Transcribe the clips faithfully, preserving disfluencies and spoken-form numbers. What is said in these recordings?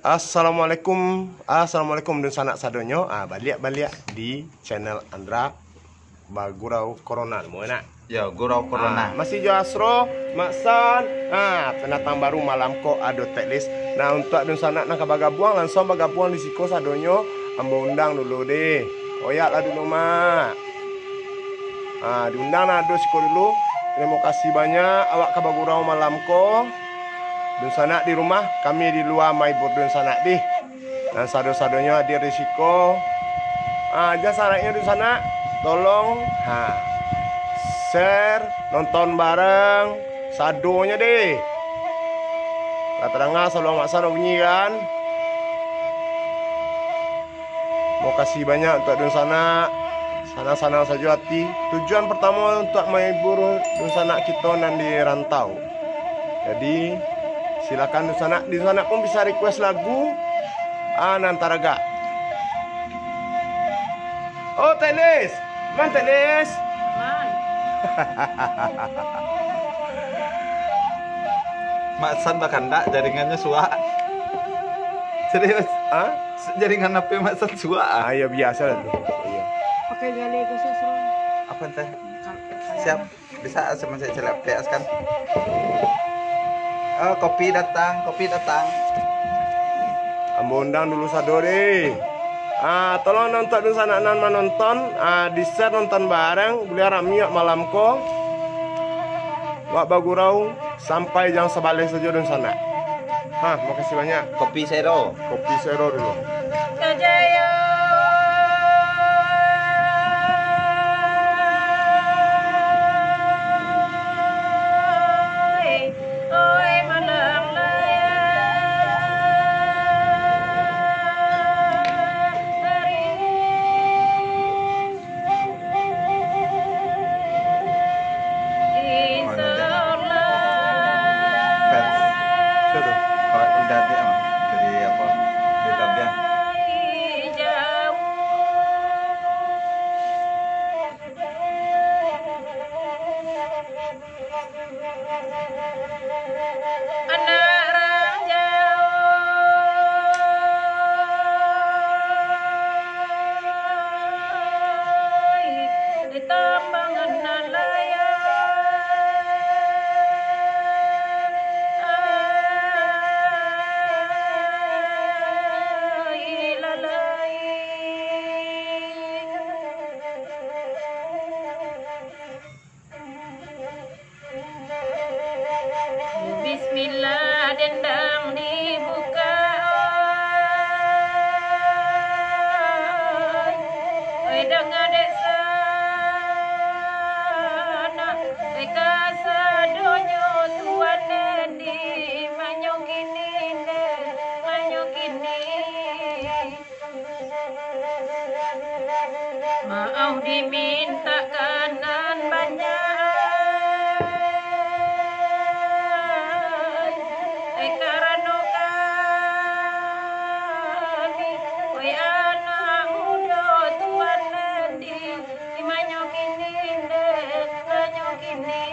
Assalamualaikum, assalamualaikum dunsanak sadonyo. Ah, baliak-baliak di channel Andra Bagurau Corona, namo nak? Yo, Gurau Corona. Ah, masih jo Asro, Mak San. Ah, pendatang baru malam ko ado Teklis. Nah, untuak dunsanak nan ka bagabuang, langsuang bagabuang di siko sadonyo, ambo undang dulu deh. Oyak lah dulu, Mak. Ah, diundang nan ado siko dulu. Terimo kasih banyak awak ka bagurau malam ko. Dunsanak di rumah, kami di lua mahibur dunsanak dih. Nan sado-sadonyo hadir di siko. Ah, jan saraiknyo dunsanak, tolong, ha, share, nonton bareng, sadonyo deh. Lah tadanga saluang Mak San bunyi kan? Makasih banyak untuak dunsanak. Sanang-sanang sajo ati. Tujuan pertamo untuak mahibur dunsanak kito nan di rantau. Jadi, silakan dunsanak, dunsanak pun bisa request lagu, ah, nan taragak. Oh, Teklis. Man, Teklis. Man. Mak San bakandak, jaringannyo suak. Serius? Hah? Jaringan H P Mak San suak, ah? Ah, ya, biaso lah tu. Iya. Pakai gale khusus, Ron. Apa teh? Siap. Bisa sama saya celak P S kan? Oh, kopi datang, kopi datang. Ambo undang dulu sado deh. Ah, tolong nonton dunsanak nan manonton, ah, di-share nonton bareng, buliah rami wak malam ko. Wak bagurau sampai jam sabaleh sajo dunsanak. Ha, makasih banyak. Kopi sero. Kopi sero dulu. Mana dia? Fans. Siapa tu? Kalau udah dia mah. Dari apa? Dari Tabian. Anak rang jauah, di tambangan nan layang, ai lalai. Bismillah, dendang dibuka, oi. Oi, danga dek sanak, oi, kasadonyo tuan den di manyo kini, den manyo kini. Maoh dimintakan nan banyak, eh, karano kami, weh, anak mudo tuan nan di, di manyo kini, den manyo kini.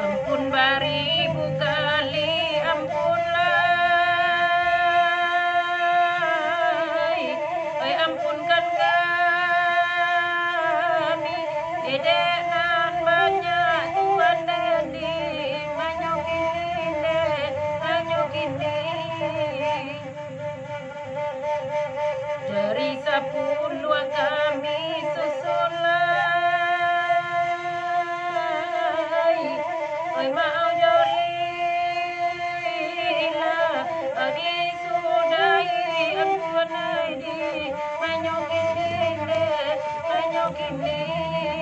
Ampun baribu kali, ampun lai, oi, ampunkan kami, dek nan banyak tuan den di manyo kini, den manyo kini. Jari sapuluah kami susun lai, oi, maoh jari lah, adi sudahi ampuan ai di manyo kini, den manyo kini.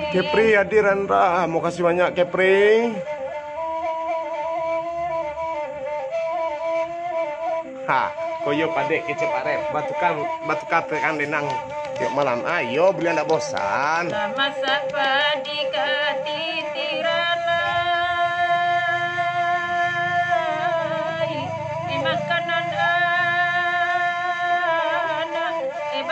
Kepri hadir, Andra. Makasih banyak, Kepri. Ha, koyo padek kecek Pak Rep, batuka, batuka terang denang tiok malam. Ayo, buliah ndak bosan. Lah masak padi katitiran lai, eh, makanan anak, eh,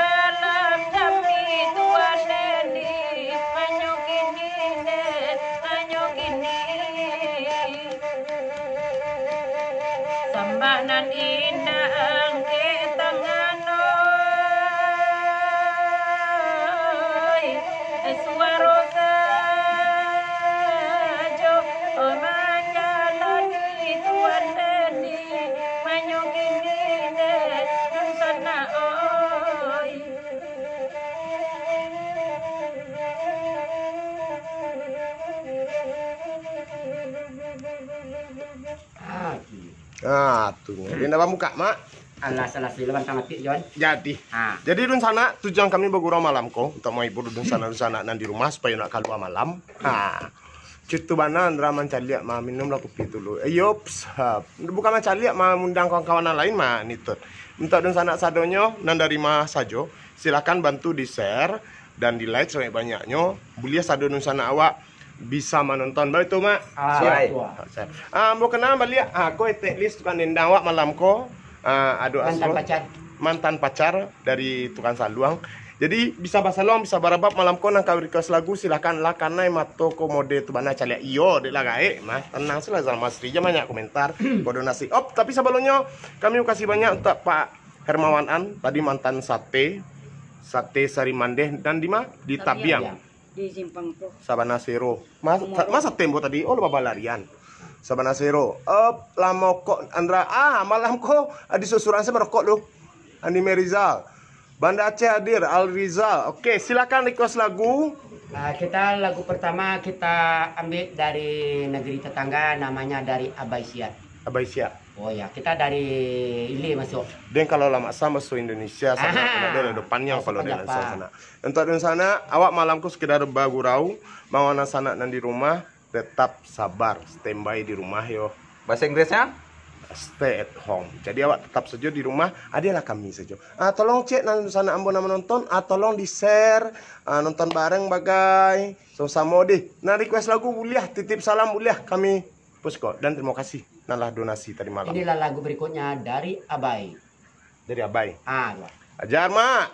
Ah, tu nyo. Dia ndak bamukak, Mak. Alah, salah silap, bantang atik, Jon. Jadi. Ha. Jadi, dunsanak, tujuan kami bagurau malam ko, untuak mahibur dunsanak-dunsanak nan di rumah, supayo ndak kalua malam. Ha. Cutu bana, Andra mancaliak, ma, minumlah kopi dulu. Eh, yops, ha. Bukan mancaliak, ma, mangundang kawan-kawan nan lain, ma, ni tu. Untuak dunsanak sadonyo, nan dari ma sajo, silakan bantu di-share dan di-like sabanyak-banyaknyo. Buliah sado dunsanak awak bisa manonton. Batua, Mak? Ah, Siap. Batua. Ah, ambo kenal baliak. Ah, ko Etek Lis, tukang dendang awak malam ko. Ah, ado Mantan Asrul. Pacar. Mantan pacar dari tukang saluang. Jadi, bisa basaluang, bisa barabab malam ko, nan ka request lagu, silakan lah, kanai mato ko mode tu bana caliak. Iyo, dek lah gaek, mah. Tenang sajolah, Zal Masri, jan banyak komentar. Bodoh nasib. Op, tapi sabalumnyo, kami makasih banyak untuak Pak Hermawan An, tadi mantan sate, sate Sari Mandeh, dan di ma? Di Tabiang. Tabiang. Di Simpang tu. Sabana Sero. Mas, Kumoro. Mas, sate ambo tadi, oh, lo babalarian. Sabana Sero. Eh, lamo kok, Andra. Ah, malam ko, ah, di susuran saya merokok lo. Andi Merizal. Banda Aceh hadir, Al Rizal. Oke, silakan request lagu. Ah, kita lagu pertama kita ambil dari negeri tetangga, namanya dari Abai Siak. Abai Siak. Oh ya, kita dari Ile masuk. Den kalau lah mak sam baso Indonesia, sana Ah. kalau ada, ada panjang Baso kalau panjang, den sana. Pak. Untuak den sana, awak malam ko sekedar bagurau, mawan sanak nan di rumah, tetap sabar, standby di rumah yo. Bahasa Inggrisnya? Stay at home. Jadi awak tetap sajo di rumah, adialah kami sajo. Ah, tolong cek nan sanak ambo nan manonton, ah, tolong di-share, ah, nonton bareng bagai, samo-samo deh. Nah, request lagu buliah, titip salam buliah, kami pusko. Dan terima kasih nan lah donasi tadi malam. Inilah lagu berikutnya dari Abai. Dari Abai. Ah, ya. Ajar, Mak.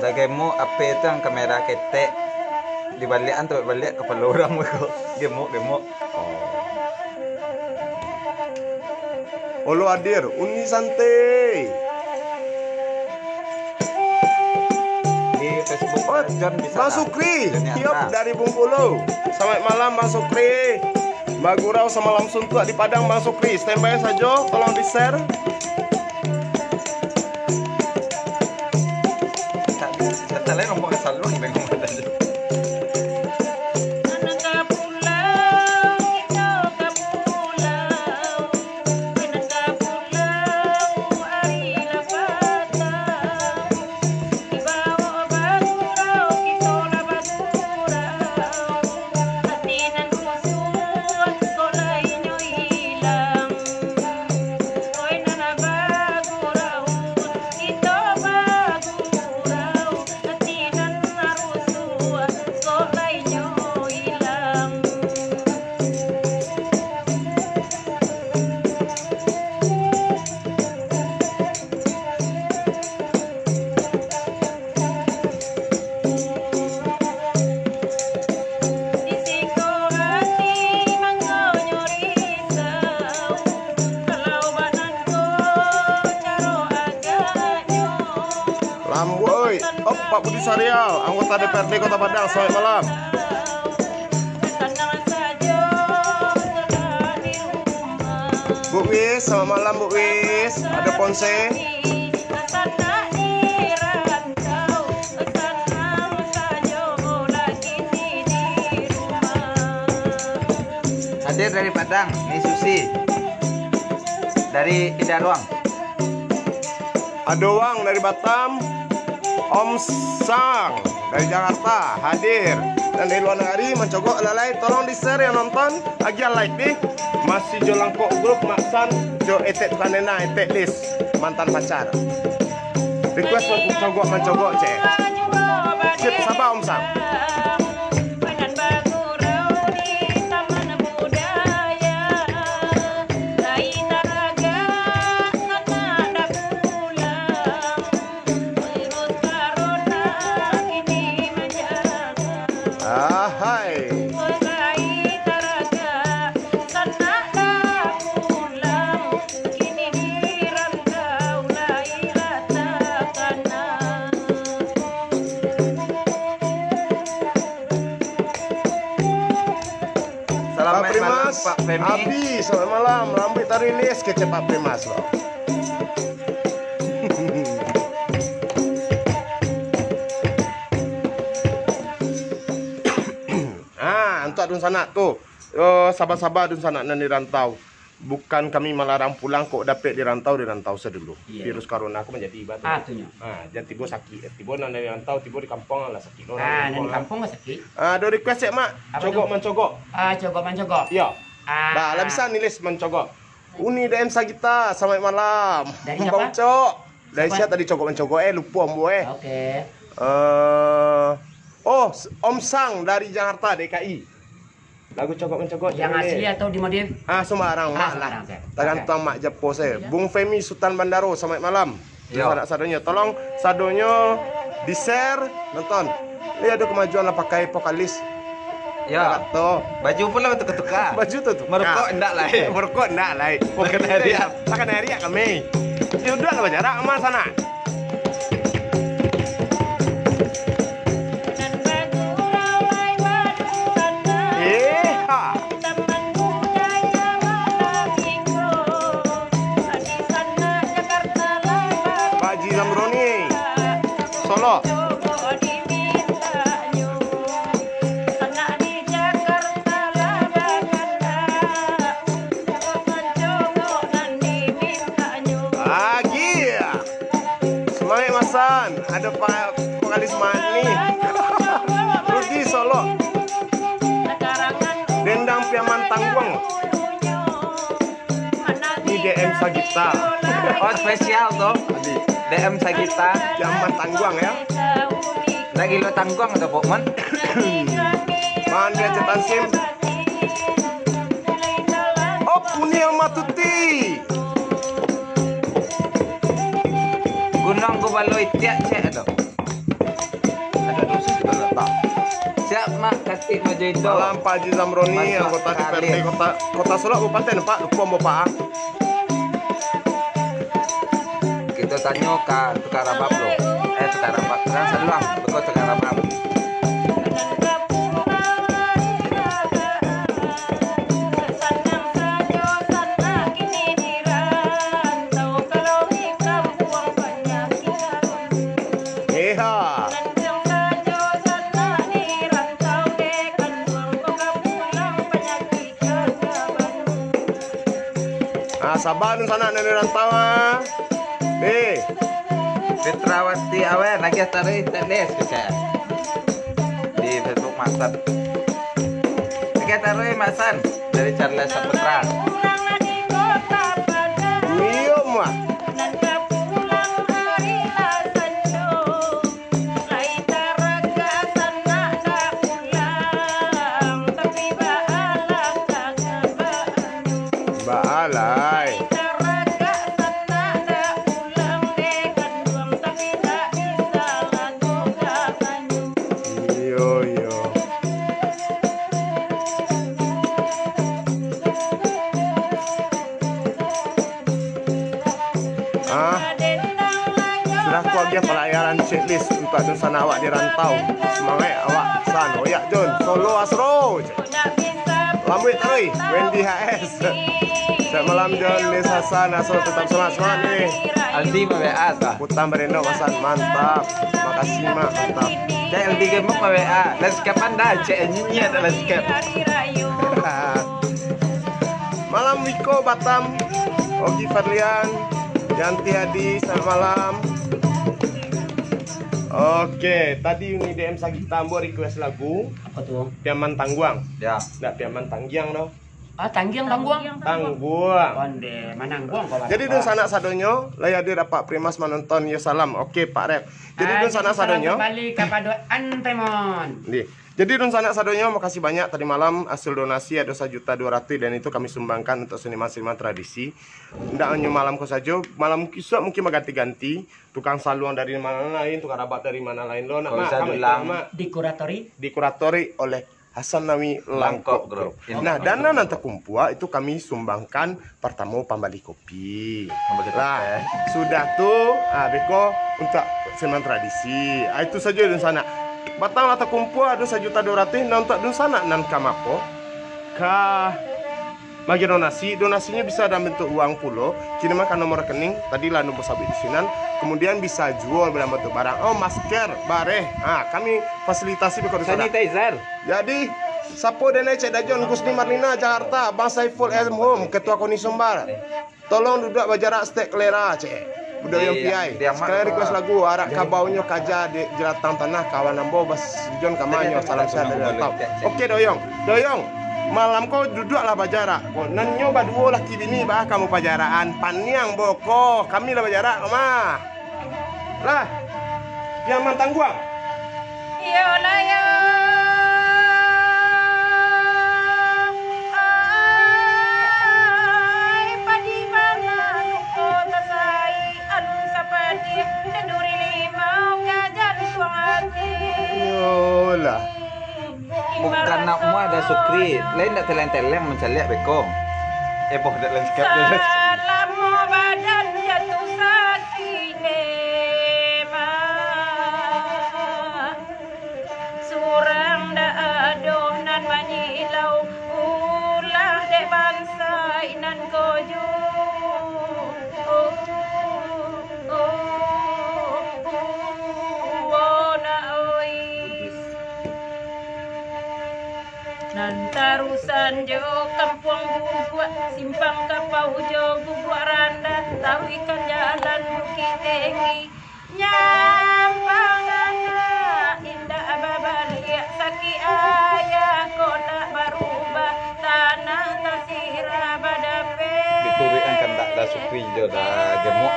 Dah gemuk, apo tu yang kamera ketek? Dibaliakan tu baliak kapalo urang ko. Gemuk, gemuk. Oh. Olo hadir, Uni Santai. Di Facebook Oh, John bisa Bang lah. Sukri, Johnny Tiop Anta. Dari Bengkulu. Selamat malam, Bang Sukri. Bagurau samalam suntuak di Padang, Bang Sukri. Standby sajo, tolong di-share. Tak, tak lain ngomong saluang, ngomong saluang. Lambuik, oi. Op, Pak Budi Sarial, anggota D P R D Kota Padang, selamat malam. Bu Wis, selamat malam, Bu Wis. Ada Ponse. Hadir dari Padang, Ni Susi. Dari Idaruang. Ado Wang dari Batam, Om Sang dari Jakarta hadir. Dan dari luar negeri mancogok lalai, tolong di-share yang nonton, agiah like deh. Masih jo langkok grup Maksan, jo Etek tukang dendang, Etek Lis, mantan pacar. Request mancogok, mancogok, cek. Sip, sabar, Om Sang. Ahai. Selamat Pak Primas, malam, Pak Femi. Abi, selamat malam. Lambuik tarilis kecek Pak Primas lo. Ah, untuak dunsanak tu. Oh, saba-saba dunsanak nan di rantau. Bukan kami malarang pulang, kok dapek di rantau, di rantau sadulu. Iyo. Virus corona ko manjadi iba tu. Ah, tu nyo. Ah, jan tibo sakik, tibo nan dari rantau, tibo di kampuang lah sakik. Ah, nan di kampuang lah sakik. Ah, ado request cek, Mak. Apo tu? Cogok mancogok. Ah, cogok mancogok. Iyo. Ah. Bah, lah bisa nilis mancogok. Uni D M Sagita, selamat malam. Dari siapa? Bang Cok. Dari siapa? Siapa tadi cogok mancogok, eh, lupo ambo, eh. Oke. Eh, oh, Om Sang dari Jakarta, D K I. Lagu cogok mancogok. Yang asli atau dimodif? Ah, sumbarang, ah, Mak lah. Sumbarang, siap. Tagantuang Mak Japo sajo. Bung Femi Sutan Bandaro, selamat malam. Yo. Sanak sadonyo, tolong sadonyo di-share, nonton. Eh, ado kemajuan lah pakai vokalis. Yo. Kato. Baju pun lah tuka-tuka. Baju tu tuka. Merokok ndak lai. Merokok ndak lai. Makan aia. Makan aia kami. Yo, duduak lah bajarak, Mas, sanak. Eh, ha. Pak Haji Zamroni, Solok. Lagi. Semangat Masan, ada Pak vokalis Mani. Rudi Solok. Dendang Piaman Tangguang. Ini D M Sagita. Oh, spesial tu. D M Sagita. Piaman Tangguang, ya. Lagi lo tangguang tu, Pok Man. Mandi aja tansim. Oh, Kuniang Matuti. Gunung Gubalo Itiak cek tu. Ada dusun tu letak. Siap, Mak, Katik Majo Indo. Malam, Pak Haji Zamroni, masuk anggota D P R D kalir. Kota, Kota Solok, Kabupaten, Pak. Lupo ambo, Pak. Kito tanyo ka tukang rabab lo. Eh, tukang rabab. Tukang saluang. Beko tukang rabab. Eha. Ah, saba dunsanak nan di rantau, ah. Eh. Fitrawati Awen, lagi taruih teknis, kecek. Di Facebook Masan. Lagi taruih Masan dari Charles Saputra. Iyo, Mak. Lai taragak sanak ndak pulang, tapi baalah ka baanyo. Baalah. Lai taragak sanak ndak pulang, dek kanduang, tapi ndak bisa lagu ka baanyo. Iyo, iyo. Ah, sudah ko agiah palayaran checklist untuak dunsanak awak di rantau. Sumangaik awak, San, oyak Jon, solo Asro. Lambuik taruih, Wendy H S. Selamat malam, Jon, Lis Hasan, Asro, tetap semangat, semangat ni. Aldi ma-W A tu. Kutang Barendo, Masan, mantap. Makasih, Mak, mantap. Cek Aldi Gemuk ma-W A. Landscape anda, cek nyinyir ada landscape. Malam Wiko Batam, Ogi Ferlian, Yanti Adi, selamat malam. Oke, tadi Uni D M Sagita ambo request lagu. Apo tu? Piaman Tangguang. Ya. Ndak Piaman Tanggiang doh. Ah, Tanggiang, Tangguang. Tangguang. Onde, manangguang kau. Jadi, dunsanak sadonyo, lai hadir Pak Primas manonton, yo salam. Oke, Pak Rep. Jadi, ah, dunsanak sadonyo. Salam kembali kepada Antemon. Di. Jadi, dunsanak sadonyo, makasih banyak tadi malam hasil donasi ado sajuta dua ratus dan itu kami sumbangkan untuk seniman-seniman tradisi. Ndak hanyo malam ko sajo, malam isuak mungkin baganti-ganti. Tukang saluang dari mana lain, tukang rabab dari mana lain lo, nak. Kalau Mak, bisa Mak, diulang. Mak. Dikuratori. Dikuratori oleh Hasan Nawi Langkok Langkok Group. Group. Nah, dana nan takumpua itu kami sumbangkan partamo pambali kopi. Pambali kopi. Lah, sudah tu, ah, beko untuak seniman tradisi. Ah, itu sajo dunsanak. Batang lah takumpua, ado sajuta dua ratus, nah, untuak dunsanak nan ka mapo? Ka maagiah donasi, donasinyo bisa dalam bentuk uang pulo, kiriman ka nomor rekening, tadi lah ambo sabuik di sinan, kemudian bisa juo dalam bentuk barang, oh, masker, bareh, ha, kami fasilitasi beko di sana. Sanitizer. Jadi, Sapo den ai, Cek Dajon, Gusni Marlina, Jakarta, Bang Saiful M Home, Ketua Koni Sumbar. Tolong duduak bajarak stek kalera, Cek. Budak Iyo, yang piai. Diamak Sekalian tu, request ah. lagu, Arak Kabau nyo Kaja di Jelatang Tanah, kawan ambo, Bas Jon Kamanyo, salam sehat dari Rantau. Oke, Doyong. Doyong, malam ko duduaklah bajarak. Ko, nan nyo baduo laki bini, bah, kamu pajarakan. Paniang boko, kami lah bajarak ko mah. Lah, yang mantangguang. Iyolah yo. Ai, padi bana luko tasai, alun sapatih, danduri limau ka jantuang ati. Iyolah. Bukan nak muah Da Sukri, lain dak teleng-teleng mancaliak beko. Eh, boh, dak lain sikap je. Salamo badan jatuh sakik, Mak. Surang dak ado nan manyilau, ulah dek bansaik nan kojo. Oh, oh, oh, nak oi. Nan tarusan jo Kampuang Guguak, Simpang Kapau jo Guguak Randah, taruihkan jalan Bukik Tinggi. Nyampang anak indak babaliak, sakik ayah kok ndak barubah, tanah tasirah badapek. Dituruikan kandak Da Sukri jo Da Gemuk.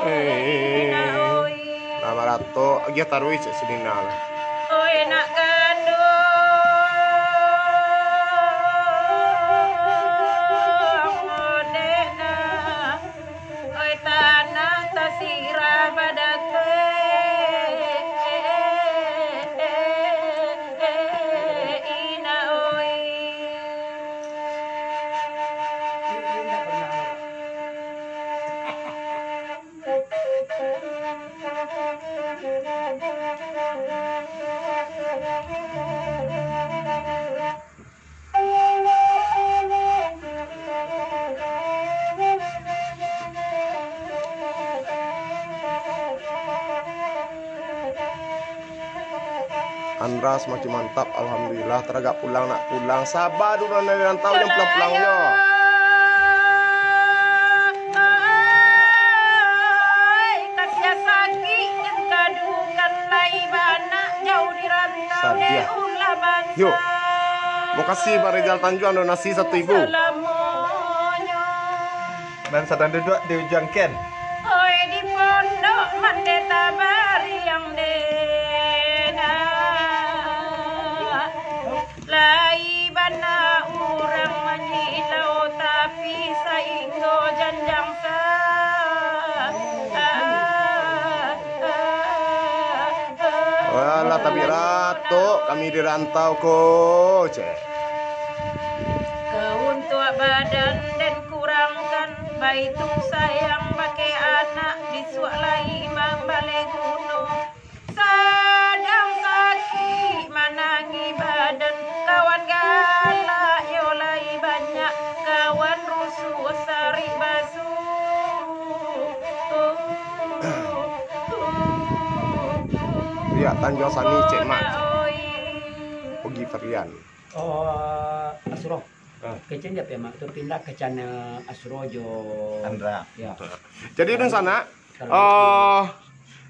Eh. Nah, marato, agiah taruih cek si Nina lah. Oi, nak kanduang, odeh nah. Oi, tanah tasirah badakek, ina oi. Andra samakin mantap, alhamdulillah, taragak pulang nak pulang. Saba dulu, nan di rantau, jan pulang-pulang jo. Ai, kasiah sakik, jan kadukan lai banak, jauah di rantau. Sadiah. Dek ulah bansa. Yo. Makasih Bang Rizal Tanjuang, donasi satu ribu. Salamonyo. Nan sadang duduak di ujuang ken. Oi, di pondok mande tabariang dena. Lai bana urang manyilau, tapi sainggo janjang sa. Alah, tapi ratok kami di rantau ko, cek. Kauntuak badan den kurangkan, baitu sayang bakeh anak, bisuak lai mambaleh gunung. Sadang sakik manangih badan, kawan galak yo lai banyak, kawan rusuah sarik basuh. Pihak Tanjuang Sani, cek Mak. Ogi Ferdian. Oh, Asuro. Ah. Kecen dia, Mak, tu pindah ke channel Asuro jo Andra. Ya. Jadi, dunsanak, kalau eh,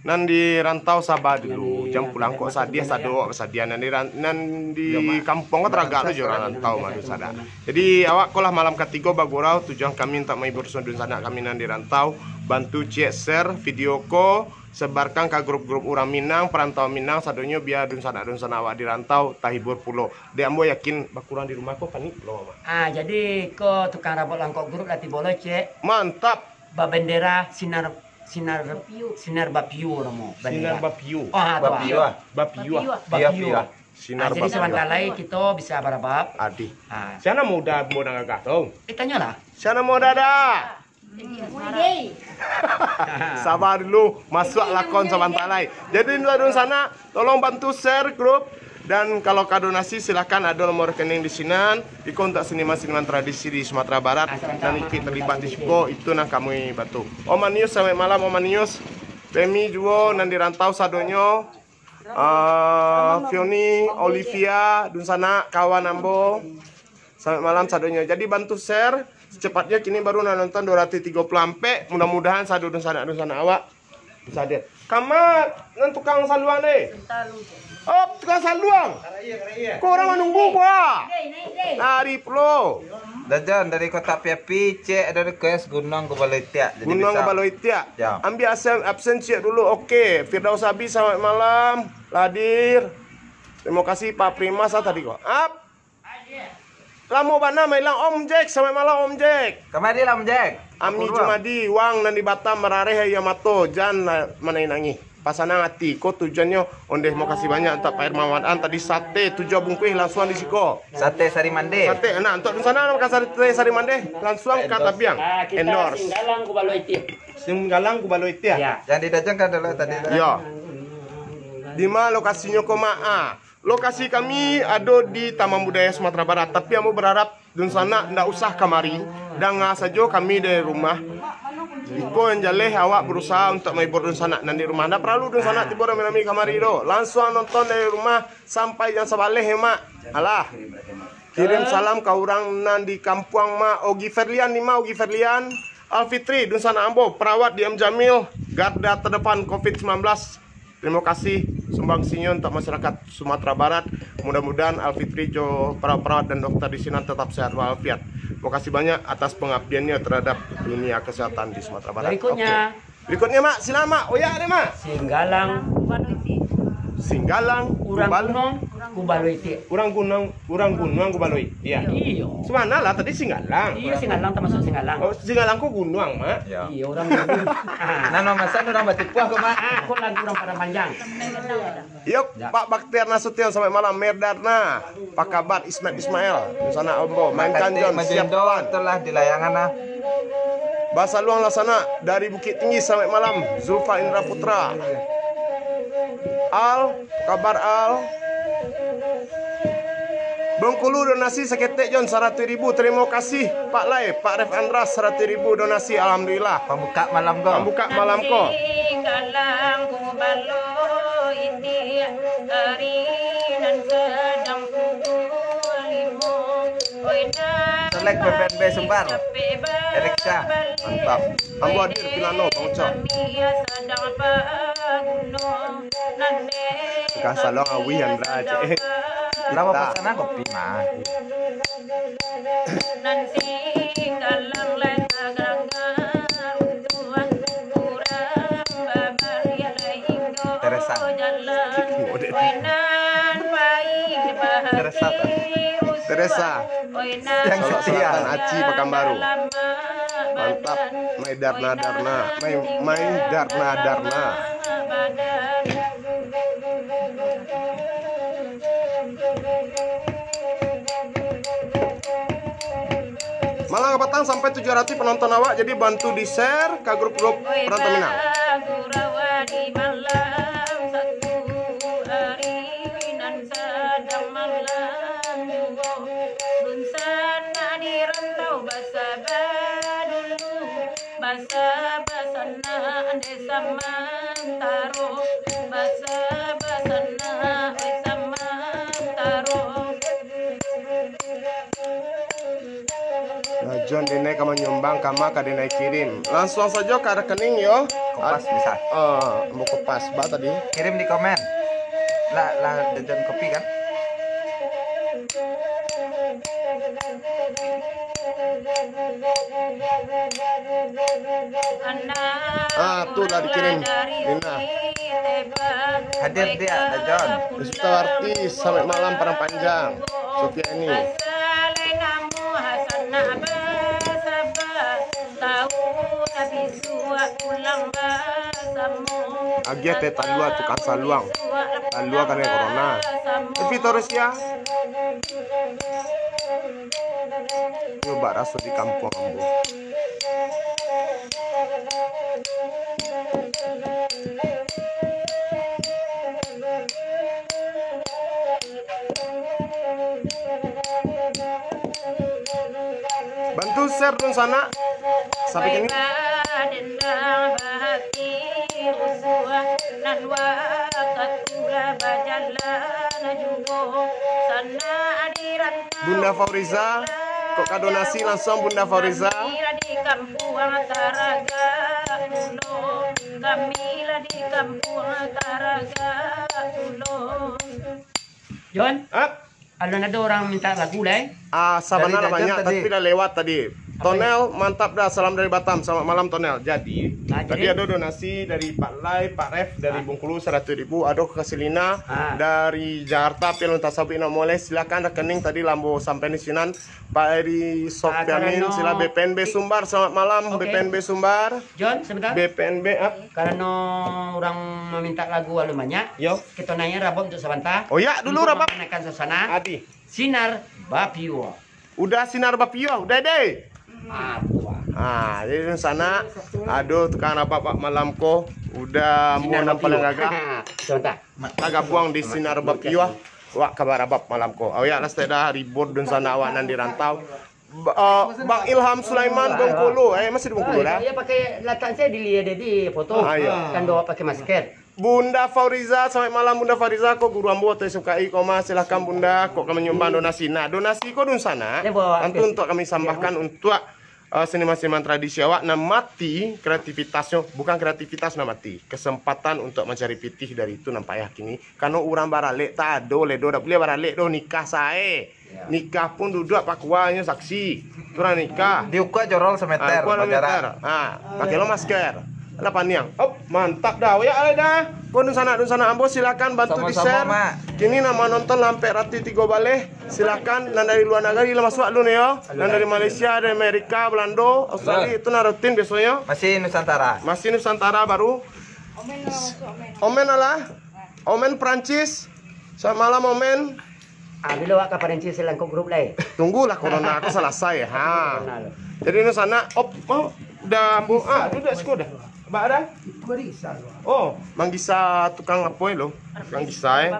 nan di rantau saba dulu, jan pulang kok sadiah, sado awak basadiah. Nan di ran-, nan di kampuang ko taragak tu jo urang rantau mah, dunsanak. Jadi, awak ko lah malam katigo bagurau, tujuan kami untuak mahibur dunsanak kami nan di rantau. Bantu cek, share video ko, sebarkan ka grup-grup urang Minang, perantauan Minang sadonyo, bia dunsanak-dunsanak awak di rantau tahibur pulo. Dek ambo yakin bakurang di rumah ko panik pulo, Mak. Ah, jadi ko tukang rabot langkok grup lah tibo lo, cek. Mantap. Babendera sinar, sinar, sinar bapiu namo bandera. Sinar bapiu. Oh, ah, tu, ah. Bapiu, ah. Bapiu, ah. Bapiu. Sinar bapiu. Ah, jadi sabanta lai kito bisa barabab. Adih. Ah. Sia namo uda ambo nan gagah tu? Eh, tanyolah. Sia namo uda-uda? Saba dulu, masuak lakon sabanta lai. Jadi, dunsanak, tolong bantu share grup. Dan kalau ka donasi, silakan, ado nomor rekening di sinan. Iko untuak seniman-seniman tradisi di Sumatera Barat nan ikut terlibat di siko, itu nan kami bantu. Om Anius, selamat malam, Om Anius. Remi juo nan di rantau sadonyo. Ah, Fioni, Olivia, dunsanak, kawan ambo. Selamat malam sadonyo. Jadi bantu share secepatnyo, kini baru nan nonton dua ratus tigo puluh ampek. Mudah-mudahan sado dunsanak-dunsanak awak bisa hadir. Kama nan tukang saluang deh. Oh, tukang saluang. Kau orang menunggu gua. Hari pulo. Dajan dari Kotak Piapi, cek ada request Gunuang Kubaloi Tiak. Jadi Gunuang bisa. Kubaloi Tiak. Ya. Ambil absen, absen cek dulu. Oke, Firdaus Abi, selamat malam. Hadir. Terima kasih Pak Prima, sa tadi kok. Ap. Lamo bana mailang Om Jack, selamat malam Om Jack. Kamari lah Om Jack. Ami Pukul dua. Jumadi, wang nan di Batam marareh aia mato, jan lah manangih-nangih. Pasanang ati, ko tujuannyo ondeh, makasih banyak untuak Pak Hermawan An tadi sate tujuah bungkuih langsuang di siko. Sate Sari Mandeh. Sate, nah, untuak dunsanak makan sate Sari Mandeh, langsuang ka Tabiang. Ah, kita Endorse. Singgalang Kubaloi Tiak. Singgalang Kubaloi Tiak. Ya. Yang didajangkan dulu tadi. Yo. Di ma lokasinyo ko, Mak? Ah, lokasi kami ado di Taman Budaya Sumatera Barat, tapi ambo berharap dunsanak ndak usah kamari, danga sajo kami dari rumah. Iko yang jaleh awak berusaha untuk menghibur dunsanak nan di rumah. Ndak paralu dunsanak tibo rami-rami kamari doh. Langsuang nonton dari rumah sampai jam sabaleh, Mak. Alah. Kirim salam ka urang nan di kampuang, Mak. Ogi Ferlian, ni, Mak, Ogi Ferlian. Alfitri, dunsanak ambo, perawat di M Jamil, garda terdepan covid sembilan belas. Terima kasih sumbangsinyo untuk masyarakat Sumatera Barat. Mudah-mudahan Alfitri jo perawat-perawat dan dokter di sinan tetap sehat walafiat. Terima kasih banyak atas pengabdiannya terhadap dunia kesehatan di Sumatera Barat. Berikutnya. Oke. Berikutnya, Mak, silakan, Mak. Oyak deh, Mak. Singgalang. Singgalang, Urang Kubal-, Gunuang, Kubaloi Tiak. Urang Gunuang, Urang Gunuang Kubaloi Tiak. Iyo. Samana lah tadi Singgalang. Iyo, Singgalang tamasuk Singgalang. Oh, Singgalang ko gunuang, Mak. Iyo. Iyo, urang gunuang. Nan mamasan urang Batipuah ko, Mak. Ah, ko lagu urang Padang Panjang. Yo, Pak Baktiar Nasution, selamat malam. Merdarna, apa kabar? Ismet Ismail, sanak ambo. Main Makasih, kanjon, Mas siap Jindo, kawan. Itulah di layangan, ah. Basaluang lah sanak dari Bukittinggi, selamat malam. Zulfa Indra Putra. Al, kabar Al? Bengkulu donasi saketek Jon, saratuih ribu. Terima kasih Pak Lai, Pak Ref Andras, saratuih ribu donasi. Alhamdulillah. Pambukak malam ko. Pambukak malam ko. Singgalang Kubaloi Tiak, ari nan sadang pukul limo. Oi, nan Selek P P N B Sumbar. Capek Erik Syah. Mantap. Ambo hadir, Pilano, Bang Ucok. Tukang salon Awi Andra, cek. Lah, bapasanan kopi, mah. Teresa. Teresa. Teresa. Yang Solok setia. Selatan, Aci, Pekanbaru. Mantap. Mai Darna, Darna. Mai, mai Darna, Darna. Malam kapatang sampai tujuah ratuih penonton awak, jadi bantu di-share ka grup-grup perantau Minang. Sadang malam juo, dunsanak di rantau basaba dulu, basaba sanak dek samantaro, basaba sanak dek samantaro. Nah, Jon, denai ka manyumbang, kama ka denai kirim. Lansuang sajo ka rekening yo. Kopas bisa. Ah, ambo kopas ba tadi. Kirim di komen. Lah, lah, Jon kopi kan? Ah, tu lah dikirim. Nina. Hadir dia, Jon. Sutarti, selamat malam, Padang Panjang. Sofiani. Agiah teh talua tukang saluang. Talua kanai corona. Tapi terus ya. Nyo bak raso di kampuang ambo. Bantu share dunsanak. Sampai kini. Bunda Fauriza, kok ka donasi langsung Bunda Fauriza? John, alun ado urang minta lagu lai. Ah, sabana lah banyak, tapi dah lewat tadi. Tonel, mantap dah. Salam dari Batam. Selamat malam, Tonel. Jadi, tadi ado donasi dari Pak Lai, Pak Ref, dari Bengkulu, saratus ribu. Ado ka Selina dari Jakarta, pian unta sabuik nak moleh. Silakan rekening tadi lah ambo sampai di sinan. Pak Eri Sofyamin, sila B P N B Sumbar. Selamat malam, B P N B Sumbar. John, sebentar. B P N B, ah. Karano urang maminta lagu alun banyak, kito naiak rabab untuak sabanta. Oh ya, dulu rabab. Mamanakan suasana. Adi. Sinar Bapiua. Udah sinar bapiua, udah deh. Ah, tuah. Ah, jadi di sana ado tukang rabab malam ko, udah ambo nan paling gagah. Sebentar. Tagabuang di sinar bapiua. Wak kabar rabab malam ko. Awak lah sudah ribut dun sana awak nan di rantau. Ba-, eh, Bang Ilham Sulaiman Bengkulu. Eh, masih di Bengkulu dah? Iya, pakai latak saya di, di, di foto. Ah, iya. Kan doa pakai masker. Bunda Fauriza, selamat malam Bunda Fauriza. Ko guru ambo atau S M K I ko mah, silahkan Bunda, kok ka manyumbang donasi. Nah, donasi ko dun sana, tantu untuak kami sambahkan untuak, eh, seniman-seniman tradisi awak nan mati kreativitasnyo, bukan kreativitas nan mati, kesempatan untuak mancari pitih dari itu nan payah kini. Karano urang baralek tak ado lai doh, dak buliah baralek doh, nikah sae. Nikah pun duduak pakuanyo saksi. Urang nikah. Diukua jorol sameter, ah, ukua sameter. Ah, pakai lo masker. Alah paniang. Op, mantap dah. Oyak lah dah. Ko dunsanak-dunsanak ambo silakan bantu di-share. Kini nan manonton lah ampek ratuih tigo baleh. Silakan nan dari lua nagari lah masuak dulu yo. Nan dari Malaysia, dari Amerika, Belando, Australia itu nan rutin biasonyo. Masih Nusantara. Masih Nusantara baru. Omen lah. Omen Prancis. Selamat malam, Omen. Ah, bilo awak ka Prancis langkok grup lai. Tunggulah corona tu salasai. Ha. Jadi, nu sana, op, mau dah ambo, ah, duduk siko dah. Ba dah. Oh, manggisa tukang apo lo? Manggisa, eh.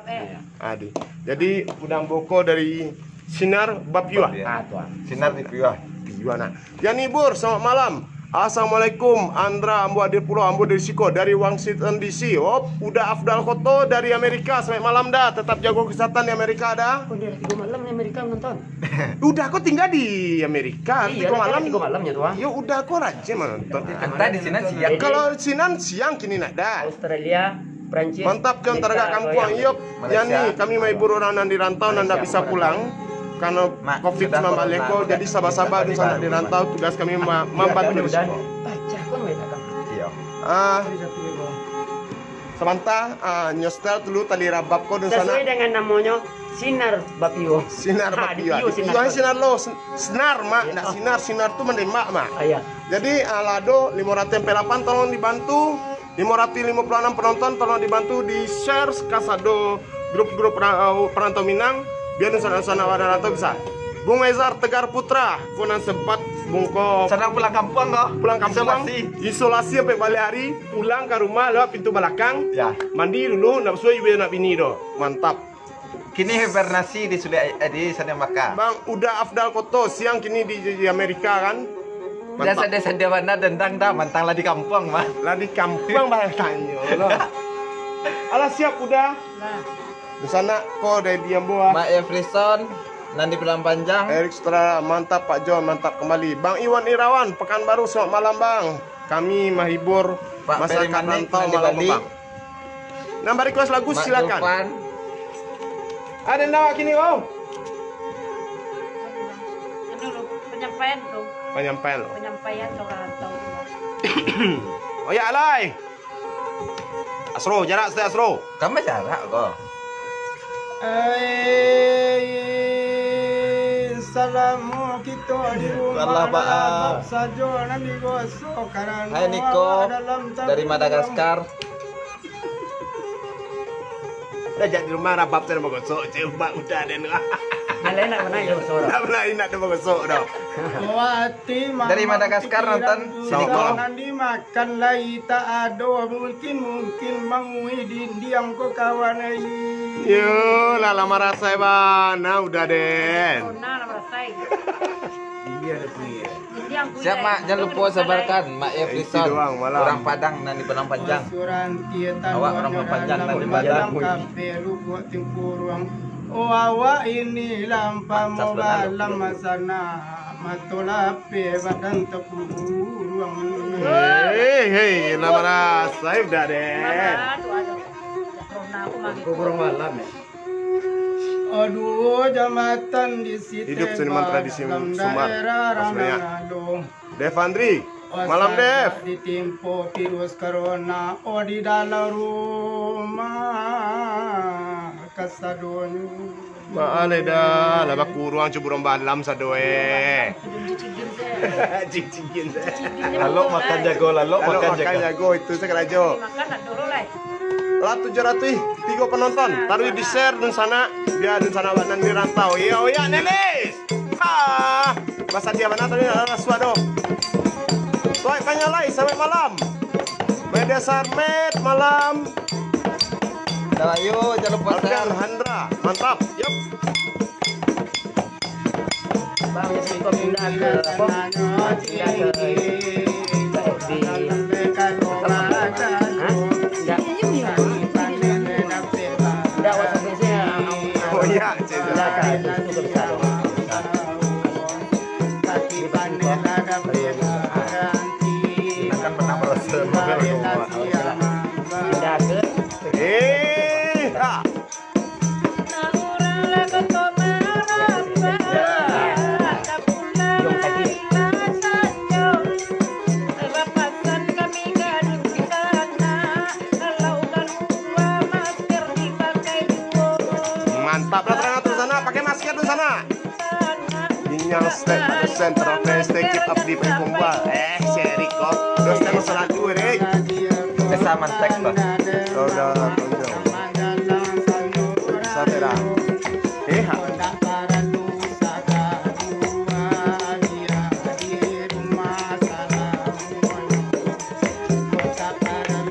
Aduh. Jadi, udah ambo ko dari Sinar Bapiua. Ah, tuan. Sinar Bapiua. Piua nak. Yani Bur, selamat malam. Assalamualaikum, Andra, ambo hadir pulo, ambo dari siko, dari Washington D C. Op, Uda Afdal Koto dari Amerika, selamat malam dah, tetap jago kesehatan di Amerika dah. Kok dia tigo malam di Amerika menonton? Uda ko tinggal di Amerika, tigo malam. Tigo malamnya tu, ah. Yo, Uda ko rajin menonton. Entah di sinan siang. Kalau sinan siang kini nak dah. Australia, Prancis, Mantap, John, Amerika, taragak kampuang. Iyo, Malaysia. Yani, kami mahibur urang nan di rantau nan ndak bisa pulang karano covid sembilan belas ko, jadi saba-saba di sanak di rantau, tugas kami ma-, mambantu di siko. Iyo. Ah, sabanta, ah, nyo setel dulu tali rabab ko di sanak. Sesuai dengan namonyo, Sinar Bapiua. Sinar Bapiua. Dipiua sinar lo, sen-, senar, Mak. Ndak sinar, sinar tu menembak, Mak. Ah, iyo. Jadi, ah, lado limo ratuih ampek lapan, tolong dibantu. Limo ratuih limo puluah anam penonton, tolong dibantu di-share kasado grup-grup ra-, eh, perantau Minang, biar dunsanak-dunsanak awak nan rantau bisa. Bung Ezar Tegar Putra, ko nan sempat bungko. Sadang pulang kampuang ko. Pulang kampuang. Isolasi. Isolasi sampai baleh hari, pulang ka rumah lewat pintu balakang. Ya. Mandi dulu, nak basuah ibu nak bini do. Mantap. Kini hibernasi di Sule-, eh, di Sariamaka. Bang Uda Afdal Koto, siang kini di, di Amerika, kan? Mantap. Dah sadia-sadia bana dendang dah, mantang lah di kampuang, mah. Lah di kampuang, bah, tanyo lo. Alah, siap, Uda? Nah. Di sana, ko dari diam buah. Mak Efrison, nan di Padang Panjang. Eric Sutra, mantap, Pak John, mantap kembali. Bang Iwan Irawan, Pekanbaru, selamat malam, Bang. Kami mahibur masyarakat rantau malam, Bang. Nan ba-request lagu, silakan. Ada ndak kini, oh? Anu lo, penyampaian tu. Penyampaian lo. Penyampaian ke orang rantau. Oh ya, alai. Asro, jarak sudah, Asro. Kama jarak ko. Ai, salamu kito di rumah. Salah, Pak. Sajo nan digosok karano. Hai, Niko, dari Madagaskar. Dah jadi rumah rabab tu bagosok, cek umbak udah den. Dah lain nak pernah yo, Asro. Dah pernah ingat dia bagosok dah. Dari Madagaskar nonton, si Niko. Nan dimakan. Kan lai tak ado, mungkin, mungkin Mang Muhyiddin diam ko kawan ai. Yo, lah lama rasai bana, udah den. Corona lah rasai. Siap, Mak. Jangan lupa sabarkan, Mak Efrison. Urang Padang nan di Padang Panjang. Awak urang Padang Panjang nan di Padang. Oh, awak ini lampam balam sana, mato lapeh badan takuruang. Hei, hei, lah marasai budak deh. Kuburan malam, ya. Aduh, jambatan di situ. Hidup seniman tradisi Sumbar. Daerah Ranang Ado. Dev Andri, malam, Dev. Ditimpo virus corona, oh, di dalam rumah kasadonyo. Baalai dah, lah bakuruang cuburan balam sado eh. Cincin. Lalok makan jago, lalok makan jago. Itu sakarajo. Lah tujuh ratus tigo penonton, taruih di-share dunsanak, biar dunsanak awak nan di rantau. Iyo, iyo, Nelis. Ah, basadia bana tadi nak rasuah doh. Tuai tanya lai, selamat malam. Media Sarmet malam. Dah, ayo, jangan lupa Alfian share. Hendra, mantap. Yup. Bang, yang ikut pindah ke apa? Pindah ke F B. Hah? Enggak. Enggak, WhatsApp saya. Oh, iya, cek. Enggak, Kak. Itu, itu bisa. Ini pasti kok. Makan pernah merasa. Pindah ke Eh, ah. Mantap lah, Tran, terus sana, pakai masker dulu sana. Inyang step ado sentral P S T kit abdi paling kumbal. Eh, si Eriko. Dos tengok salatu, Erik. Esa mantek tu. Kalau udah tonjol. Satera. Eh, ha.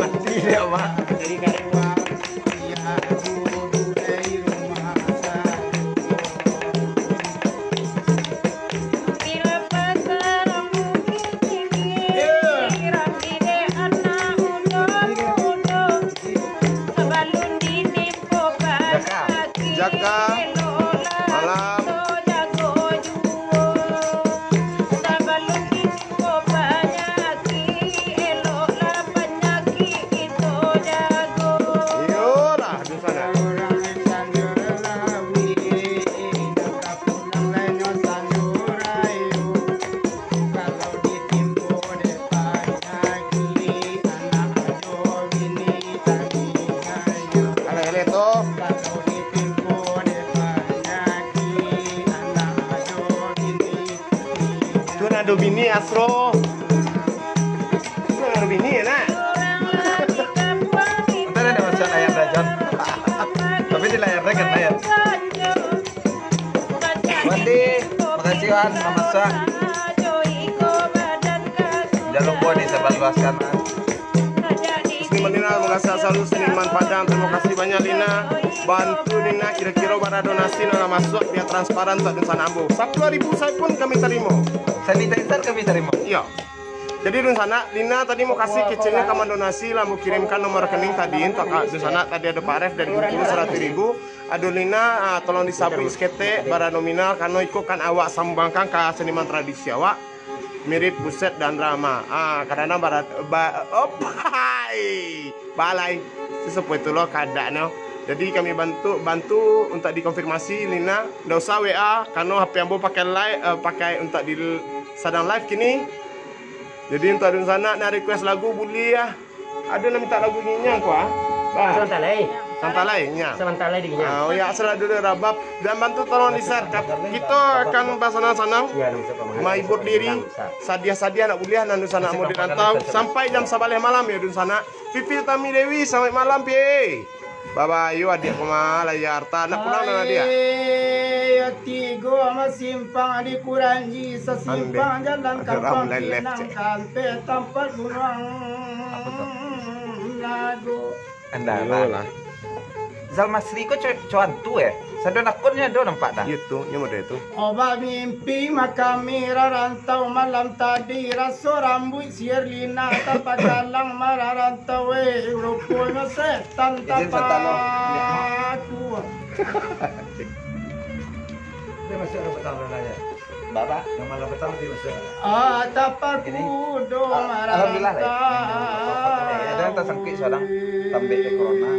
Mati dia, Mak. Jaka. Malam. Iyolah, di sana. Alai-alai tu. Tu nan ado bini, Astro. Tu nan ado bini, ya, nak? Entah ada macam ayam rajan. Tapi di layar kan, layar. Wati, makasih, Wan, lah masak. Jangan lupa disebarluaskan, Wan. Seniman Lina, makasih selalu seniman Padang. Terima kasih banyak, Lina. Bantu Lina, kiro-kiro bara donasi nan lah masuak, biar transparan untuak dunsanak ambo. Sapuluah ribu sajo pun kami tarimo. Sanitizer kami tarimo. Iyo. Jadi dunsanak, Lina tadi mukasuik keceknyo ka mandonasi, lah ambo kirimkan nomor rekening tadi untuak ka dunsanak. Tadi ado Pak Ref dari Bengkulu saratuih ribu. Ado Lina, ah, tolong disabuik saketek bara nominal, karano iko kan awak sumbangkan ka seniman tradisi awak. Mirip Buset dan Rama. Ah, kadang-kadang bara-, ba-, op, hai. Balai. Sasapo itulah kaadaannyo. Jadi kami bantu, bantu untuak dikonfirmasi Lina. Ndak usah W A, karano H P ambo pakai live, eh, pakai untuak di, sadang live kini. Jadi untuak dunsanak nak request lagu, buliah ah. Ado nan mintak lagu nginyang ko ah. Bah. Samantak lai. Samantak lai, nya. Samantak lai di nginyang. Ah, oh ya, asal dulu rabab. Dan bantu tolong di-share. Kap-, kito akan basanang-sanang. Ya, mahibur diri. Sadiah-sadiah nak buliah nan dunsanak mau di rantau. Sampai jam sabaleh malam ya dunsanak. Pipi Utami Dewi, selamat malam, Pi. Babayo adiak ko mah, layar ta. Nak pulang dah, adiak? Hai, tigo masimpang di Kuranji, sasimpang jalan Kampung Pinang, sampai tampat Gunuang Nago. Anda lah. Zal Masri ko co-, co hantu, eh? Sado akunnya ado nampak dah. Iyo tu, nyo model tu. Oba mimpi makami rarantau malam tadi, raso rambuik si Erlina tapakalang mararantau, weh, ruponyo setan. Izin setan, oh. Tapaku. Dia masuk ke petang nanya. Baba. Yang malam petang dia masuk. Ah, tapaku. Ini, do ah, alhamdulillah lah, ya. Mararantau. Ada yang tersangkut seorang, tambah ke corona.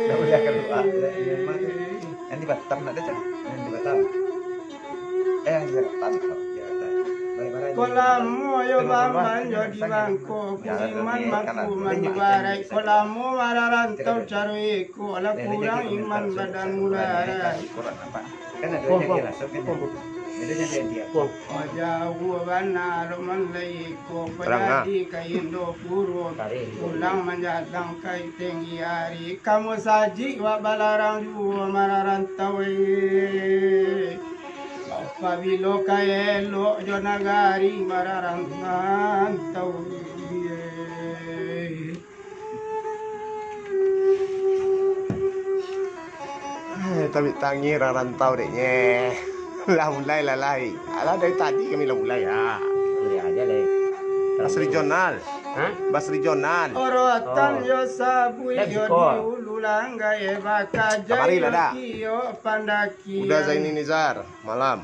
Dah boleh keluar. Ya, ya, mati. Yang di Batam nak datang? Yang di Batam. Eh, yang di Jakarta, Batam. Jakarta. Balik-balik. Kok lamo yo Tengok keluar, bamban yo sini di sangat. Bangko, jalan kuningan ni, maku kanan. Mandu barai. Kok lamo mararantau caro iko, alah kurang iman badan murarai. Kurang apa? Kan ada yang dia lah, so kan. Ada yang dia, dia. Oh, jauah bana, Roman lai. Ko Terang, ah. Pajadi ka Indopuro, tarik. Pulang manjalang ka tinggi ari. Kamu sajik wak balarang juo mararantau, eh. Apabilo ka elok jo nagari mararantau, eh. Eh, tabik tangih rarantau dek nye. Lah mulai lah lai. Alah dari tadi kami lah mulai, ah. Mulai aja, lai. Bas regional. Hah? Bas regional. Orotan. Oh. Yo sabuik yo di ulu langgai bakajai. Kamari lah dah. Yo pandaki. Uda Zaini Nizar, malam.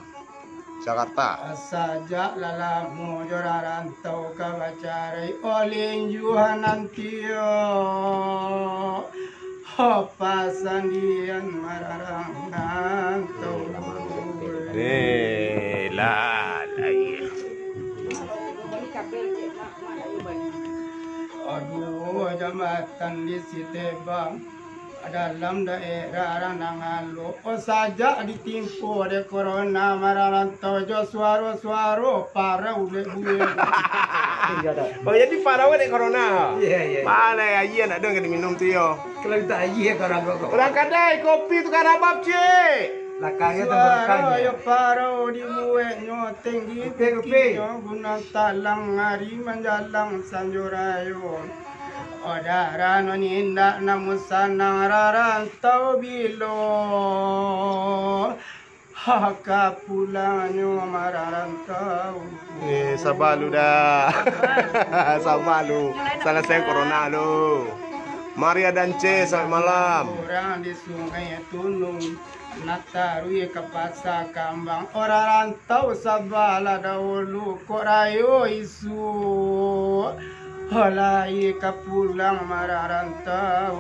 Jakarta. Sajak lah lamo jo rarantau ka bacarai, olinjuahan antio, ho pasandian mararantau. Eh, lah, lah, iya. Aduh, jambatan di Sitebang. Dalam daerah Ranang Alok, oh, sajak ditimpo dek corona, mararantau jo suaro-suaro parau dek buek. Iya, dah. Oh, jadi parau dek corona? Iya, iya. Palai aia nak dong ka diminum tu, yo. Kalau tak aia, kau ragu kau. Urang kadai kopi tukang rabab, cik. Lakangnya tambah lakangnya. Suaro yo parau dibueknyo tinggi. Kopi, kopi. Tingginyo gunang talang ari manjalang sanjo rayo. Odara no nindak namu sanang rarantau bilo. Ha, ka pulangnyo mararantau. Eh, saba lu dah. Saba lu. Salasai corona lu. Mari Adan C, selamat malam. Urang di Sungai Tunung. Nak taruih ka Pasa Kambang, urang rantau sabalah dahulu, kok rayo isuak, lai ka pulang mararantau.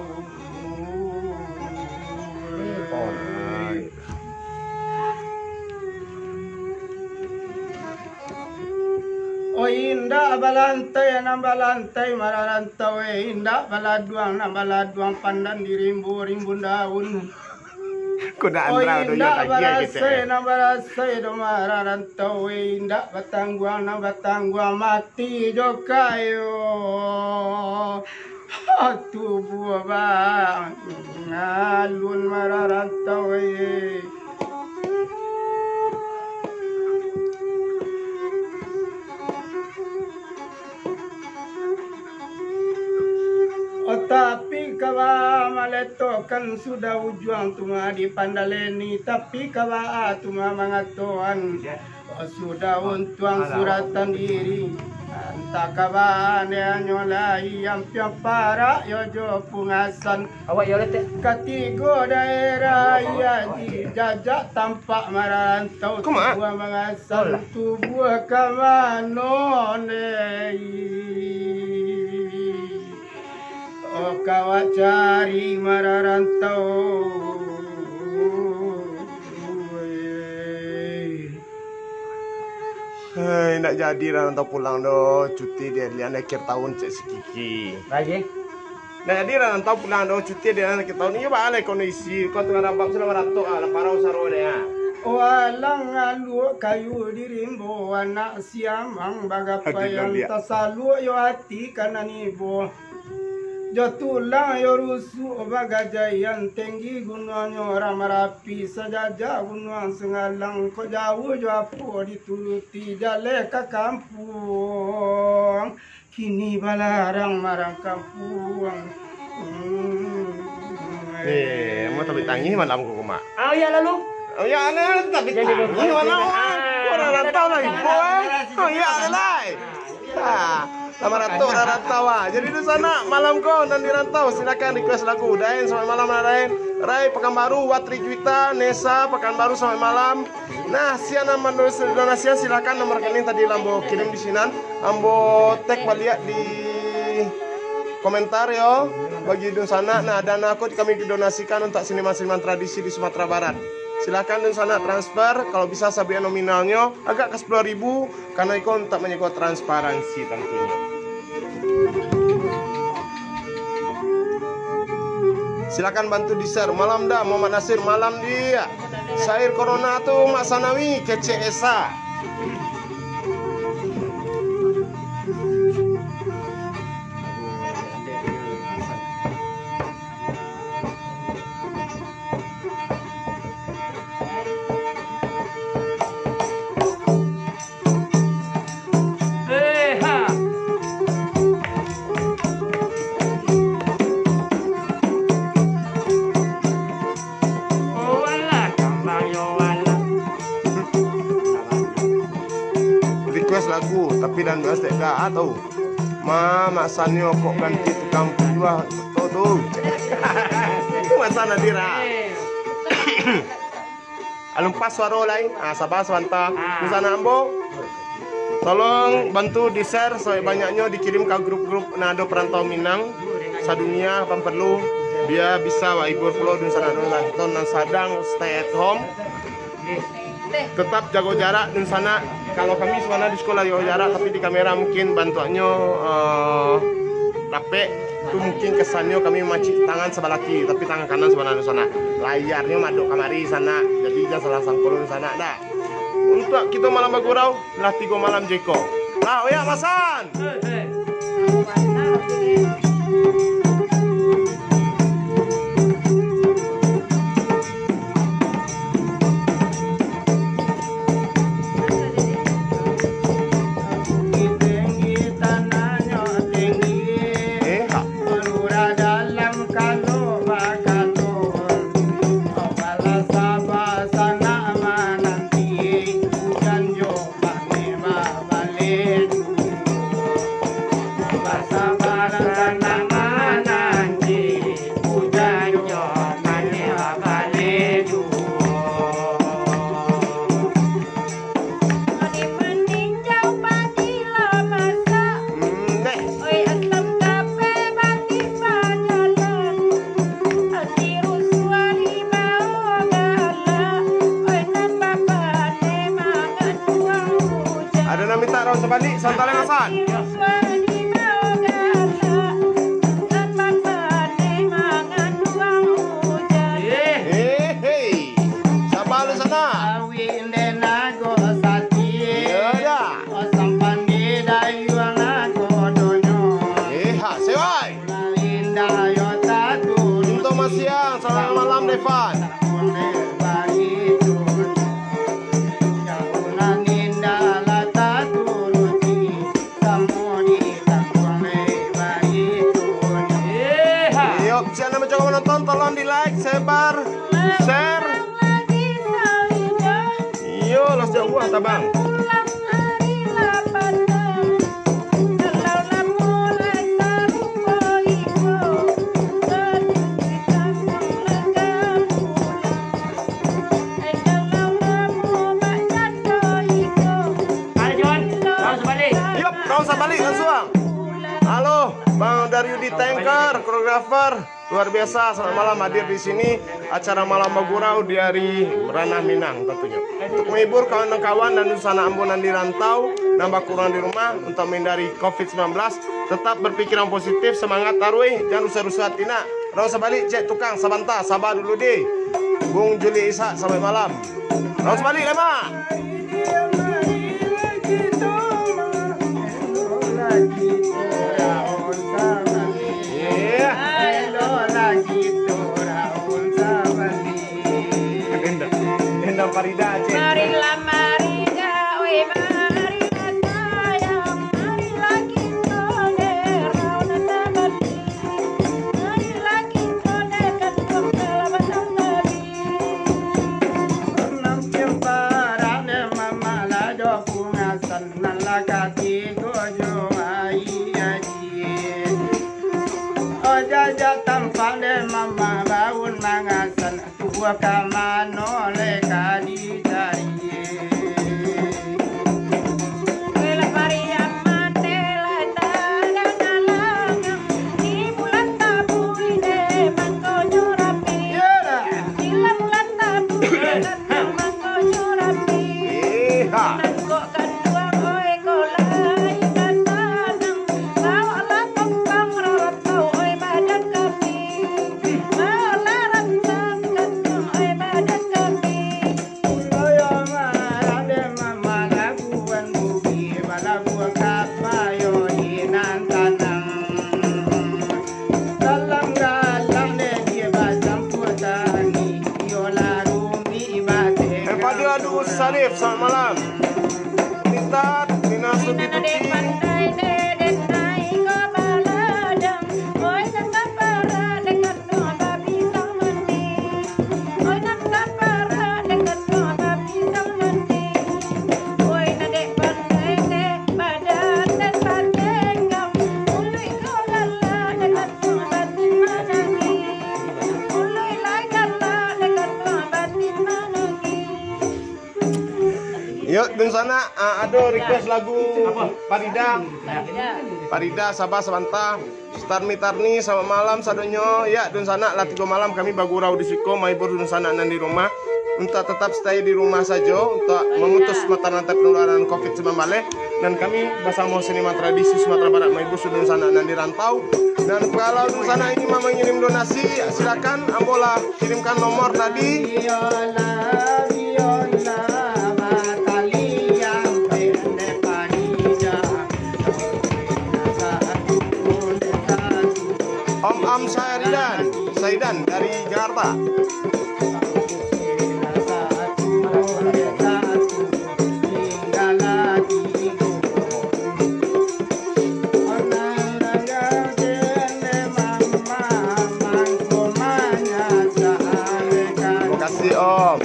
Oi, indak balantai, nan balantai mararantau, eh, indak baladuang, nan baladuang pandan di rimbo-rimbun daun. Kuda andra. Oi, indak barasai, nan barasai do mararantau, eh, indak batangguang, nan batangguang mati jo kayo. Tubuah bangalun mararantau, eh. Oh, tapi kaba maletokkan sudah ujuang tu mah dipandaleni, tapi kaba tu mah mangatoan, oh, sudah untuang suratan diri. Antah kaba anyo lai, ampiang parak yo jo pungasan. Awak yo letek. Katigo daerah iya dijajak tampak mararantau. Tubuah mangasan, tubuah ka mano, Nei? Oh, kawak cari mararantau. Hei, ndak jadi rantau pulang doh, cuti di lian akhir tahun cek si Kiki. Lagi? Ndak jadi rantau pulang doh, cuti di lian akhir tahun. Iyo, baa lai kondisi, kau tengah rabab sudah maratok, ah, lah parau saro deh, ah. Walang aluk kayu di rimbo, anak siamang bagapaian, tasaluak yo ati ka nan ibo. Jo tulang yo rusuk bagajaian, tinggi gunuangnyo Marapi, sajajak gunuang Singgalang, kok jauah jo apo dituruti, jaleh ka kampuang, kini balarang marang kampuang. Hmm. Eh, mau tapi tangih malam ko, Mak. Oh, iya, lalu? Oh, iya, nah, tapi Jadi tangih malam. Ah, Orang rantau lah, ibu, eh. Oh, iya, lah, lai. Ah, sama rantau, orang rantau, ah. Jadi, di sana, malam ko, nan di rantau, silakan request lagu. Daen, selamat malam, Daen. Rai, Pekanbaru, Watri Juwita, Nesa, Pekanbaru, selamat malam. Nah, sian nan mandonasian, silakan nomor rekening tadi lah ambo kirim di sinan. Ambo tag baliak di komentar yo. Bagi dunsanak, nah, dana ko kami didonasikan untuak seniman-seniman tradisi di Sumatera Barat. Silakan dunsanak transfer, kalau bisa sabuik nominalnyo, agak ka sapuluah ribu, karena iko untuak manjago transparansi tantunyo. Silakan bantu di-share. Malam dah, Muhammad Nasir, malam dia. Syair Corona tu Mak Sanawi, kecek Esa. Eh, ha. Oh, alah, kambang yo, alah. Request lagu, tapi dan gas tak ada, ah, tahu. Ma, Mak Sanyo kok ganti tukang piyuah tu, tu. Itu Mak Sanyo, Dira. Alun pas suaro lai. Ah, saba sabanta. Ah. Di sana ambo. Tolong bantu di-share sabanyak-banyaknyo, dikirim ka grup-grup nan ado perantau Minang sadunia, apan perlu, bia bisa wahibur pulo dunsanak-dunsanak kito nan sadang stay at home. Tetap jago jarak dunsanak. Kalau kami sabananyo di siko lah jago jarak, tapi di kamera mungkin bantuaknyo, eh, rapek. Tu mungkin kesannyo kami mamacik tangan sabalah kiri, tapi tangan kanan sabananyo dunsanak. Layarnyo madok kamari sanak. Jadi jan salah sangko dunsanak dah. Untuak kito malam bagurau, lah tigo malam jeko. Lah, oya masan. Eh, ha. Hmm, deh. Ado nan mintak raun sabalik, santai masan. Eh, hei. Saba lu sana. Iyo, dah. Eh, ha, sewai. Untuak Masiang, selamat malam, Devan. Iyo, siapa nan mancoba manonton, tolong di-like, sebar, share. Iyo, lah sajauah tabang. Ayo, Jon, raun sabalik. Yup, raun sabalik langsuang. Halo, Bang Daryudi Tanker, koreografer. Luar biasa, selamat malam hadir di sini. Acara Malam Bagurau di hari Ranah Minang tentunya. Untuk menghibur kawan-kawan dan dunsanak ambo nan di rantau, nan bakurungan di rumah, untuk menghindari covid sembilan belas, tetap berpikiran positif, semangat taruih, jangan rusuah-rusuah hati nak. Raun sabalik, cek tukang, sabanta, saba dulu deh. Bung Juli Ishak, selamat malam. Raun sabalik, Lemak. Iya. Dendam, Dendam Farida, cek. Marilah, marilah, oi, marilah sayang, marilah kito dek raun sabalik. Marilah kito dek kanduang Tigo jo aia ciek. Oja-oja tampang dek mama baun mangasan. Tuo ka mano lai ka dicari. Lah pariang mate lah tadanga langang. Di bulan tabuih dek mangkonyo rami. Iyolah. Di bulan tabuih dek mangkonyo rami. Iha. Tangkok kanduang oi ko lai ka sanang. Baoklah tampang rarantau oi badan kami. Baoklah rantang kanduang oi badan kami. Pulo yo marade mamalabuan bumi, balabuan kapayo inan tanang. Dalam galang de dia bacampur tangi, iyolah rumi batek. Empadu Adu Sarif, selamat malam. Minta Dina Subi Tuti. Yo, dunsanak, ah, ado request lagu Farida. Farida, saba sabanta. Tarni-tarni, selamat malam sadonyo. Ya, dunsanak, lah tigo malam kami bagurau di siko, mahibur dunsanak nan di rumah. Untuak tetap stay di rumah sajo, untuak memutus mata rantai penularan covid sembilan belas. Dan kami basamo Seniman Tradisi Sumatera Barat mahibur dunsanak nan di rantau. Dan kalau dunsanak ingin mengirim donasi, silakan, ambo lah kirimkan nomor tadi. Om Am Saidan, Saidan dari Jakarta. Makasih, Om.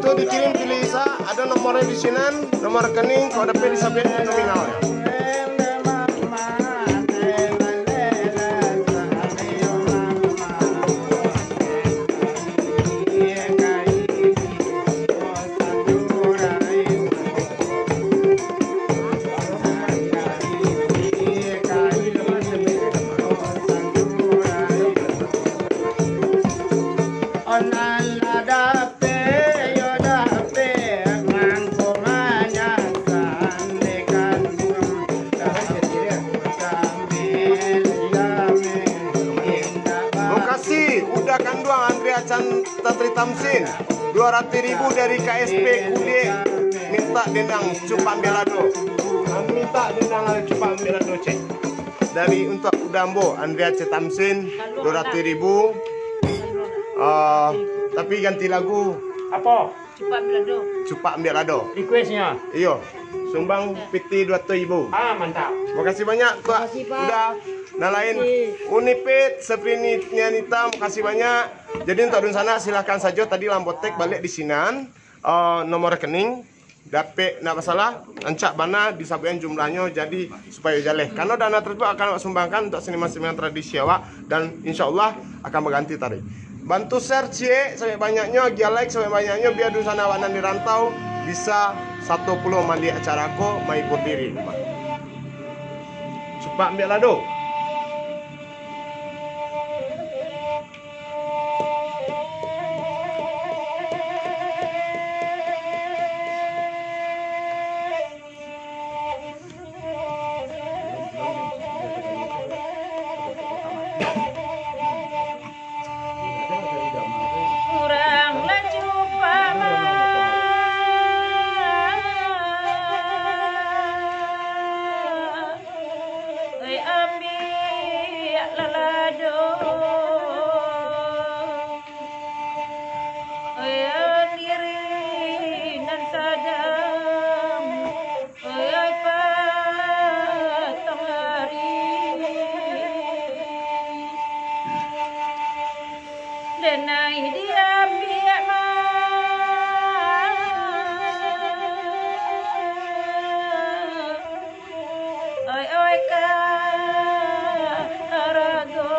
Untuk dikirim pilih Isa, ada nomornya di sinan, nomor rekening, kalau dapat disampaikan nominalnya. Makasih, Uda Kanduang Andrea Can Tatri Tamsin, dua ratus ribu dari K S P Kuliah, minta dendang Cupak Belado. Minta dendang Cupak Belado, cek. Dari untuk Uda Ambo, Andrea C Tamsin, dua ratus ribu. Ah, tapi ganti lagu. Apo? Cupak Ambiak Lado. Cupak Ambiak Lado. Requestnya. Iyo. Sumbang piti dua ratus ribu. Ah, mantap. Makasih banyak, Pak. Makasih, Pak. Uda. Nan lain, Unipit, Sefrini Nianita, makasih banyak. Jadi, untuk dunsanak, silahkan sajo tadi Lambotek baliak di sinan, eh, nomor rekening, dapek, ndak masalah, rancak bana disabuikan jumlahnyo, jadi supayo jaleh. Karano dana tersebut akan awak sumbangkan untuk seniman-seniman tradisi awak, dan insya Allah akan baganti tadi. Bantu share ciek sabanyak-banyaknyo, agiah like sabanyak-banyaknyo, biar dunsanak awak nan di rantau bisa sato pulo maliek acara ko, mahibur diri. Pak, ambiak lado. Urang lah cupak mah. Oi, ambiak lah lado. Oi, diri nan sadang. Oi, patang ari. Denai diambiak mah. Oi, oi, ka harago.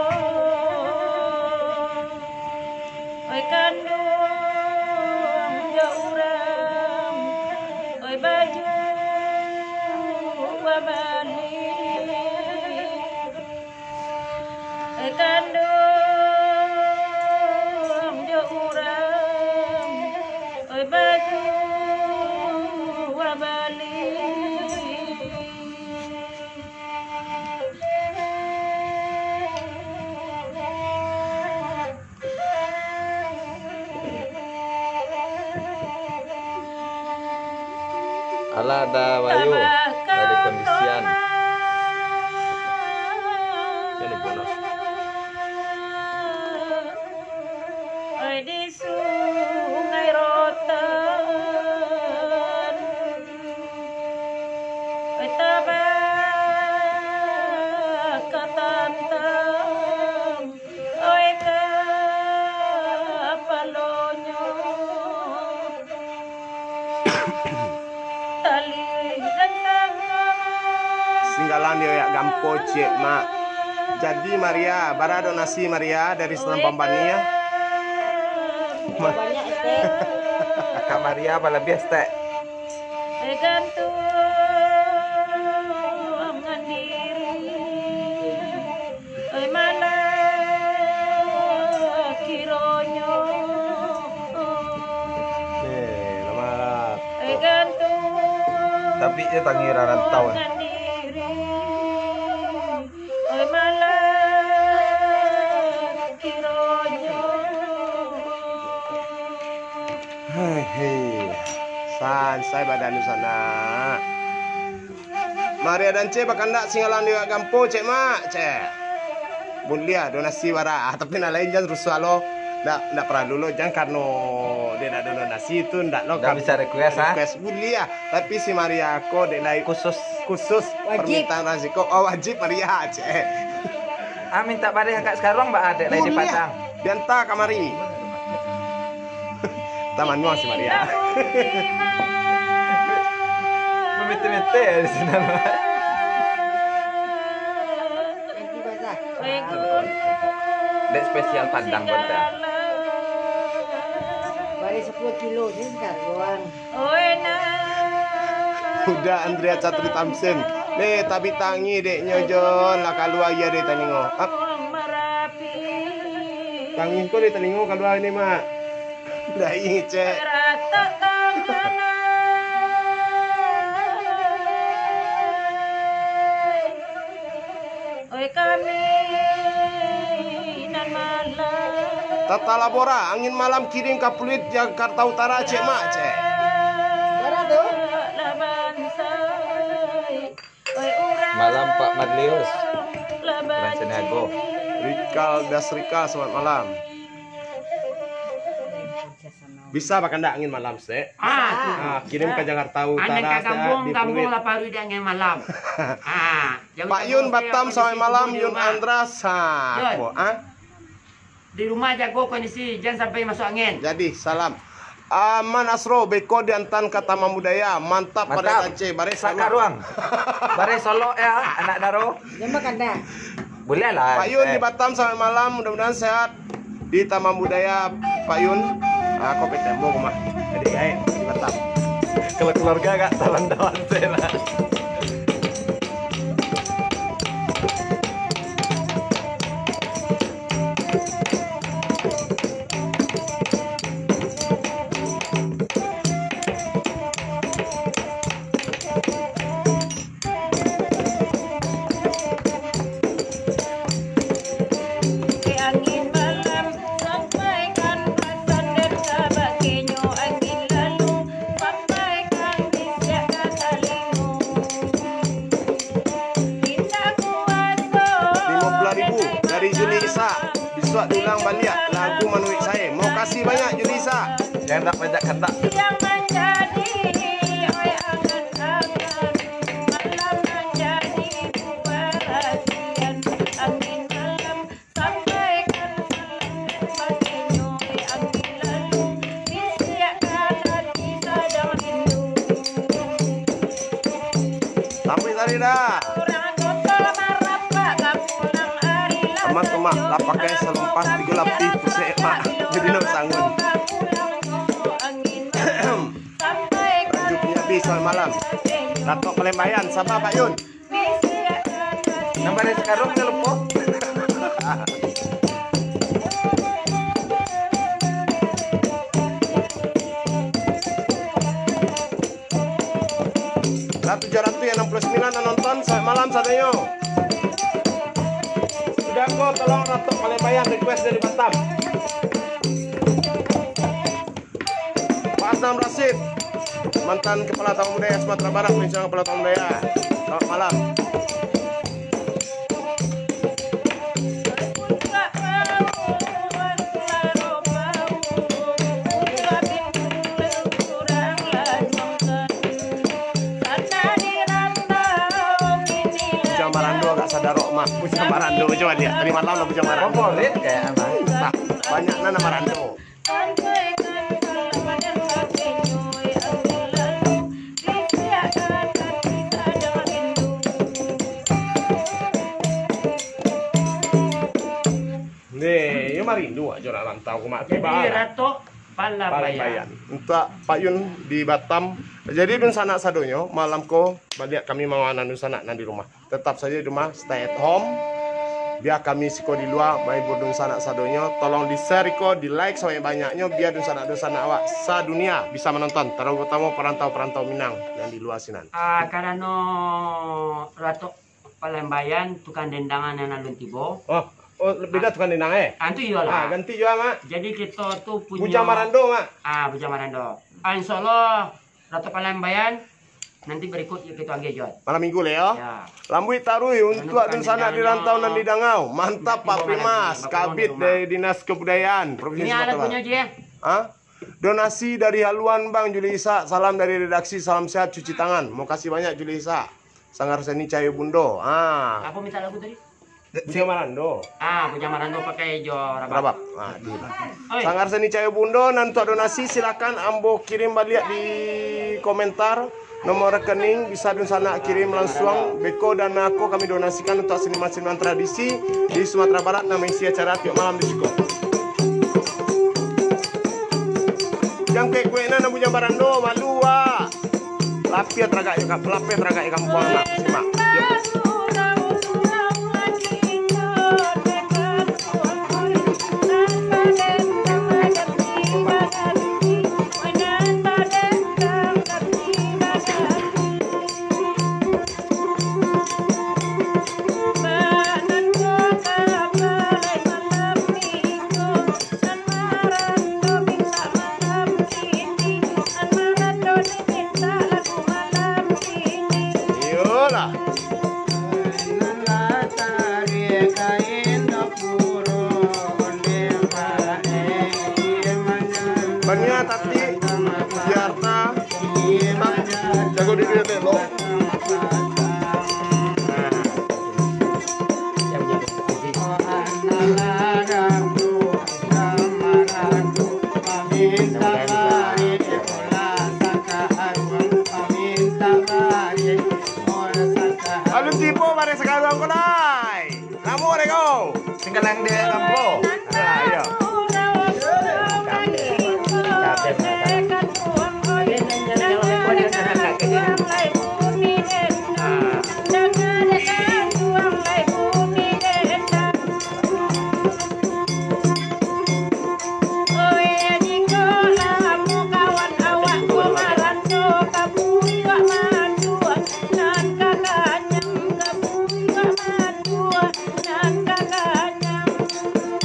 Oi, kanduang jo urang. Oi, baju babali. Oi, kanduang jo urang, oi, baju babali. Alah, dah bayu dari kondisian. Jadi bonus. Oi, di Sungai Rotan, oi, tabaka tantang. Oi, kapalonyo, tali dan tangan. Singgalan di oyak gampo, ciek, Mak. Jadi, Maria, bara donasi, Maria, dari Senang Pambani, ya. Banyak, Estek. Kak Maria, apa lebih, Estek? Gantung diri. Oi, malah kironyo. Eh, lah malah. Oi, gantung. Tapi dia tangi rantau, eh. Diri. Oi, malah kironyo. Hei, hei. Sansai badan tu sanak. Maria Dance bakandak singgalan di gampo, cek, Mak, cek. Buliah donasi bara, ah, tapi nan lain jan rusuah lo. Ndak, ndak paralu lo, jan karano dia ndak ado donasi tu, ndak lo. Ndak bisa request, ah? Request buliah, tapi si Maria ko dek lai khusus, khusus. Wajib. Permintaan rasiko, oh, wajib Maria, cek. Ah, minta bareh angkat sekarang, Mbak, dek lai di Padang. Dianta kamari. Tamanuang si Maria. Mamete-mete di sinan. Dek spesial Padang kota. Bari sepuluh kilo ni sekarang. Uda Andrea Catri Tamsin. Nih, tapi tangi deknyo, Jon, lah kalua aia dari talingo. Ap. Tangih ko di talingo kalua ni, Mak. Dah ingecek. Oi, kami nan malam. Tata Labora, angin malam kirim ka Pluit Jakarta Utara, cek, Mak, cek. Bara tu? Malam, Pak Marlius. Rancaniago. Rikal Das Rikal, selamat malam. Bisa bakandak angin malam, Sek? Ah. Ah, kirim ka Jakarta Utara, angin ka Sek, Gambong, di Gambong Pluit. Lah paruik di angin malam. Ah, Pak Yun Batam, selamat malam, Yun Andras. Ha, Yun. Ko, ah? Di rumah jago kondisi, jan sampai masuk angin. Jadi, salam. Aman Asro, beko diantan ka Taman Budaya. Mantap, Mantap. Pada Aceh. Bareh Sakaruang. Bareh Solok ya, anak daro. Jan bakandak. Boleh lah. Pak Yun di Batam, selamat malam. Mudah-mudahan sehat di Taman Budaya, Pak Yun. Ah, kau P T M kau mah. Jadi, baik, di Batam. Kalau keluarga agak talan-talan, saya lah. Suak diulang baliak lagu Manuik Sae. Mokasih banyak, Julisa. Kandak banyak kandak. Siang manjadi, oi, angan-angan, malam manjadi, bubarasian, angin malam, sampaikan salam, batinyo, oi, angin lalu, bisiakkan hati sadang rindu. Sampai tadi dah. Aman tu, Mak, lah pakai salumpas tigo lapih pusek, Mak. Jadi nak sangun. Baju punya habis semalam. Datuk Palembayan, sabar, Pak Yun. Nambah dari sekarang, jangan lupa. Lah tujuh ratus yang enam puluh sembilan yang nonton, selamat malam sadonyo. Sudah ko, tolong Datuk Palembayan request dari Batam. Pak Adnan Rasid, mantan Kepala Taman Budaya Sumatera Barat, pensiun Kepala Taman Budaya. Selamat malam. Bujang Marando agak sadar, Mak. Bujang Marando, coba lihat. Tadi malam lah Bujang Marando. Favorit kayak apa? Nah, banyak nan Marando. Nih, yo marindu ajo nak rantau ko, Mak. Jadi, Ratok Palambayan. Palambayan. Untuak Pak Yun di Batam. Jadi, dunsanak sadonyo, malam ko baliak kami mawanan dunsanak nan di rumah. Tetap sajo di rumah, stay at home. Bia kami siko di lua, mahibur dunsanak sadonyo. Tolong di-share iko, di-like sabanyak-banyaknyo, bia dunsanak-dunsanak awak sadunia bisa manonton, tarutamo parantau-parantau Minang nan di lua sinan. Ah, karano Ratok Palambayan, tukang dendangan nan alun tibo. Oh, oh, beda tukang dendang, eh? Ah, tu iyolah. Ah, ganti jua, Mak. Jadi kito tu punyo Bujang Marando, Mak. Ah, Bujang Marando. Ah, insyaallah, Ratok Palambayan, nanti berikut kito agiah, Jon. Malam minggu lah, yo. Ya. Lambuik taruih untuak dunsanak di rantau nan di dangau. Mantap, Pak Primas. Kabid dari Dinas Kebudayaan Provinsi Sumatera Barat. Ini alat punyo, Ji, ya? Hah? Donasi dari haluan Bang Juli Ishak. Salam dari redaksi. Salam sehat, cuci tangan. Makasih banyak, Juli Ishak. Sanggar Seni Cahyo Bundo. Ah. Apa minta lagu tadi? Bujang Marando. Ah, Bujang Marando pakai jo rabab. Rabab. Ah, di. Oi. Sanggar Seni Cahyo Bundo, nan untuak donasi, silakan ambo kirim baliak di komentar. Nomor rekening bisa dunsanak kirim lansuang. Beko dana ko kami donasikan untuak seniman-seniman tradisi di Sumatera Barat nan maisi acara tiok malam di siko. Jan kuek-kuek nan Bujang Marando, malu, wak. Lapeh taragak jo kam-, lapeh taragak jo kampuang, Mak. Simak. Yo. Iyolah. Bania tati, Jakarta, jago diri, elok. Alun tibo bareh sakaruang ko lai. Lamo deh ko. Tinggalan dek lampu. Nah, iyo.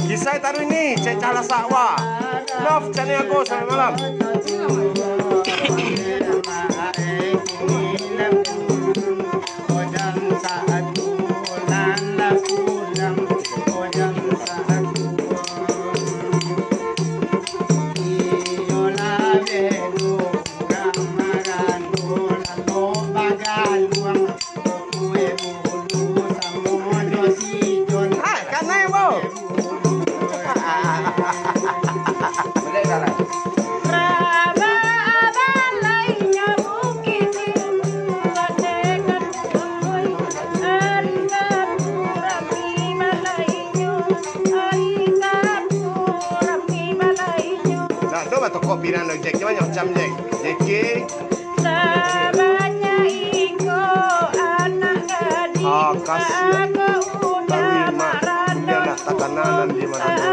Kisah taruih ni, cecah lasak wa. Love channel aku sampai malam. Pikiran Jack, banyak macam Jack. Jack. Sabanyak iko anak gadih. Ah, kasihan. Taruih, Mak. Bunda nak takana nan di marando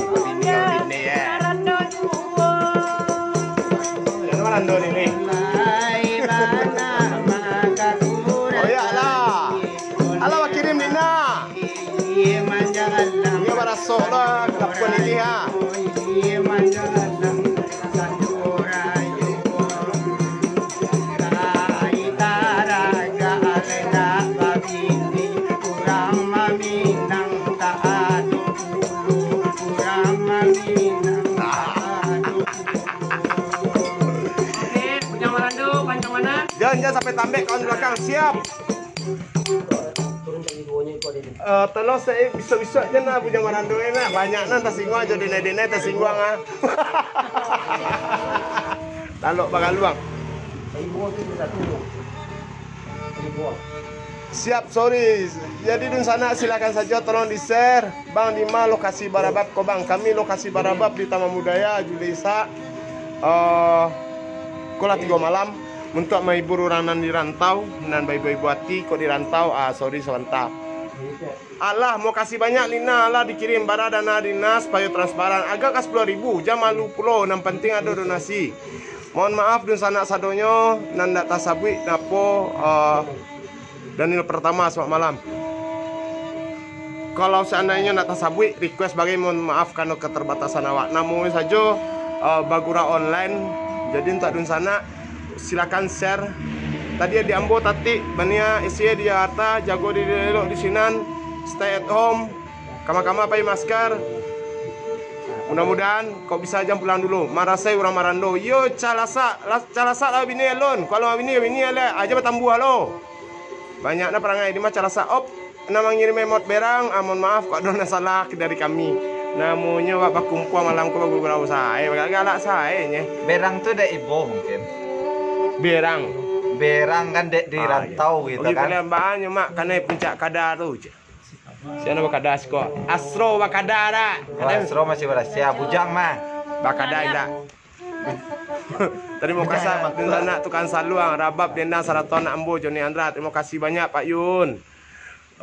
tu, bini, bini, bini, ya. Jangan marando ni, ni. Oh, ya lah. Alah, bakirim, Dina. Iyo, barasok lah, kapan ini, ha? Oke, Bujang Marando, panjang mana? Jan, jan sampai tambek kawan belakang, siap. Eh, tolong sa-, eh, bisuak-bisuak se nah, Bujang Marando, eh, nah. Banyak nan tasingguang, jo denai-denai tasingguang, ah. Talok bagaluang. Siap, sorry. Jadi, dunsanak, silakan sajo tolong di-share. Bang, di ma lokasi barabab ko, Bang? Kami lokasi barabab di Taman Budaya, Julai Isak. Eh, ko lah tigo malam. Untuak mahibur urang nan di rantau, nan baibo-ibo ati, kok di rantau, ah, sorry sabanta. Alah, makasih banyak, Lina, alah dikirim bara dana Lina supayo transparan. Agak ka sapuluah ribu, jan malu pulo, nan pantiang ado donasi. Mohon maaf, dunsanak sadonyo, nan ndak tasabuik, napo, ah, Daniel Pertama, selamat malam. Kalau seandainyo nak tasabuik, request bagai mohon maaf karano keterbatasan awak. Namonyo sajo, eh, bagura online. Jadi, untuak dunsanak, silakan share. Tadi adik ambo Tatik, bania isi di Jakarta, jago diri elok di sinan, stay at home, kama-kama pakai masker. Mudah-mudahan kok bisa jan pulang dulu. Marasai urang marando. Yo, calasak, las-, calasak lah bini alun. Kalau bini, bini lah. Aja batambuah lo. Banyak nah parangai di mah calasak. Op, nan mangirim emot berang, ah, mohon maaf kok ado nan salah dari kami. Namonyo wak bakumpua malam ko bagurau sae, galak-galak sae nye. Berang tu dek ibo mungkin. Berang. Berang kan dek di Ah, rantau iya. Gitu. Oke, kan. Kalian bahanyo mak kanai puncak kada tu je. Siapa bakada siko? Astro bakada dak? Oh, Astro masih berhasil. Bujang mah. Bakada indak? Tarimo kasih, Bujang, Bujang. Anak tukang saluang, rabab dendang sarato anak ambo, Joni Andra. Tarimo kasih banyak, Pak Yun.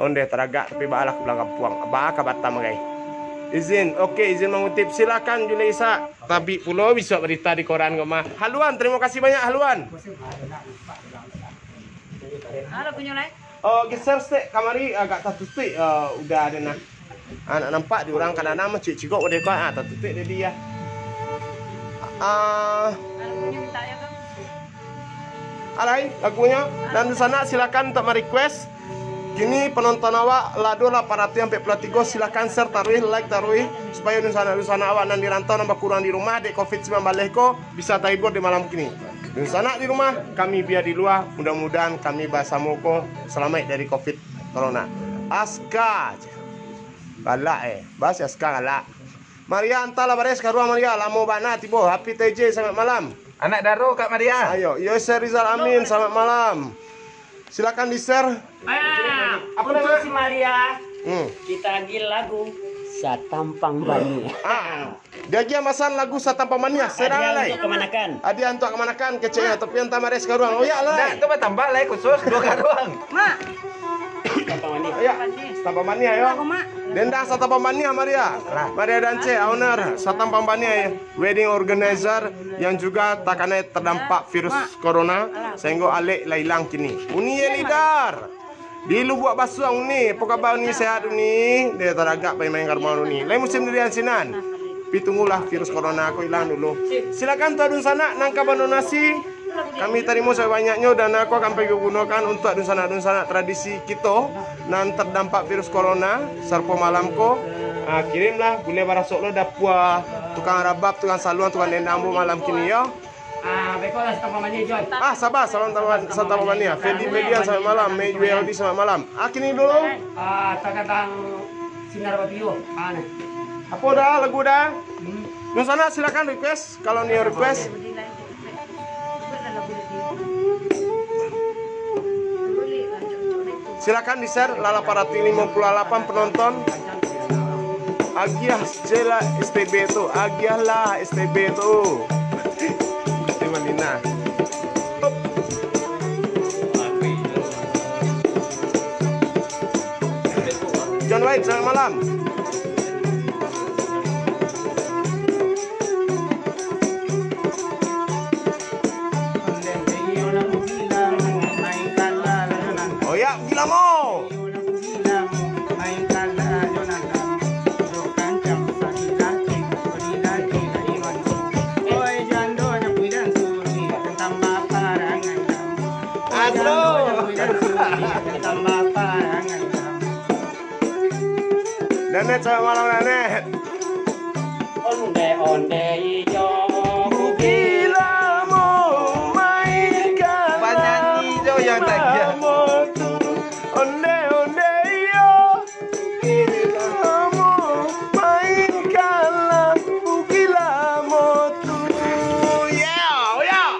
Ondeh taragak, tapi baalah ka pulang kampuang. Baa ka Batam, gai. Izin, oke, izin mangutip. Silakan, Julai Isak. Tabik pulo bisuak barita di koran ko mah. Haluan, tarimo kasih banyak, Haluan. Halo, Gunyo Lai. Oh, geser stek kamari, agak tatutuik, eh, udah ada nah. Ah, nak nampak di urang kadang-kadang mah cik-cikok udah kau, ah, tatutuik dia dia. Ah, Halo, Gunyo minta ya, Bang. Alai, lagunyo. Dan di sana silakan untuk merequest. Kini penonton awak lah ado lapan ratus ampek puluah tigo, silakan share taruih, like taruih, supaya dunsanak-dunsanak awak nan di rantau, nan bakurang di rumah dek covid sembilan belas ko, bisa tahibur di malam kini. Dunsanak di rumah, kami bia di lua, mudah-mudahan kami basamo ko salamaik dari covid corona. Aska je. Galak, eh. Bas Aska galak. Maria, antahlah bareh ka ruang Maria. Lamo bana tibo. Happy T J, selamat malam. Anak Daro, Kak Maria. Ayo, Yosef Rizal Amin, selamat malam. Silakan di-share. Ah, Apa untuk nama? Si Maria, Hmm. Kita lagi lagu Satampang Bani. Ah. Dia lagi masan lagu Satampang Bani. Serang Hadiah lai. Untuk kemanakan. Hadiah untuk kemanakan, keceknya. Tapi yang tamareh sekarang. Oh, ya lah. Dah, tu bertambah lai khusus dua karuang. Mak. Satampang Bani. Ya, Satampang Bani, ayo. Aku, Mak. Denda Satampang Bani, Maria. Lah. Maria Dance, owner Satampang Bani, ya. Wedding organizer yang juga takana terdampak virus corona, sehingga alek lah hilang kini. Uni ye leader. Di Lubuak Basuang ni, apo kaba Uni, sehat Uni? Dia taragak pai main ka rumah Uni. Lai musim durian sinan. Pi tunggulah virus corona ko hilang dulu. Silakan tu adun sanak nan ka badonasi. Kami tarimo sabanyaknyo, dana ko akan digunokan untuak adun sanak-adun sanak tradisi kito nan terdampak virus corona, sarupo malam ko. Ah, kirimlah, buliah barasok lo dapua tukang rabab, tukang saluang, tukang dendang bu malam kini yo. Ah, beko lah Satampang Bani, John. Ah, sabar, salam tamu, salam tamu mania. Fedi Fedian, selamat malam. Mei Jueldi, selamat malam. Ah, kini dulu. Ah, takatang sinar batio. Ah, nah. Apo dah, lagu dah? Hmm. Nusana silakan request, kalau ni request. Silakan di-share, lah lapan ratus lima puluh delapan penonton. Agiah je lah S T B tu, agiahlah S T B tu. Nah. John White, selamat malam. Oh ya, gila mo. Astro. Nenek, selamat malam, Nenek. Onde-onde iyo. Bugila mo mainkan. Banyanyi jo yang tak kira. Mo tu. Onde-onde iyo. Bugila mo mainkanlah. Bugila mo tu. Yeah, yeah.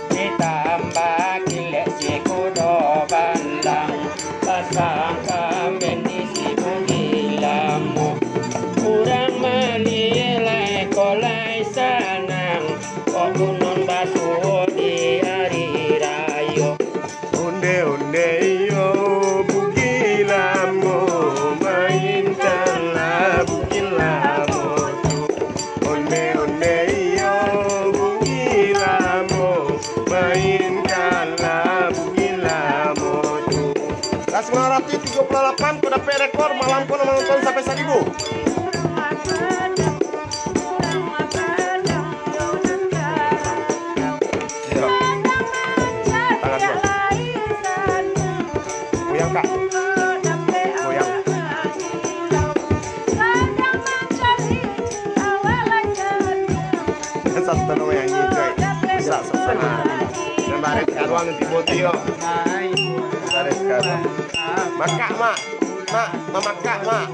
Ditambah kilek si kudo balang, pasang kambing di si bugila mo. Urang maliek lai ko lai sanang, kok bunon basuo di ari rayo. Onde-onde iyo, bugila mo, mainkanlah bugila mo tu. Onde-onde iyo, bugila mo, mainkanlah bugila mo tu. Lah, sembilan ratus tiga puluh delapan, ko dapek rekor, malam ko nan manonton sampai saribu. Iyo. Tangan dua. Goyang, Kak. Goyang. Satu tanah yang ngintai. Bisa, bisa. Nah. Dan baris karuan nanti boti, yo. Baris karuan. Makak, Mak. Mak, mamakak, Mak.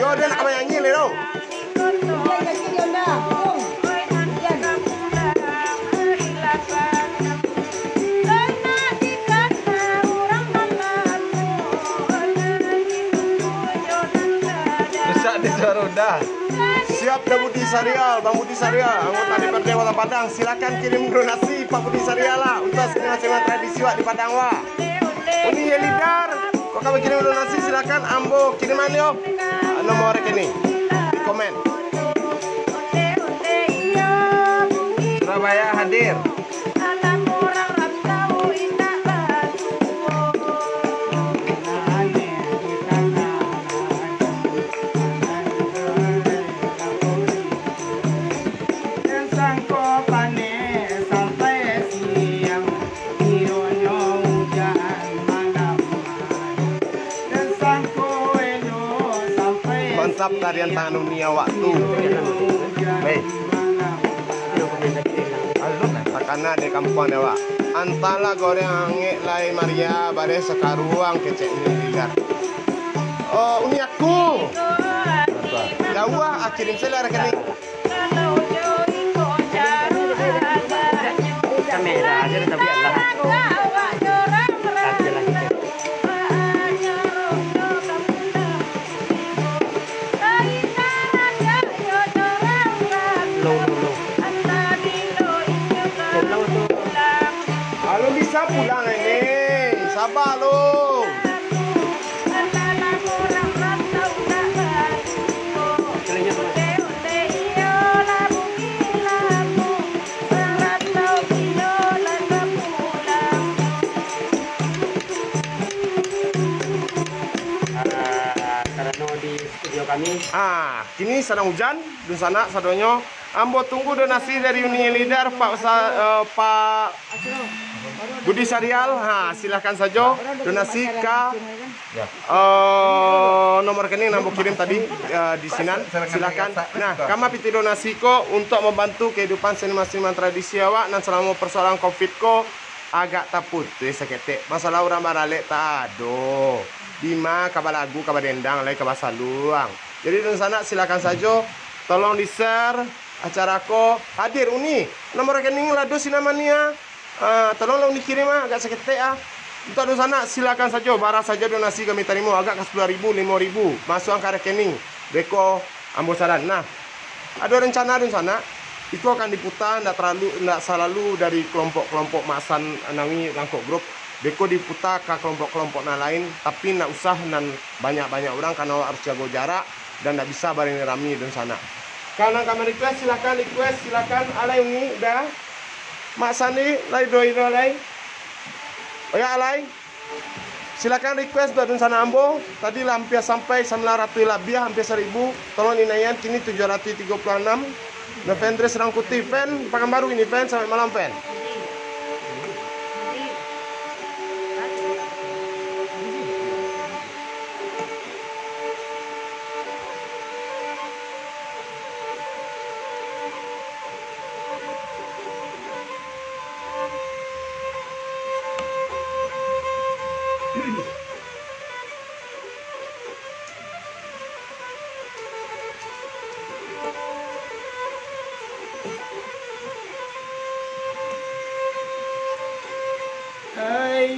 Yo, den nak manyanyi lai, doh. Rusak di suara udah. Siap, Bang Budi Sarial, Bang Budi Sarial, anggota D P R D Kota Padang. Silakan kirim donasi, Pak Budi Sarial lah, untuk seniman-seniman tradisi wak di Padang wak. Uni Yelidar, kok ka bakirim donasi, silakan ambo kiriman yo nomor rekening di komen. Surabaya hadir. Mantap tarian tangan Uni awak tu. Hei. Takana di kampuang dek awak. Antahlah goreng angek lai Maria, bareh sakaruang kecek Uni Ligar. Oh, Uni aku. Jauah, ah, kirim sajo lah rekening. Kamera aja dah tabiat lah. Tapi lah kita. Low, low, low. Low, low tu. Alun bisa pulang ini. Sabar lu. Ah, karano di studio kami. Ah, kini sadang hujan, dunsanak sadonyo. Ambo tunggu donasi dari Uni Elidar, Pak Sa-, eh, Pak Budi Sarial, ha, silahkan sajo donasi ka, eh, nomor rekening nan ambo kirim tadi, eh, di sinan, silahkan. Nah, kama pitih donasi ko untuak mambantu kahidupan seniman-seniman tradisi awak nan salamo parsoalan covid ko agak taputuih saketek. Masalah urang baralek tak ado. Dima ka balagu, ka badendang, lai ka basaluang. Jadi, dunsanak, silahkan sajo, tolong di-share acara ko. Hadir Uni, nomor rekening lah ado sinan mania. Ah, tolonglah Uni kirim ah, agak saketek ah. Untuak dunsanak, silakan sajo, bara sajo donasi kami tarimo, agak ka sapuluah ribu, limo ribu, masuakan ka rekening. Beko ambo saran. Nah, ado rencana dunsanak, itu akan diputa ndak terlalu, ndak salalu dari kelompok-kelompok Mak San Anawi Langkok Group. Beko diputa ka kelompok-kelompok nan lain, tapi ndak usah nan banyak-banyak urang, karena awak harus jago jarak dan ndak bisa barami-rami dunsanak. Kalau nan ka request, silakan request, silakan. Alai Uni, udah. Mak Sandi, lai doi do alai. Oya alai. Silakan request buat dunsanak ambo. Tadi lah hampir sampai sambilan ratuih labiah, hampir saribu. Tolong dinaikan, kini tujuah ratuih tigo puluah anam. Novendres Rangkuti, fan Pakanbaru ini, fan, selamat malam, fan. Ai,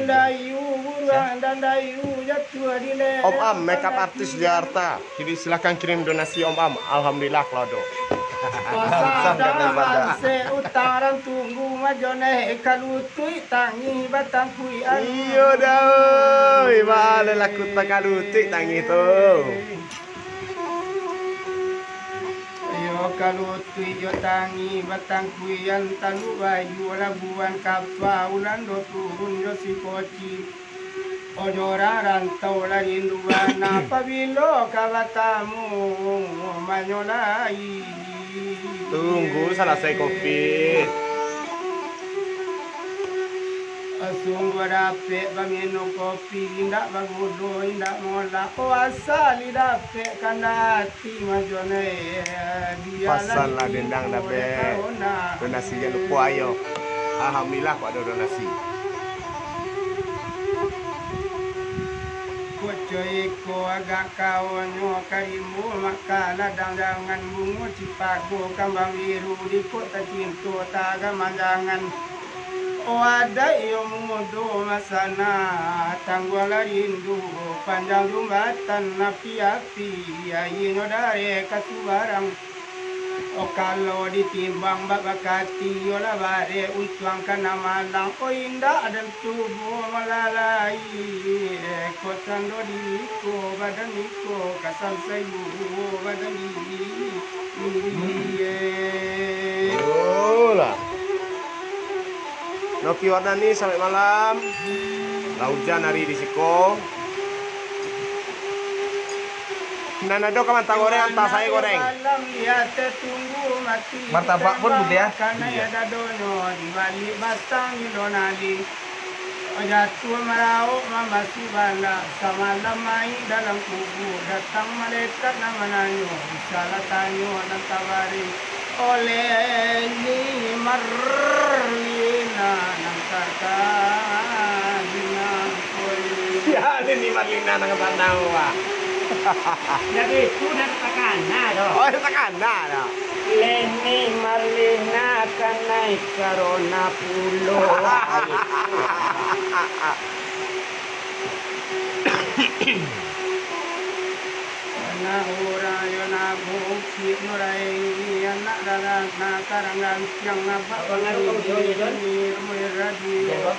Dayu, buruan dan Dayu, jatuah di leher. Om Am, makeup artis Jakarta. Kini silakan kirim donasi Om Am. Alhamdulillah, kalau ado. Pasang dan mansek utang tunggu majoneh, kalutuik tangih batangkuian. Iyo dah, oi. Baa lah laku takalutuik tangih tu. Iyo kalutuik jo tangih batangkuian, Taluk Bayu, Labuan Kapa, Ulando turun jo si Koci. Ojo urang rantau lah rinduan, pabilo ka batamu manyolai. Tunggu salasai covid. Sungguah dapek baminum kopi, indak bagudo, indak molak, oh, asa li dapek kandak ati majonai. Pasan lah dendang dapek donasi, jan lupo ayo. Alhamdulillah, kok ado donasi. Koco iko agak kaonyo ka rimbo, maka ladang jangan bungo cipago, kambang biru di kota cinto, tagaman jangan. Oh, adaik iyo mudo masana, tangguanglah rindu, panjang jumbatan api-api, aianyo dareh ka subarang. Oh, kalau ditimbang bak bakati, iyolah bareh untuang ka nan malang. Oh, indak dan tubuh malalai, kok tando diri ko, badan iko, kasam sayu badan diri. Olah. Noki Wardani, selamat malam. Lah ujan hari di siko. Nan ado ka mantah goreng, antah sae goreng. Martabak pun butuh, ya? Iya. Jatuah marauk mambasuah bana, samalam main dalam kubur, datang malaikat nan mananyo, bisa lah tanyo nan tabari, oleh Ni Marlina nan takana koi. Sia Ni Marlina nan takana, wah. Jadi itu nan takana doh. Oh, takana doh. Leni Marlina kanai corona pulo. Anak urang yo nak bukik nurai, anak darah nak tarang gantiang, nak bak pangaruh di rumah radio.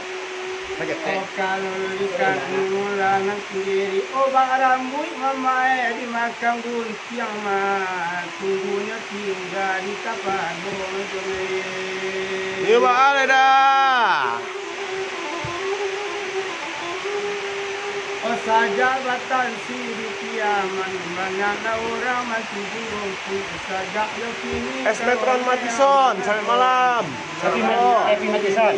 Sakit, eh? Oh, kalau ikan mula nan sendiri, oh, bak rambuik mamae dimakan guntiang mah, tunggunyo tingga di kapalo. Iyo, baa lai dah. Oh, Sajak batang si rupiah, mano banyaklah urang mantuju rumput. Sajak yo kini Esmetron Matison, selamat malam. Happy Mat-, Happy Matison.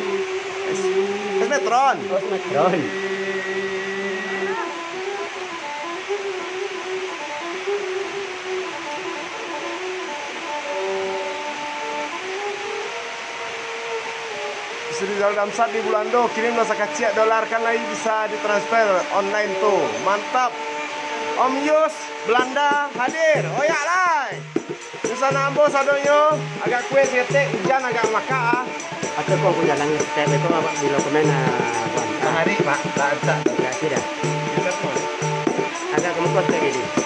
Es-, Esmetron. Oh, Esmetron. Sri Zaldamsat di Bulando, kirimlah sakaciak dolar, kan lai bisa ditransfer online tu. Mantap. Om Yus, Belanda hadir. Oyak lai. Di sana ambo sadonyo, agak kuek saketek, ujan agak malakak ah. Atau kau punya langit, kayak beko awak bilo komen, ah, Wan. Ah. Hari, Pak, tak, tak. Agak sih dah. Agak kemukos kayak gini.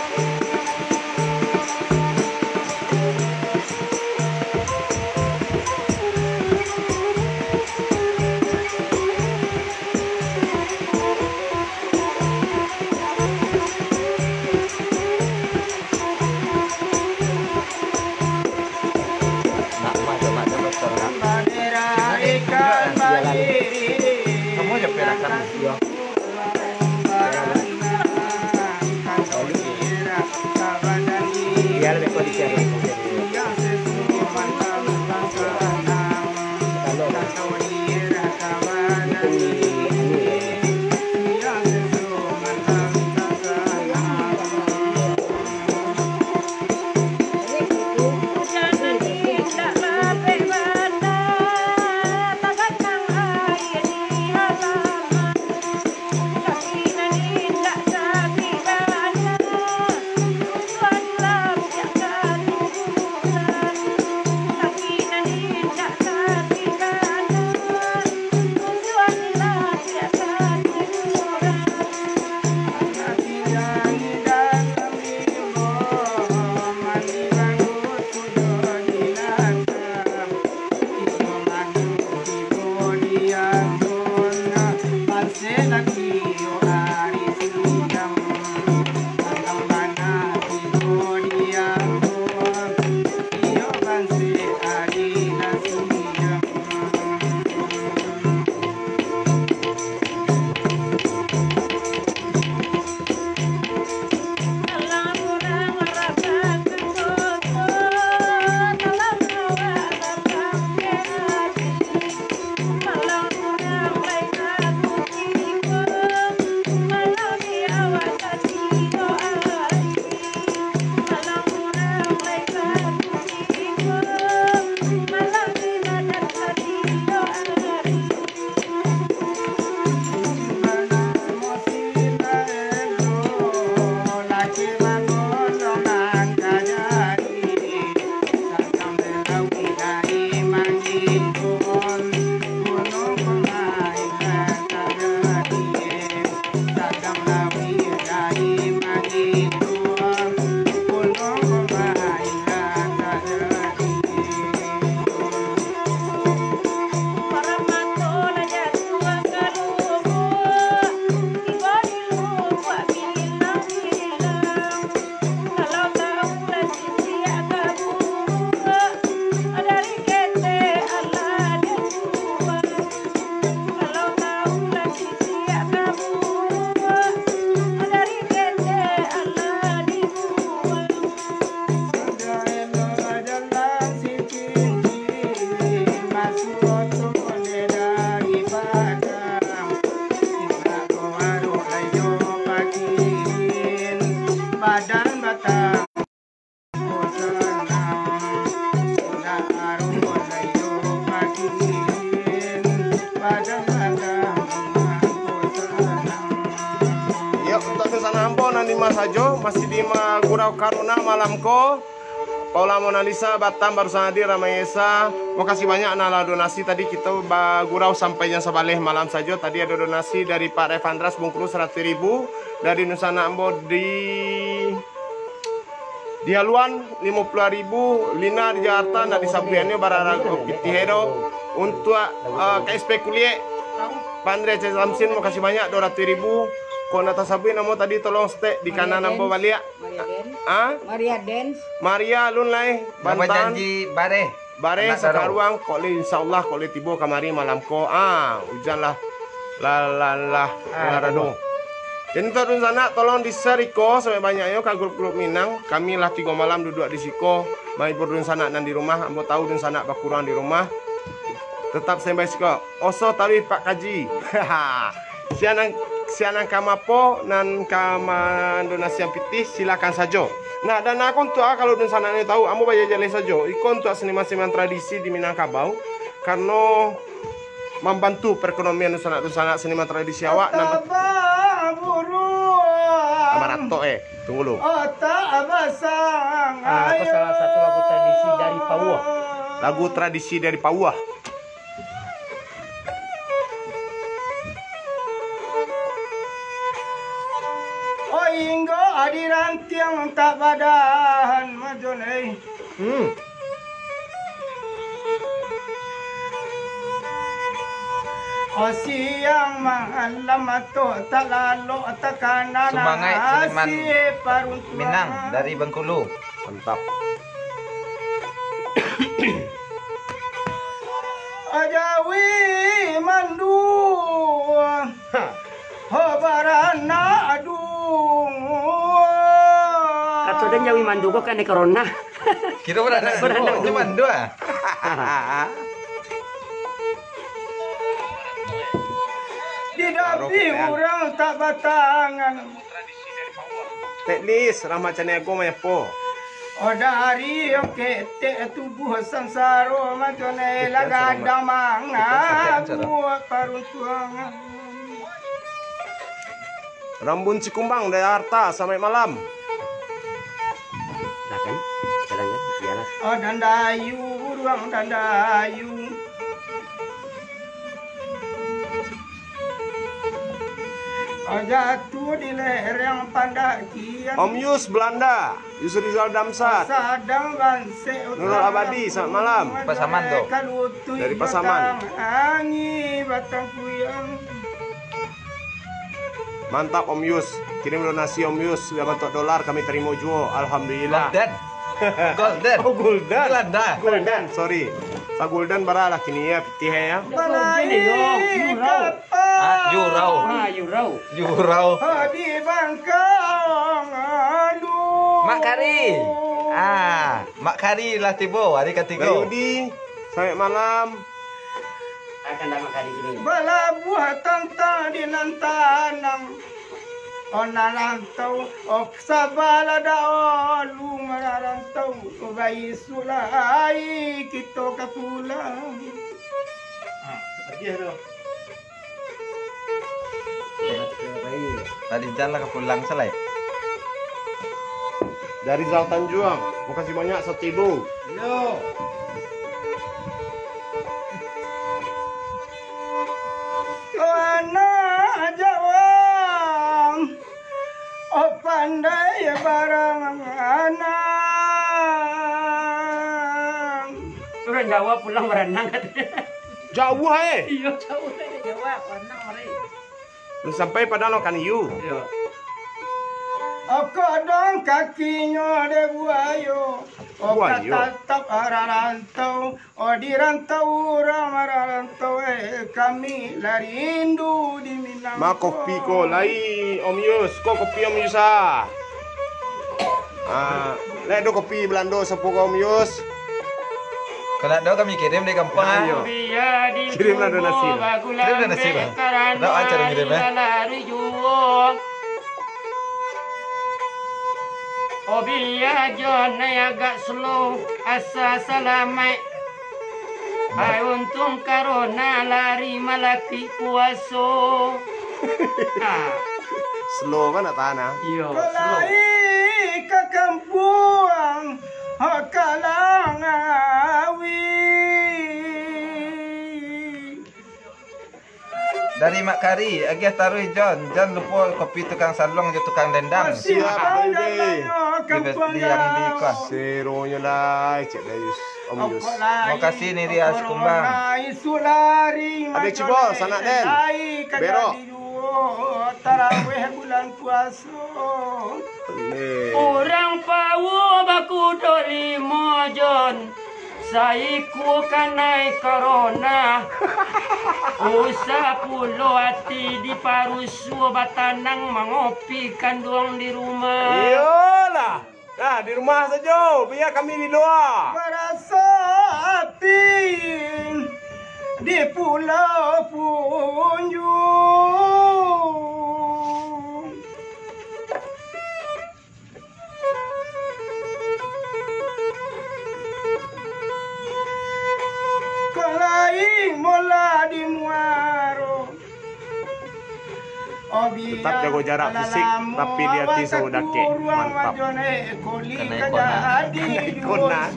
Yo, untuak sanak ambo nan di ma sajo, masih di ma Gurau Karuna malam ko. Paula Mona Lisa, Batam, barusan hadir, Ramai Esa. Makasih banyak nan lah donasi tadi, kito bagurau sampai jam sabaleh malam sajo. Tadi ado donasi dari Pak Revandras Bungkulu saratuih ribu, dari Nusa Nambo di, di Haluan limo puluah ribu, Lina di Jakarta, ndak disabuiannyo bararago pitih do. Untuak, eh, K S P Kuliek, Pak Andre C Samsin, makasih banyak, dua ratus ribu. Kok ndak tasabuik namo tadi, tolong setek di kanan ambo baliak. Maria Dance. Ah? Maria Dance. Maria, alun lai. Bantan. Janji bareh. Bareh sakaruang, kok lai, insyaallah, kok lai tibo kamari malam ko. Ah, ujan lah. Lah, lah, lah, ah, lah rado. Jadi untuak dunsanak, tolong di-share iko sabanyak-banyaknyo ka grup-grup Minang. Kami lah tigo malam duduak di siko, mahibur dunsanak nan di rumah. Ambo tahu dunsanak bakurang di rumah. Tetap standby siko. Oso taruih Pak Kaji. Sia nan, sia nan ka maapo, nan ka mandonasian pitih, silakan sajo. Nah, dana ko untuak a, kalau dunsanak nio tahu, ambo bajaleh sajo. Iko untuak seniman-seniman tradisi di Minangkabau, karano mambantu perekonomian dunsanak-dunsanak seniman tradisi awak nan Tabang burung. Amarato, eh, tunggu lu. Otak basang. Ah, itu salah satu lagu tradisi dari Pauah. Lagu tradisi dari Pauah. Oh, inggo adi rantiang tak badahan majonai. Hmm. Oh, siang malam tu tak lalok takanan. Sumangaik seniman Minang dari Bengkulu. Mantap. Ajawi mandu. Ha. Ho baranak duo. Kato den jawi mandu ko kanai corona. Kiro baranak duo, baranak duo. Nyo mandu ah. Di dapi urang tak batangan. Teknis, Rahmat Caniago manyapo. Oh, dari ketek tubuh sansaro, maconai lah gadang mangabuak paruntuangan. Rambun Cikumbang dari Jakarta, selamat malam. Silakan, silakan, iyalah. Oh, dandayu, buruang dandayu. Jatuh di lereng pandakian. Om Yus Belanda, Yusrizal Damsat. Sadang bansek Nurul Abadi, selamat malam. Pasaman tu. Dari Pasaman. Angin batang kuyang. Mantap Om Yus. Kirim donasi Om Yus, sudah bantuak dolar kami tarimo juo. Alhamdulillah. Golden. Golden. Oh, Golden. Belanda. Golden, sorry. Sa Golden bara lah kini ya, pitih ya. Balai kapal. Ah, euro. Ah, euro. Euro. Di Bangkang, aduh. Mak Kari. Ah, Mak Kari lah tibo hari katigo. Bayudi, selamat malam. Akan dalam kali ini. Balabuah tantang di nan tanang. Oh, nan rantau, oh, sabalah dah, oh, lu marantau, oh, baisulah ai kito ka pulang. Ah, hadiah tu. Tadi jalan ka pulang salai. Dari Zal Tanjuang, makasih banyak satibo. Yo. Anak Jawa, oh, pandai baranang. Urang Jawa pulang baranang, katanya. Jauah, eh. Iyo, jauah dari Jawa, baranang, mari. Lah sampai padang Lokan Iyu. Iyo. Kodong kakinyo dek buayo. Buayo. Ka tatap rarantau. Oh, di rantau urang mararantau, eh, kami lah rindu di Minang. Ma kopi ko lai, Om Yus. Ko kopi Om Yus, ah. Ah, lai ado kopi Belando sapo ko, Om Yus? Kalau ado kami kirim dari gampang, ah. Iyo. Kirim lah donasi lah. Kirim donasi lah. Ado acara kirim, eh. Obiah jo nai agak slow, asa salamaik. Ai, untung karona lari malapik puaso. Ah. Slow kan nak tahan, ah? Iyo, slow. Lai ka kampuang, ha, ka Langawi. Dari Mak Kari, agiah taruih Jon. Jan lupo kopi tukang saluang jo tukang dendang. Siap, Bang Dede. Di bes-, di yang di kos. Seronyo lai, Cik Dayus, Om Yus. Makasih, Niri Askumbang. Ada Cibol, sanak den. Berok. Tarawih bulan puaso. Amin. Urang Pauah bakudo limo Jon. Saikua kanai korona, usah pulo ati diparusuah batanang mangopi kanduang di rumah. Iyolah. Nah, di rumah sajo, bia kami di lua. Baraso api di Pulau Punjung. Kok lain mola di muaro. Tetap jago jarak fisik, tapi di ati selalu dakek. Mantap. Kanai kona. Kona.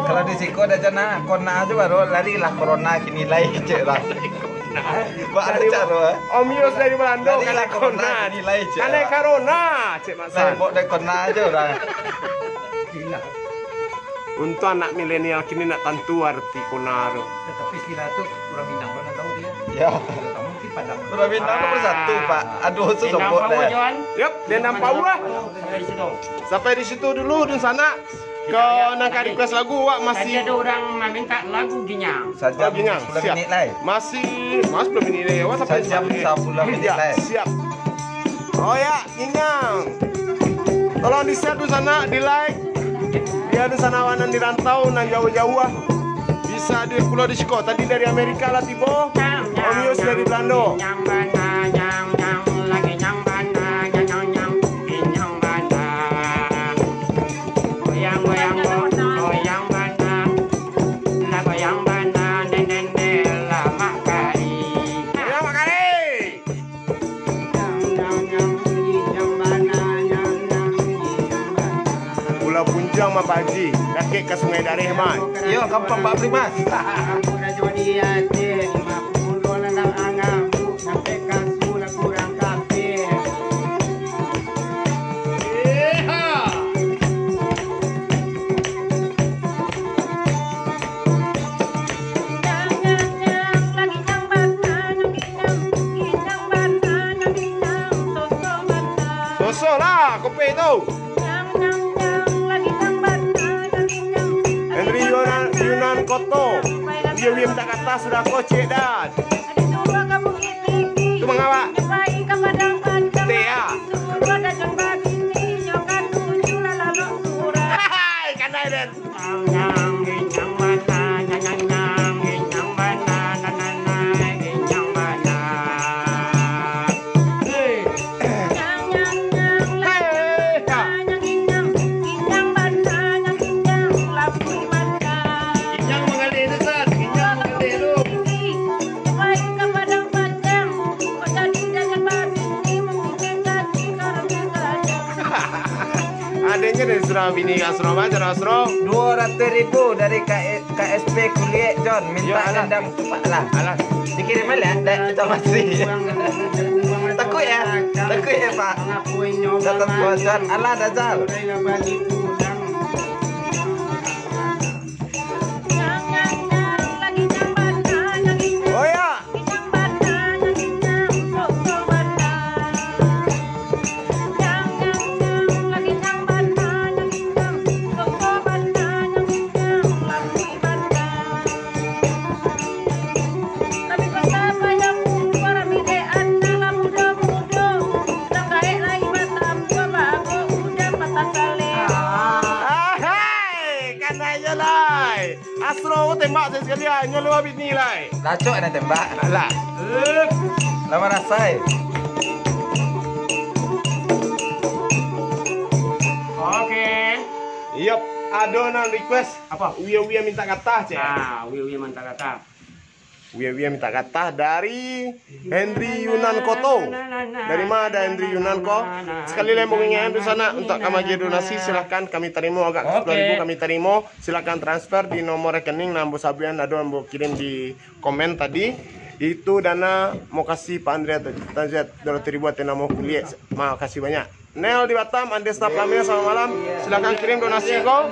Kalau di siko dah kona, kona aja baru lari lah corona kini lai kecek lah. Ba ada caro, eh. Om Yus dari Belanda, lari lah kanai corona kona. Kini lai cek. Kanai lah. Corona, cek Mak San. Lah, buat dah kona aja orang. Untung anak milenial kini nak tantu arti kona tu. Eh, tapi istilah tu urang Minang urang tahu dia. Ya. Kamu mungkin Padang. Urang Minang nomor satu, Pak. Aduh, susah buat dah. Yup, dia nampak buah. Sampai di situ dulu, dunsanak. Ke nan ka request lagu, wak masih. Tadi ada orang meminta lagu Ginyang. Sajam sepuluh minit lai. Masih, masih sepuluh minit lai. Wak sampai sepuluh minit lai. Sajam sepuluh minit lai. Ya, siap. Oh ya, Ginyang. Tolong di-share dunsanak, di-like. Bia dunsanak awak nan di rantau, nan jauah-jauah, bisa hadir pulo di siko. Tadi dari Amerika lah tibo. Om Yus dari Belanda. Pulau Punjang mah, Pak Haji, dakek ka Sungai Dareh mah. Iyo, Kampung Pak Primas. Soso lah, kopi tu. Henry Yunan, Yunan Koto. Dia wim tak kata sudah kocek dah. Tu mangawak. Tea. Hai, kanai den. Adanya dari surang bini ka surang bajar, surang. Dua ratus ribu dari K S P Kuliek, Jon. Minta dendam cepat lah. Alah. Dikirim balik, dah, kita masih. Takut ya? Takut ya, Pak? Catat bocoran. Alah, Dajal. Oh ya. Ahai, kanai jo lai. Asro tembak sakali-sakali, nyo lua bini lai. Lacok nak tembak. Alah. Lama rasai. Oke. Yop, ado nan request. Apa? Uya-uya minta kata, cek. Ah, uya-uya minta kata. Uya-uya minta kata dari Henry Yunan Koto. Dari mana ada Henry Yunan ko? Sekali lagi, bagi yang di sana, untuk kami agiah donasi, silahkan kami tarimo, agak sepuluh ribu kami tarimo. Silahkan transfer di nomor rekening nan ambo sabuikan, ado ambo kirim di komen tadi. Itu dana mokasih Pak Andrea Tanzet, dua ratus ribu ateh namo Kuliek. Makasih banyak. Nel di Batam, Ande Staff Lamil, selamat malam. Silakan kirim donasi ko.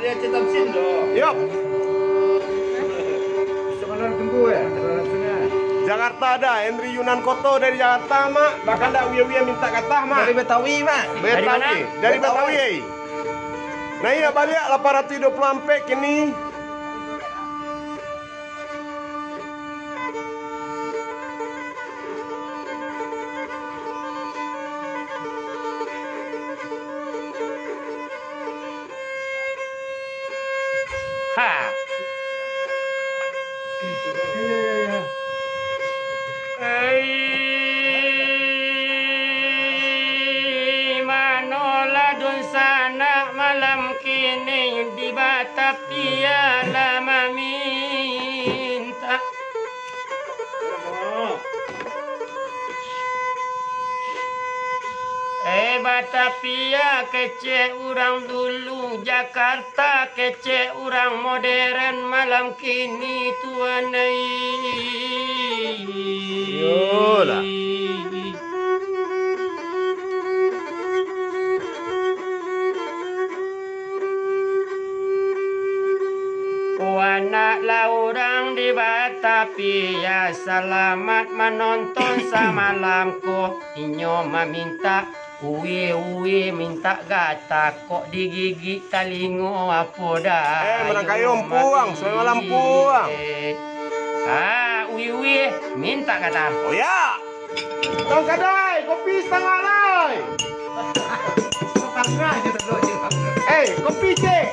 Yuk. Jakarta ada Henry Yunan Koto dari Jakarta, Mak. Bahkan dak uya-uya minta kata, Mak. Dari Betawi, Mak. Betawi. Dari Betawi. Nah, iya baliak lapan ratus dua puluh ampek kini. Ha. Hei, manolah dunsanak malam kini di Batapia lah mamintak. Eh, Batapia kecek urang dulu, Jakarta kecek urang moderen malam kini tuan ai. Yolah. Wanak lah urang di Batapia salamat manonton samalam ko. Inyo mamintak, uwi-uwi mintak gata kok digigik talingo apo dah. Eh, manangkayo puang, sampai malam puang. Ah, uwi-uwi mintak gata. Oh ya. Tong kadai, kopi satangah lai. Satangah je dulu je. Eh, kopi cek.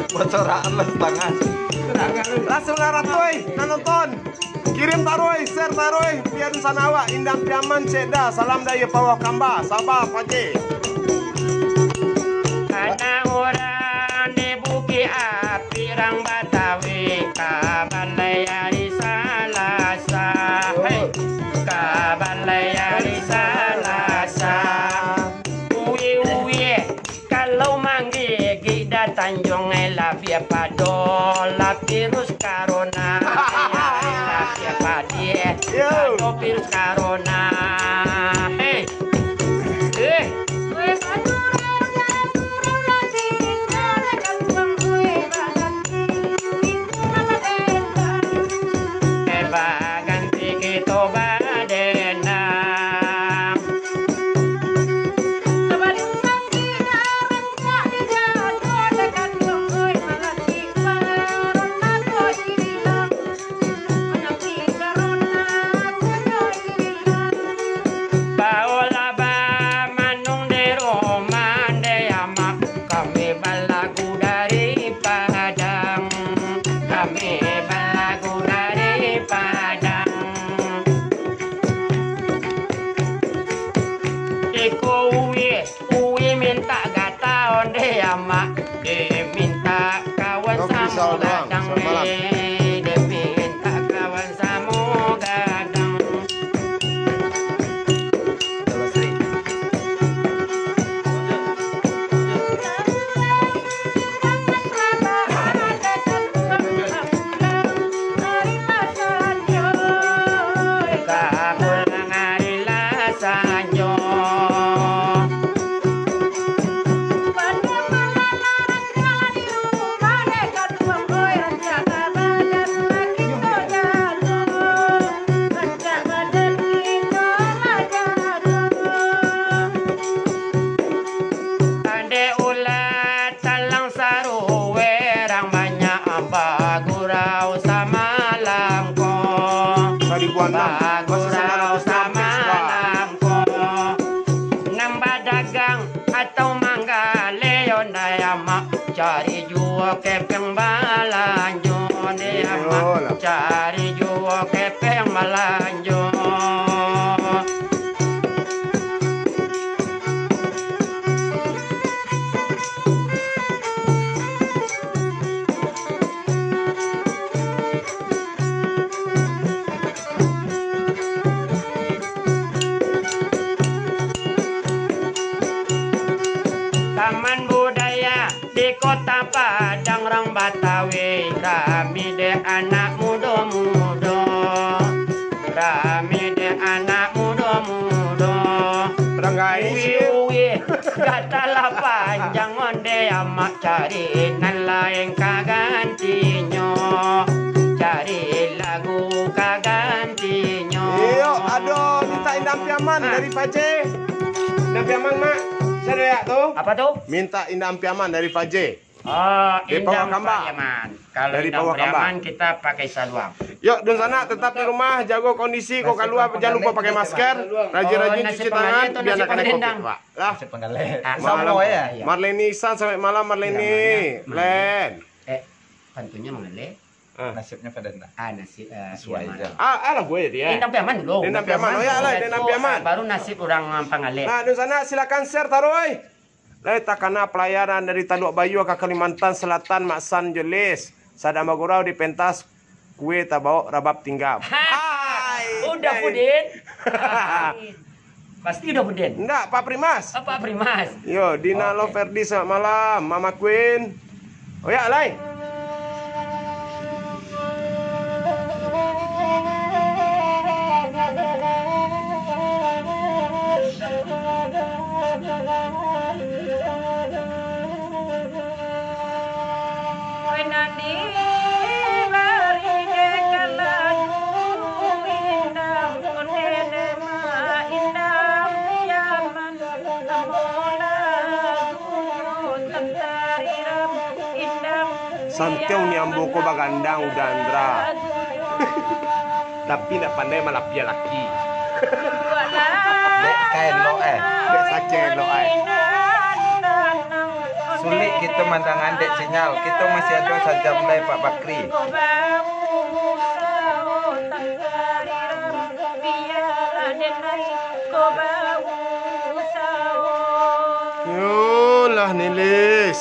Bocoran lah satangah. Langsung lah ratuih, nak nonton. Kirim taruih, share taruih, biar sana awak Indang Piaman cek dah. Salam dari Pawah Kamba, Sabah, Paje. Anak urang di Bukik Api, rang Batawi, ka balai ari Salasa. Hei, ka balai ari Salasa. Ui, ui, kalau manggigik dah tanjuang ai labiah pado lah virus corona. Labiah padiah, yo, pado virus corona. Hei. Eh. Eh, baganti kito badenam. Baolah bamanung di rumah, ndeh amak, kami balagu dari Padang, kami balagu dari Padang. Iko uwi, uwi mintak gata ondeh amak, dek mintak kawan samo gadang, dek mintak kawan samo gadang. Dek ulah talang saruwe, rang banyak bagurau samalam ko. Bagurau samalam ko. Nan badagang atau manggaleh, yo ndeh amak, cari juo kepeng balanjo, ndeh amak, cari juo kepeng balanjo. Taman budaya di Kota Padang, rang Batawi, rami dek anak mudo-mudo, rami dek anak mudo-mudo. Uwi, uwi, gata lah panjang ondeh amak, cari nan lain ka gantinyo, cari lagu ka gantinyo. Iyo, ado mintak Indang Piaman dari Paje. Indang Piaman, Mak. Saya doyak tu. Apa tu? Mintak Indang Piaman dari Paje. Oh, Indang Piaman. Kalau dari Indang Piaman, kita pakai saluang. Yok, dunsanak tetap di rumah, jago kondisi, kok kalua jangan lupa pakai masker, rajin-rajin cuci tangan, biar ndak kena covid, Pak. Lah. Nasi panggaleh. Ah, Marleni Ihsan, selamat malam, Marleni. Len. Eh, Pantunyo mangaleh. Ah. Nasibnyo Pak Danda. Ah, nasib, ah, Sesuai Piaman. Je. Ah, alah gue dia. Dendam Piaman dulu. Dendam Piaman. Oh, ya lah, Dendam Piaman. Baru nasib urang Pangaleh. Nah, di sana silakan share taruih. Lai takana palayaran dari Taluak Bayu ka Kalimantan Selatan, Mak San Jelis. Sadang bagurau di pentas kue tabao rabab tinggam. Hai, udah, Pudin. Pasti udah, Pudin. Enggak, Pak Primas. Oh, Pak Primas. Yo, Dina Oke. Loverdi, selamat malam. Mama Queen. Oh ya, Lai. Santiang ni ambo ko bagandang udah, Andra. Tapi ndak pandai malapiah laki. Dek ka elok, eh. Dek sakiang elok, eh. Sulik kito mandangan dek sinyal. Kito masih ado sajam lai, Pak Bakri. Yolah, Nilis.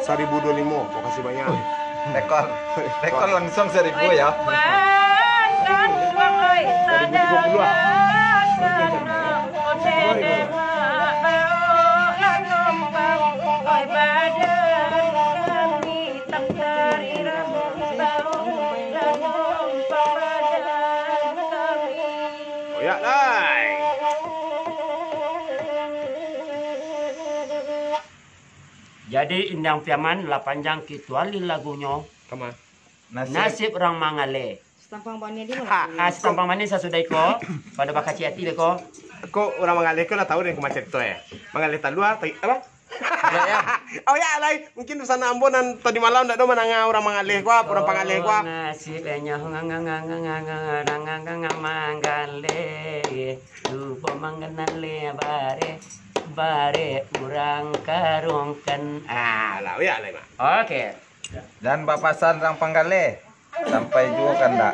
Saribu dua limo, makasih banyak. Rekor. Rekor langsung saribu, ya. Saribu tiga puluh, ah. Oyak lai. Jadi, Indang Piaman, lah panjang kito alih lagunyo. Kama? Nasib. Nasib urang Mangaleh. Satampang bani di Ha. Ah, satampang bani sasudah iko, pado bakacik ati deh ko. Ko urang Mangaleh ko lah tahu deh ko macam tu, eh. Mangaleh talua, tai-, apa? Iya, iya. Oh ya, lai. Mungkin di sana ambo nan tadi malam ndak ado mandanga urang Mangaleh ko, urang Pangaleh ko. Oh, nasibnyo Mangaleh. Lupo manganale bare, bare urang karungkan. Ah, lah, ya, lai, Mak. Oke. Jan bapasan urang Pangaleh, sampai juo kandak.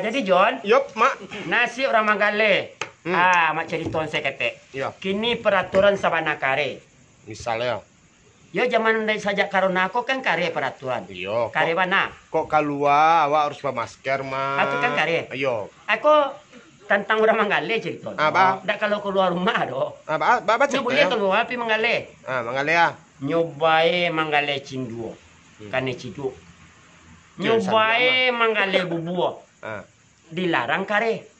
Jadi, Jon, Yop, Mak. Nasib urang Manggale. Hmm. Ah, Mak carito saketek. Iyo. Kini peraturan sabana kareh. Misalnyo? Yo, zaman dari sajak corona ko kan kareh peraturan. Iyo, Kareh kok, bana. Kok kalua awak harus bamasker, Mak? Ah, tu kan kareh. Iyo. Ako tantang urang Manggale carito. Ah, ba? Ndak kalau kalua rumah doh. Ah, ba, ba, ba, Nyo buliah kalua pi Manggale. Ah, Manggale, ah. Nyo bae Manggale cinduo. Hmm. Kanai ciduk. Nyo bae Manggale bubua. Ah. Dilarang kareh.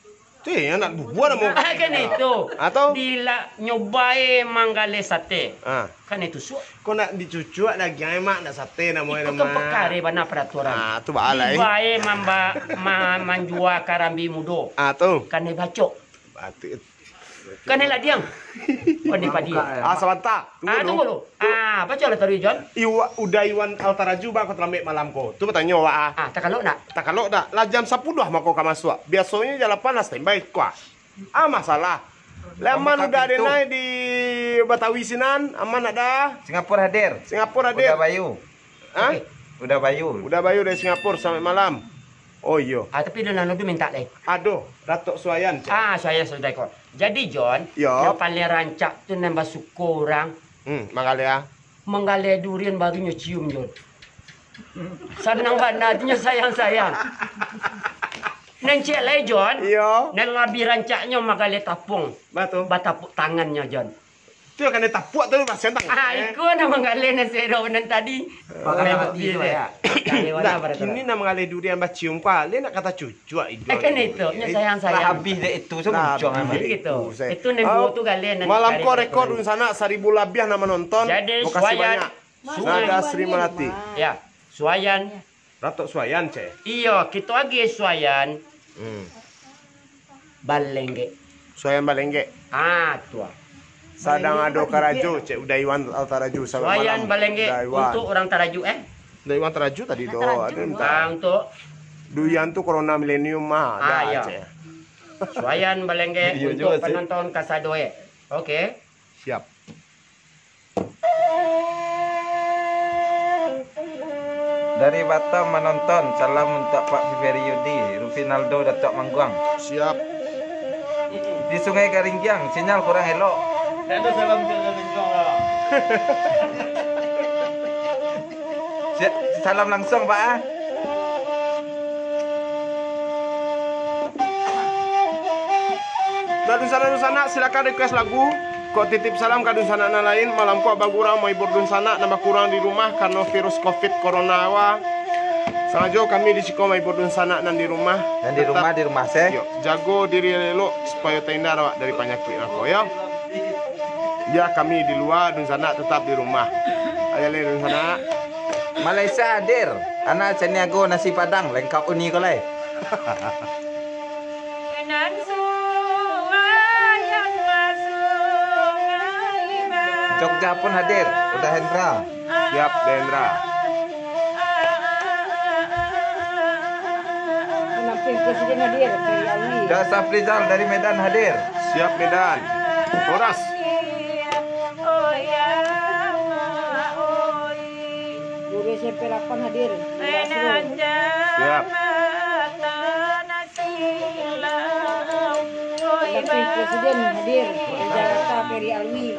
Tu yang nak bubua namo. Ah, kan itu. Atau? Dila-, nyo bae Manggale sate. Ah. Kan itu suak. Kok nak dicucuak dagiang, Mak, nak sate namo. Itu kan pakareh bana peraturan. Ah, tu baalai. Dibae mamba-, ma-, manjua karambia mudo. Ah, tu. Kanai bacok. Batuk. Kanai ladiang. Kanai padi. Ah, sabanta. Tunggu Ah, lu. Tunggu lu. Ah, bacolah taruih, Jon. Iwa-, Uda Iwan Altaraju ba ko talambek malam ko. Tu batanyo awak, ah. Ah, takalok ndak? Takalok ndak? Lah jam sapuluah mako ka masuak. Biasonyo jam lapan lah standby ko, ah. Ah, masalah. Lah aman Uda Denai di Batawi sinan, aman dak? Singapura hadir. Singapura hadir. Uda Bayu. Hah? Oke. Uda Bayu. Uda Bayu dari Singapura, selamat malam. Oh, iyo. Ah, tapi ado nan ado mintak lai. Ado, Datuk Suayan, cek. Ah, Suayan sudah ko. Jadi, Jon, Yo. Nan paling rancak tu nan basuko urang Hmm, Manggale, ah. Manggale durian baru nyo cium, Jon. Sanang bana tu nyo sayang-sayang. Nan ciek lai, Jon. Iyo. Nan labiah rancaknyo Manggale tapuang. Batul. Batapuk tangannyo, Jon. Tu yang kanai tapuak tu, kasian tangan. Ah, eh. Iko nan Manggale nan sedo nan tadi. Makan Memang mati tu, bisa. Ya. Kali Nah, warna pada kini terang. Nan Manggale durian bacium ko, ale nak kata cucuak iduang. Eh, kan itu, nya Eh, sayang-sayang. Lah habis dek itu, so Lah muncung habis amat. Dek Gitu. itu, saya. Itu nan Ah, duo tu Gale nan Malam Gale ko tu rekor Gale. Dunsanak saribu labiah nan manonton. Jadi, Makasih Suayan, banyak. Suayan. Nada Sri Melati. Ya, Suayan. Datuk Suayan, cek. Iyo, kito agi Suayan. Hmm. Balenggek. Suayan Balenggek. Ah, tu ah. Sadang ado karajo, cek Uda Iwan Altaraju. Selamat Suayan malam, Balenggek Uda Iwan. Untuk urang Taraju, eh? Uda Iwan Taraju tadi tu, Taraju. Ada minta. Ah, untuk Duyan tu corona milenium mah, Ah, ada, iya. Cek. Suayan Balenggek Iya untuk juga, cek. Penonton kasado, eh. Oke. Siap. Dari Batam manonton, salam untuak Pak Fiberi Yudi, Rufinaldo Datuk Mangguang. Siap. Di Sungai Garinggiang, sinyal kurang elok. Dak ado salam Sungai Garinggiang lah. Si-, salam langsung, Pak, ah. Nah, dunsanak-dunsanak, silakan request lagu. Kok titip salam ka dunsanak nan lain. Malam ko Abang Gurau mahibur dunsanak nan bakurang di rumah karano virus covid corona wa. Sangajo kami di siko mahibur dunsanak nan di rumah. Nan di Tetap, rumah, di rumah se. Yo, jago diri elok supayo tahindar awak dari panyakik nako, yo. Ya, kami di lua, dunsanak tetap di rumah. Ayo, le, dunsanak. Malaysia hadir. Anak Caniago nasi padang, lengkap uni ko lai. Nan suayan masuak Jogja pun hadir, Uda Hendra. Siap, Hendra. Penampil Presiden hadir, Ferry Alwi. Da Safrizal dari Medan hadir. Siap, Medan. Horas. Guru S M P delapan hadir. Siap. Penampil Presiden hadir dari Jakarta, Ferry Alwi.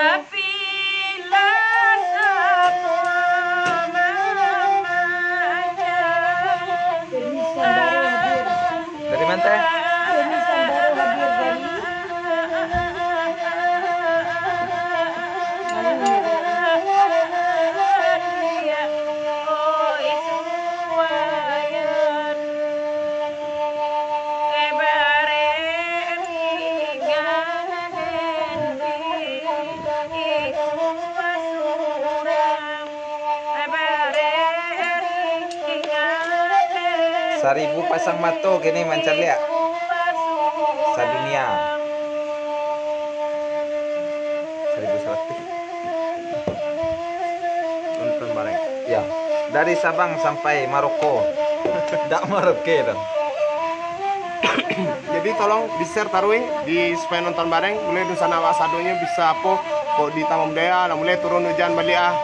Tapi lah sapo mamanya. Ferry Sambaro hadir. Dari mana, teh? Ini Sambaro hadir dari Saribu pasang mato kini mancaliak sadunia. Saribu saratuih. Nonton bareng. Ya, dari Sabang sampai Maroko. Dak Maroke tu. Jadi tolong di-share taruih di, supaya nonton bareng, mulai dunsanak awak sadonyo bisa apo, kok di Taman Budaya lah mulai turun ujan baliak ah.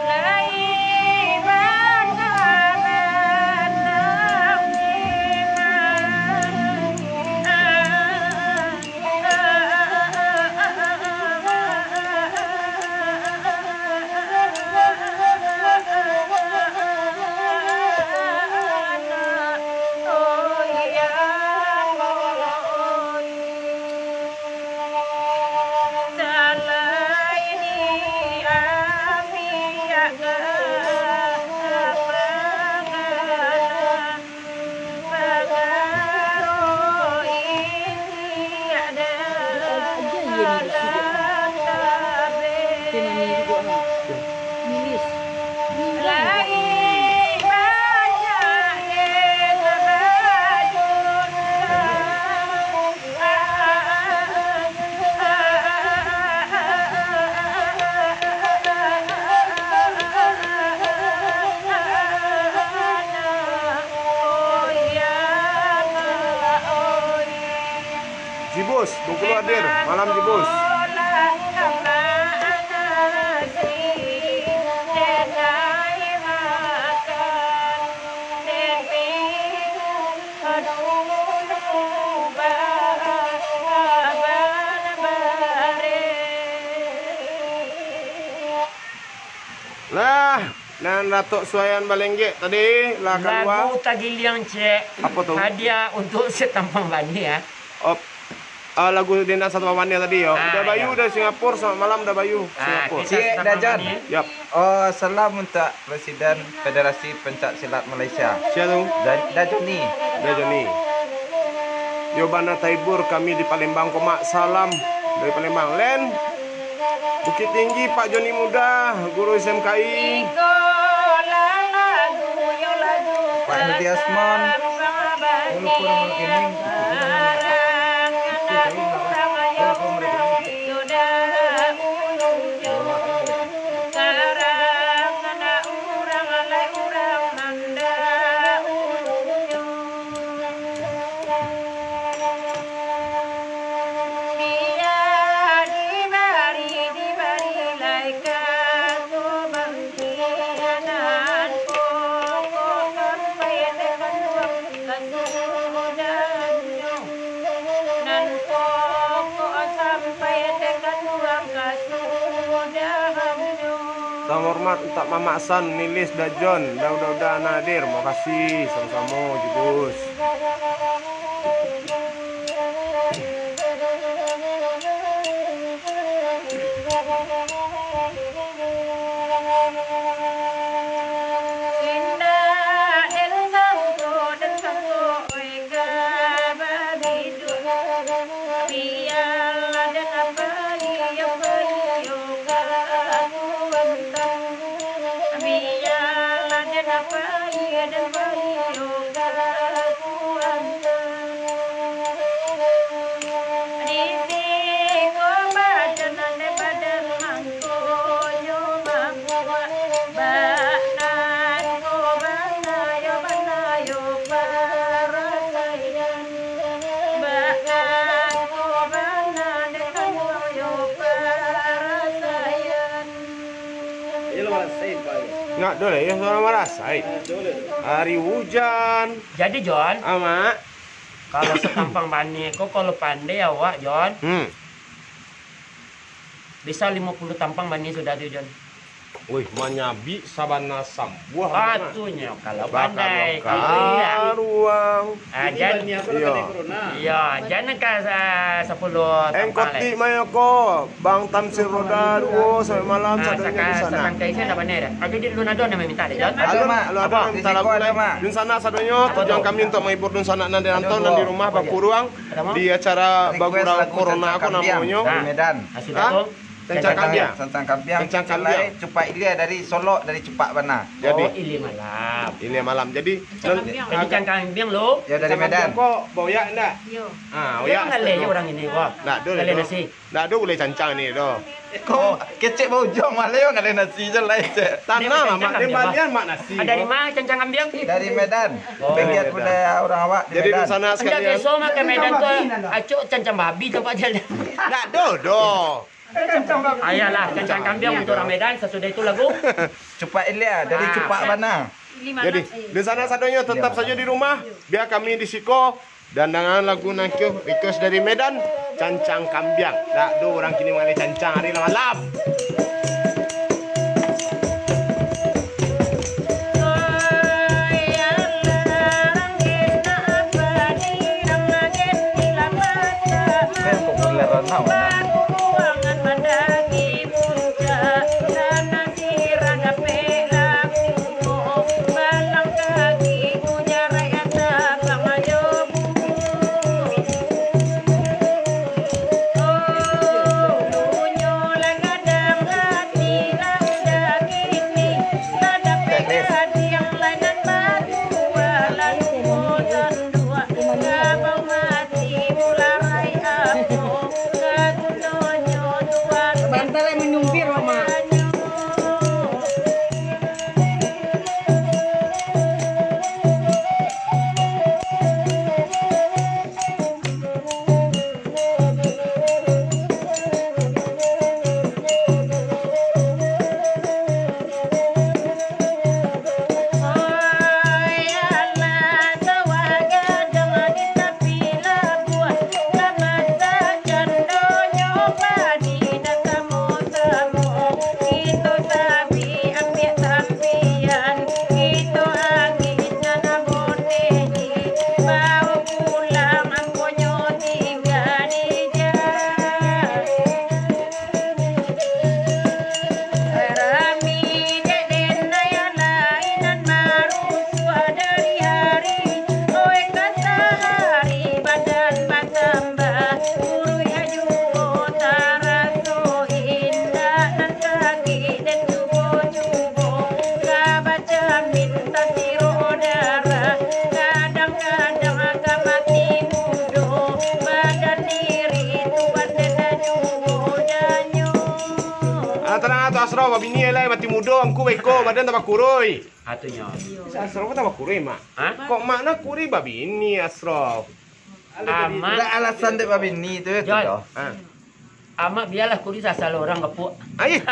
Jibus, Bengkulu hadir, malam Jibus. Nah, nan Datuk Suayan Balenggek tadi lah kalua. Lagu Tagiliang, Cek. Apo tu? Hadiah untuk Satampang Bani, ya. Oh, ah, lagu Dendang Satampang Bani tadi, yo. Ah, Uda Bayu, yo. Dari Singapura, selamat malam, Uda Bayu, Ah, Singapura. Cek Dajan. Yap. Oh, salam untuk Presiden Federasi Pencak Silat Malaysia. Sia tu? Da-, Da Joni. Da Joni. Yo bana tahibur kami di Palembang ko, Mak. Salam dari Palembang. Len, Bukittinggi, Pak Joni Muda, guru S M K I. Pak Hadi Asman. Salam hormat untuak Mamak San, Nilis, Dajon, Dauda-uda Nadir. Makasih, samo-samo, Jibus. Indak doh lah, iyo, suaro marasai. Hari ujan. Jadi, Jon, Amak. Kalau Satampang Bani ko, kalau pandai awak, Jon, Hmm. bisa limo puluh tampang bani sudah tu, Jon. Wih, manyabik sabana sambuah, Mak. Patunyo, kalau pandai, kalau indak. Karuang. Ah, jan-, iyo, jan ka sa-, sapuluh tampang lai. Engkotik mayo ko, Bang Tamsil Roda duo sampai malam, Ah, sadonyo saka-, di sana. Satangkai isi dah pandai dah. Ah, jadi lu nado nak minta deh, Jon? Ado, Mak. Lo ado Apa? Nak minta lagu lai. Mak. Dunsanak sadonyo, Apa tujuan tu? Kami untuk menghibur dunsanak nan di rantau, nan di rumah, Ado, bakuruang. Ado, Mak. Di acara Request bagurau lagu corona Tantang ko Kambiang namonyo. Dari Medan. Ah, sudah Hah? tu. Cancang Kambiang. Cancang Kambiang. Cancang Kambiang. Lai Cupak Ilia dari Solok, dari Cupak bana. Jadi, oh, Ilia Malam. Ilia Malam. Jadi, Cancang Kambiang. Jadi, Cancang Kambiang lo. Yo, dari Medan. Kok boyak ndak? Yo. Ah, boyak. Ngaleh urang ini, wah. Ndak ado. Ngaleh nasi. Ndak ado uleh cancang ni doh. Kok kecek baujuang malah yo ngaleh nasi je lai, cek. Tanah lah, Mak. Dia balian, Mak, nasi. Ah, dari mana Cancang Kambiang? Dari Medan. Oh. Bagian budaya urang awak di Medan. Jadi, di sana sekalian. Biaso mah ka Medan tu, acok cancang babi tu, Pak, jalan. Ndak ado doh. Ayalah, Cancang Kambiang untuk urang Medan, sasudah itu lagu. Cupak Ilia, dari Cupak bana. Jadi, di sana sadonyo tetap sajo di rumah, bia kami di siko, dan dangakan lagu nan kio, request dari Medan, Cancang Kambiang. Ndak ado urang kini mangaleh cancang ari lah malam. Bantal yang menyumpir, Mak. Ah, tanang tu, Asro, babini lai, mati mudo, angku beko, badan tambah kurui. Atunyo. Asro tambah kurui, Mak. Hah? Kok Mak nak kurui babini, Asro? Amak. Ndak alasan dek babini tu, yo, tu Jol. Doh. Ah. Amak bialah kurui sasalo urang kapuk. Ai.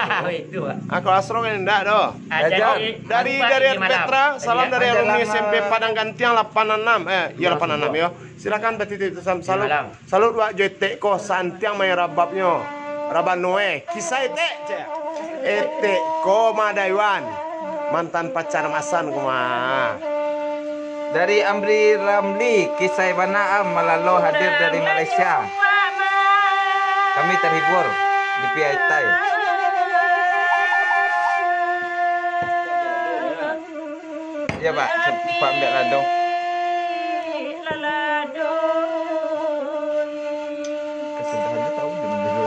Itu, Pak. Ah, kalau Asro kan ndak doh. Ah, jadi, dari, dari Petra, salam dari alumni S M P Padang Gantiang lapan enam. Eh, ya, lapan enam, yo. Silakan bertitip salam. Salut. Salut wak jo etek ko, santiang main rababnyo. Rabab Noe, kisah etek, cek. Etek ko Madaiwan, mantan pacar Masan ko mah. Dari Amri Ramli, kisah bana am, malalo hadir dari Malaysia. Kami terhibur di P I T. Iya, Pak. Cepat ambil ladung. Kesudahan tu tahu belum dulu.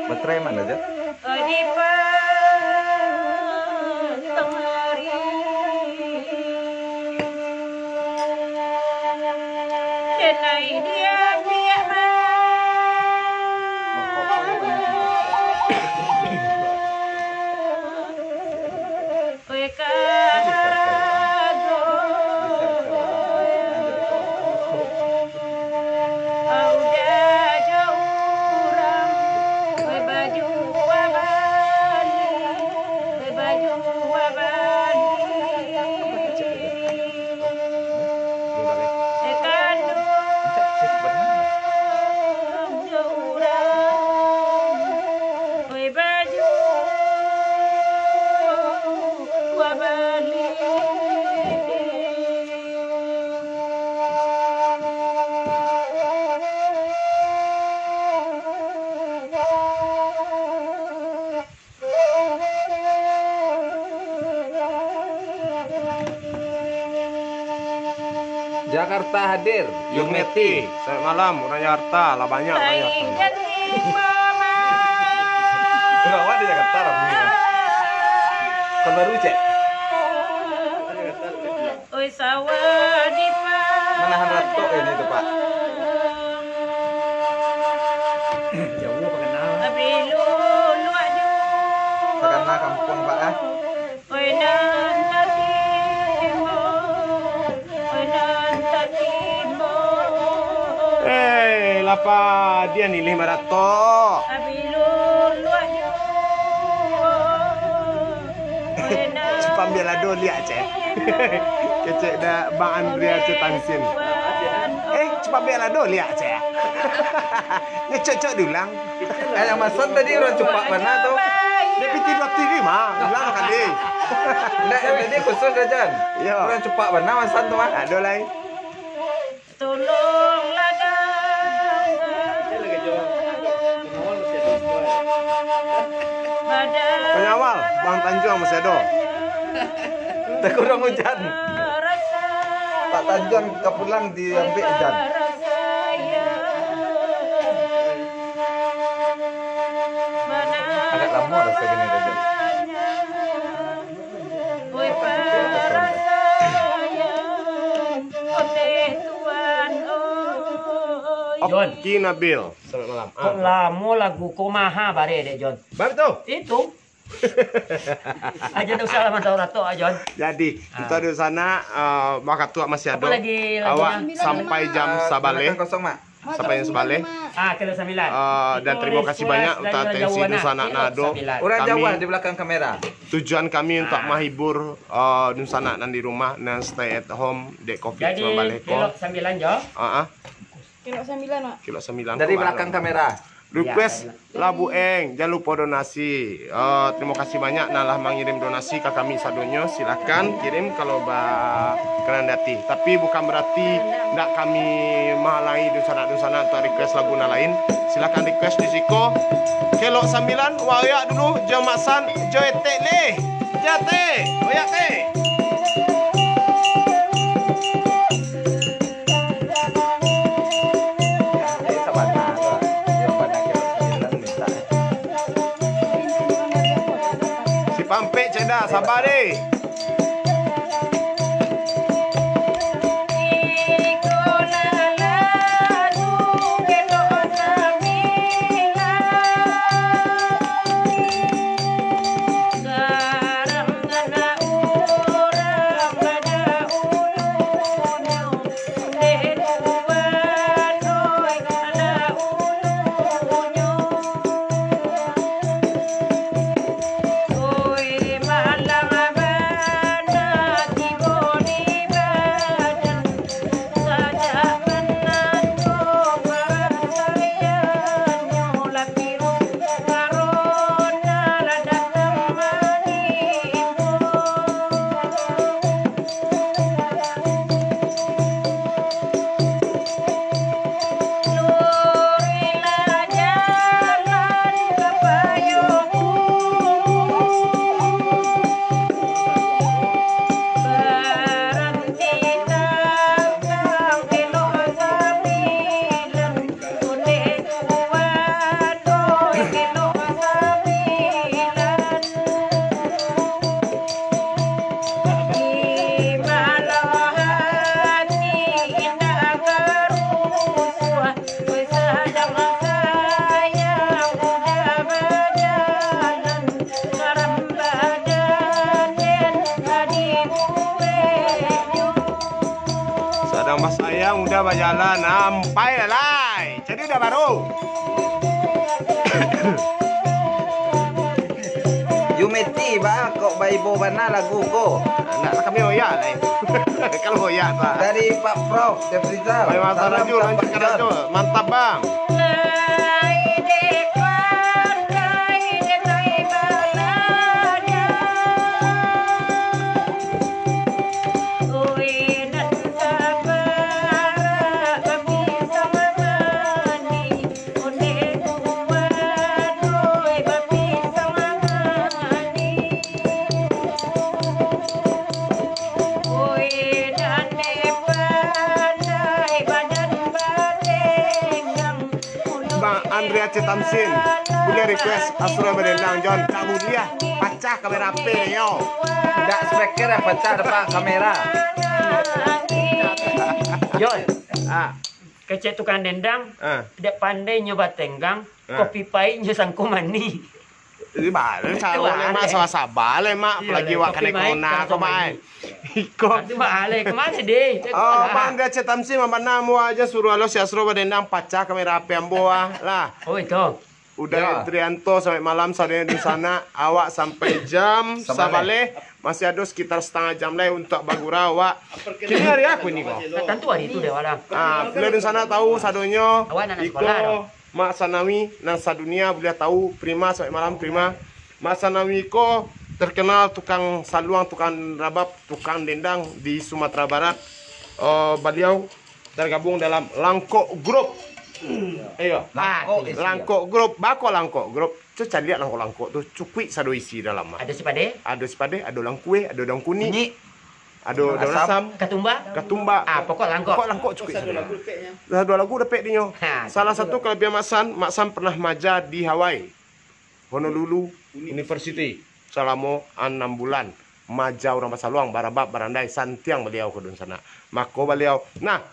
Baterai mana, Jat? Jakarta hadir, Yumeti. Selamat malam, orang Jakarta. Lah banyak orang Jakarta. Urang awak di Jakarta lah, bunyi lah. Kawan baru, cek. Oi, sawah di Padang. Manahan ratok ini tu, Pak. Jauh apa kenal? Tapi luluak jauh. Takana kampuang, Pak, ah. Oi, nan tatimbang, oi, nan tatimbang. Eh, lapa dia ni lima ratok. Tapi luluak jauh. Cipambiak lado liak, cek. Kecek dah Bang Andrea Cetansin. Eh, cipambiak lado liak, cek. Ngecok-cok diulang. Eh, yang masan tadi urang cupak bana tu. Dia piti dua piti lima, ulang kali. Ndak, yang tadi khusus dah, Jan. Iyo. Urang cupak bana masan tu, mah. Ado lai. Tolonglah, Pengawal, Bang Tanjuang masih ado. Takurang hujan. Pak Tanjuang ka pulang diambiak hujan. Agak lamo rasa gini, Raja. Jon. Oki Nabil, selamat malam. Kok lamo lagu ko maha bare dek, Jon? Bab tu? Itu. Aja dak usah lah mantau ratok, ah, Jon. Jadi, ah, untuk di sana, eh, bakatuak masih ado. Apa lagi lagu awak sampai jam sabaleh. Belakang kosong, Mak. Sampai jam sabaleh. Ah, kilo sambilan. Eh, dan terima kasih banyak untuk atensi dunsanak nan ado. Urang jauah di belakang kamera. Tujuan kami untuk mahibur, eh, dunsanak nan di rumah, nan stay at home, dek covid sembilan baleh ko. Jadi, kilo sambilan jo. Ah, ah. Kilo sambilan, Mak. Kilo sambilan dari belakang kamera. Request lagu Eng, jan lupo donasi. Eh, terima kasih banyak nan lah mangirim donasi ka kami sadonyo. Silakan kirim kalau bakenan di hati. Tapi bukan berarti ndak kami menghalangi dunsanak-dunsanak untuk request lagu nan lain. Silakan request di siko. Kelok sambilan, wariak dulu, jo Mak San, jo Etek leh. Jate, oyak teh. Si Pampek ceda, sabar deh. Sadang basayang udah bajalan, ampai lah lai. Jadi udah baru. Yumeti, ba, kok baibo bana lagu ko. Nak kami oyak lai. Kalau oyak tu, ah. Dari Pak Prof Jafrizal. Baik, Mas Salam Rajul, lanjutkan Rajul. Mantap, Bang. Cik Tamsin, buliah request Asro badendang, Jon. Tak buliah, pacah kamera H P yo. Ndak speaker yang pacah, depan kamera. Jon, ah, kecek tukang dendang, ah, dek pandai nyo batenggang, ah, kopi pahik nyo sangko manih. Jadi balik, caro lemak, saba-saba lemak, apalagi wak kanai corona ko, Mak. Iko. Aduh, balik, kemana deh? Oh, Bang, dia Cik Tamsin, Bang, bana ambo aja suruh alo si Asro badendang, pacah kamera H P ambo, ah. Lah. Oh, itu. Uday Trianto, selamat malam, sadonyo di sana. Awak sampai jam sabaleh, masih ado sekitar setengah jam lai untuak bagurau, awak. Kini hari aku ni ko. Nah, tentu hari itu deh, wadah. Ah, beliau di sana tahu sadonyo. Awak nak sekolah, Mak Sanawi, nan sadunia buliah tahu, Prima, selamat malam, Prima. Mak Sanawi ko terkenal tukang saluang, tukang rabab, tukang dendang di Sumatera Barat. Eh, baliau tergabung dalam Langkok Group. Iyo. Langkok isi, Langkok Group. Bako Langkok Group. Cubo caliak langkok-langkok tu, cukuik sado isi dalam, ah. Ado sipadeh? Ado sipadeh, ado langkueh, ado daun kunik. Kunyik. Ado daun asam. Asam. Katumbak? Katumbak. Ah, pokok langkok. Pokok langkok cukuik sado. Lah, duo lagu dapek dinyo. Ha, salah satu kelebihan Mak San, Mak San pernah maja di Hawaii, Honolulu University, salamo anam bulan. Maja urang basaluang, barabab, barandai, santiang baliau ka dunsanak. Mako baliau, nah,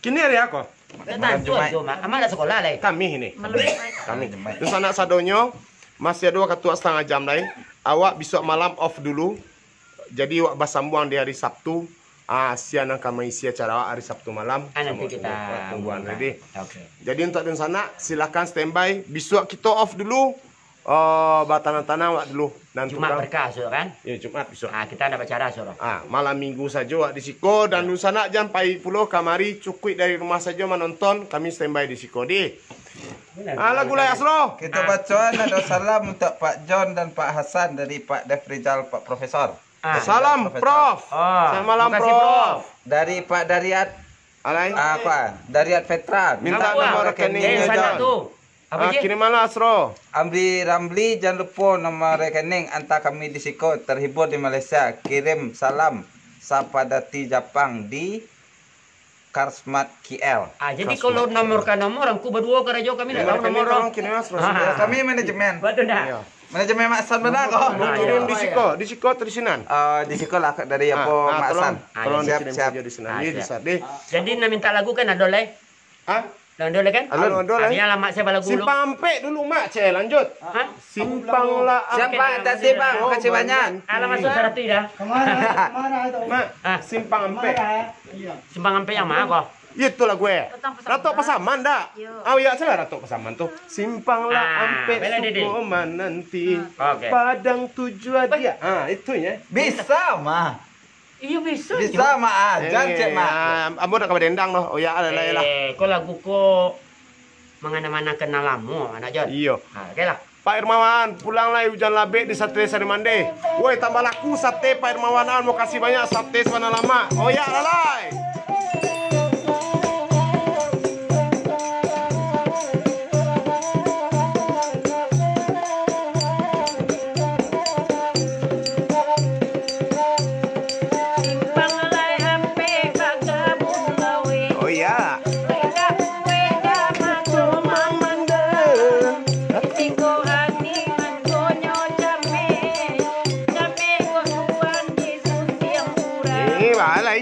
kini hari ako? Malam Jumaik. Amak nak sekolah lai? Kami ini. Malam Jumaik. Kami. Dunsanak sadonyo, masih ado wakatu setengah jam lai. Awak bisuak malam off dulu. Jadi, awak basambuang di hari Sabtu. Ah, sia nan ka maisi acara awak hari Sabtu malam. Ah, nanti kita tungguan tadi. Oke. Jadi, untuak dunsanak, silakan standby. Bisuak kito off dulu. Oh, batanang-tanang awak dulu. Nan Jumat tukang berkah esok, kan? Ya, Jumat besok. Ah, kita ada acara esok. Ah, malam Minggu sajo awak di siko, dan dunsanak jan pai pulo kamari, cukuik dari rumah sajo manonton, kami standby di siko, dih. Ah, lagu lai, Asro. Kita bacoan ado salam untuk Pak John dan Pak Hasan dari Pak Defrizal, Pak Profesor. Ah. Salam, Prof. Prof. Ah, selamat malam, makasih, Prof. Prof. Dari Pak Dariat. Alai. Ah, apa? Dariat Petra. Minta nomor rekening. Eh, sanak tu. Apa je? Kirimanlah, Asro. Amri Ramli, jan lupo nomor rekening, anta kami di siko, terhibur di Malaysia. Kirim salam sapadati Japang di Karsmart K L. Ah, jadi kalau nomor ka nomor, angku baduo karajo, kami ndak tahu nomor. Kami manajemen. Betul ndak? Iya. Manajemen Mak San bana ko. Kirim di siko, di siko atau di sinan? Eh, di siko lah, dari apo Mak San. Tolong, tolong dikirim sajo di sinan. Iya, di sinan. Jadi nak minta lagu kan ado lai? Hah? Alun ado lai kan? Alun ado lai. Bialah mak saya balagu dulu. Simpang Ampek dulu, Mak, ceh, lanjut. Hah? Simpang lah. Siapa? Ampek. Tadi, Bang, makasih banyak. Alah, masuk saratus dah. Kemana? Kemana itu? Mak, Simpang Ampek. Kemana? Iya. Simpang Ampek yang mana kok? Itu lagu eh. Ratok Pasaman dak? Iya. Ah, iya, salah Ratok Pasaman tu. Simpang lah Ampek, bela, Dede. Sukoman nanti. Oke. Padang tujuan dia. Ah, itu ya. Bisa, mah. Iyo, bisa. Bisa, Mak. Ah, jan cek, Mak. Ah, ambo nak ka badendang doh. Oh, ya, alah, lah, lah. Eh, ko lagu ko mangana-mana kenal lamo, anak Jon. Iyo. Ha, oke lah. Pak Hermawan, pulang lai, ujan labek di Satria Sari Mande. Woi, tambah laku sate Pak Hermawan, ah, makasih banyak sate sabana lamak. Oh, ya, lah, lai. Oh, iya. Eh, balai.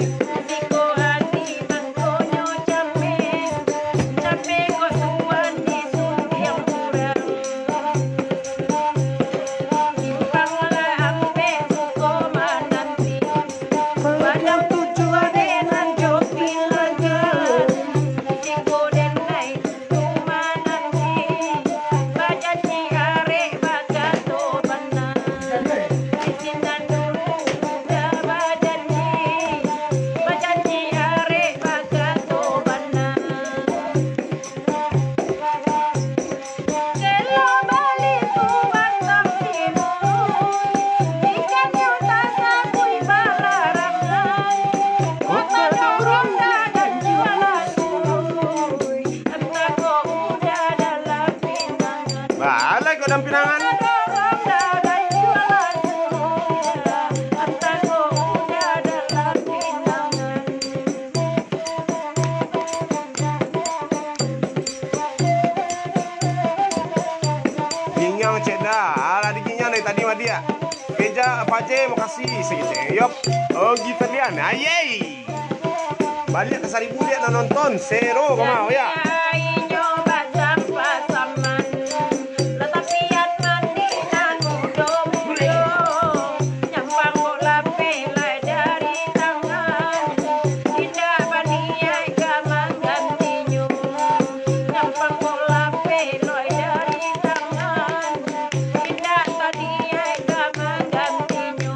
Aceh, makasih saketek. Yop. Ogi Ferdian. Ayei. Baliak ka saribu dek nan nonton. Sero ka ma, yo. Inyo bajang pasaman. Tatapian mandi nan mudo-mudo. Nyampang bola pelai dari tangan. Indak baniaik ka manggantinyo. Nyampang bola pelai dari tangan. Indak taniaik ka manggantinyo.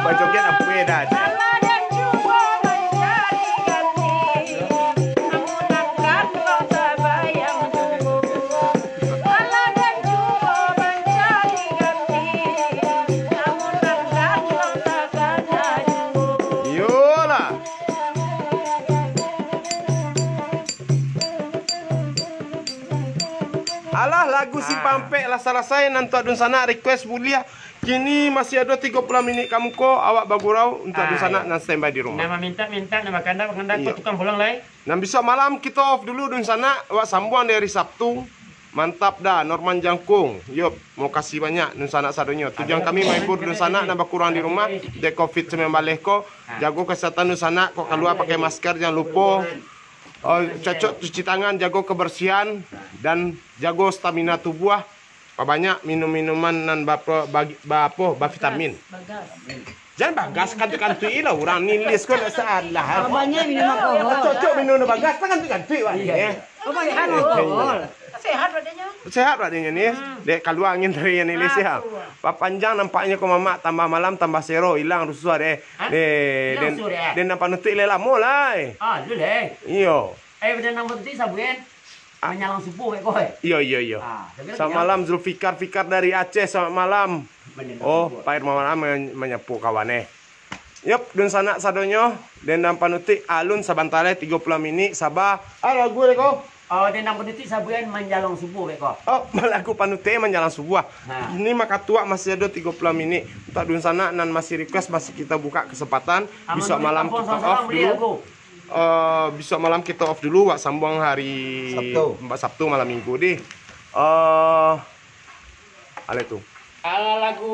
Bajoget ampue dah, Cek. Iyolah. Alah, lagu Simpang Ampek lah salasai, nan untuak dunsanak request buliah. Kini masih ado tigo puluah minik ka muko, awak bagurau untuak dunsanak nan standby di rumah. Nan mamintak-mintak, nan bakandak-bakandak, Iyo. Tukang pulang lai. Nan bisuak malam kito off dulu dunsanak, awak sambuang di hari Sabtu. Mantap dah, Norman Jangkung. Yop, mokasih banyak dunsanak sadonyo. Tujuan kami mahibur dunsanak nan bakurang di rumah dek covid sembilan belas ko. Jago kesehatan dunsanak, kok kalua pakai masker, jan lupo. Oh, cocok cuci tangan, jago kebersihan, dan jago stamina tubuah. Pabanyak minum-minuman nan bapo, bagi, bapo, bavitamin. Bagas. Jan bagas kantuik-kantuik lah, urang nilis ko ndak salah. Banyak minum alkohol. Cocok minum nan bagas, kan kantuik-kantuik, Pak. Iyo. Oh, banyak alkohol. Sehat badannya. Sehat badannya ni. Dek kalua angin dari yang nilis ya. Papanjang nampaknyo ko mamak, tambah malam tambah sero, ilang rusuah deh. Hah? Deh, Ilang den, rusuah deh. Den nan panutuik lai lamo lai. Ah, lu leh. Iyo. Eh, badan nan panutuik sabuan. Ah. Manjalang subuh, eh, ko, eh. Iyo, iyo, iyo. Ah, tapi lagi Selamat malam, Zulfikar Fikar dari Aceh. Selamat malam. Bener, Oh, betul. Pair malam men-, manyapu kawan, eh. Yop, dunsanak sadonyo, den nan panutuik alun sabanta lai, tigo puluah minik, saba. Ah, lagu deh ko. Oh, den nan panutuik sabuan manjalang subuh, eh, ko. Oh, lagu panutuik manjalang subuh, ah. Nah. Ini makatuak masih ado tigo puluah minik. Untuak dunsanak nan masih request, masih kita buka kesempatan. Ah, Bisuak menurut malam kampung kita salam-salam off beli dulu. Lagu. Eh, bisuak malam kita off dulu, wak sambuang hari Sabtu. Sabtu malam minggu deh. Eh, ale tu. Alah, lagu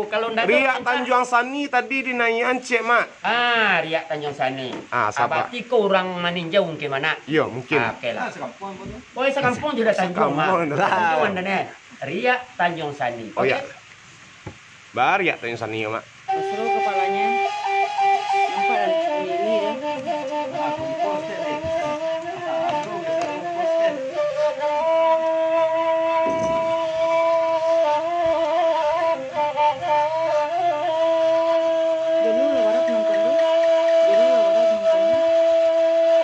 kalau ndak Riak Tanjuang Sani tadi dinaiakan, Cek Mat. Ah, Riak Tanjuang Sani. Ah, sabar. Abati ko urang Maninjau mungkin, Manak? Iyo, mungkin. Ah, oke lah. Oh, sakampuang sudah Tanjuang, Mak. Sakampuang sudah Tanjuang. Tanjuang anda ni. Riak Tanjuang Sani. Oh, iya. Oke. Bariak Tanjuang Sani, Mak. Pasro kepalanya. Nampak dan ini, ini, ya. Dulu lah barat nonton tu. Dulu lah barat nonton tu.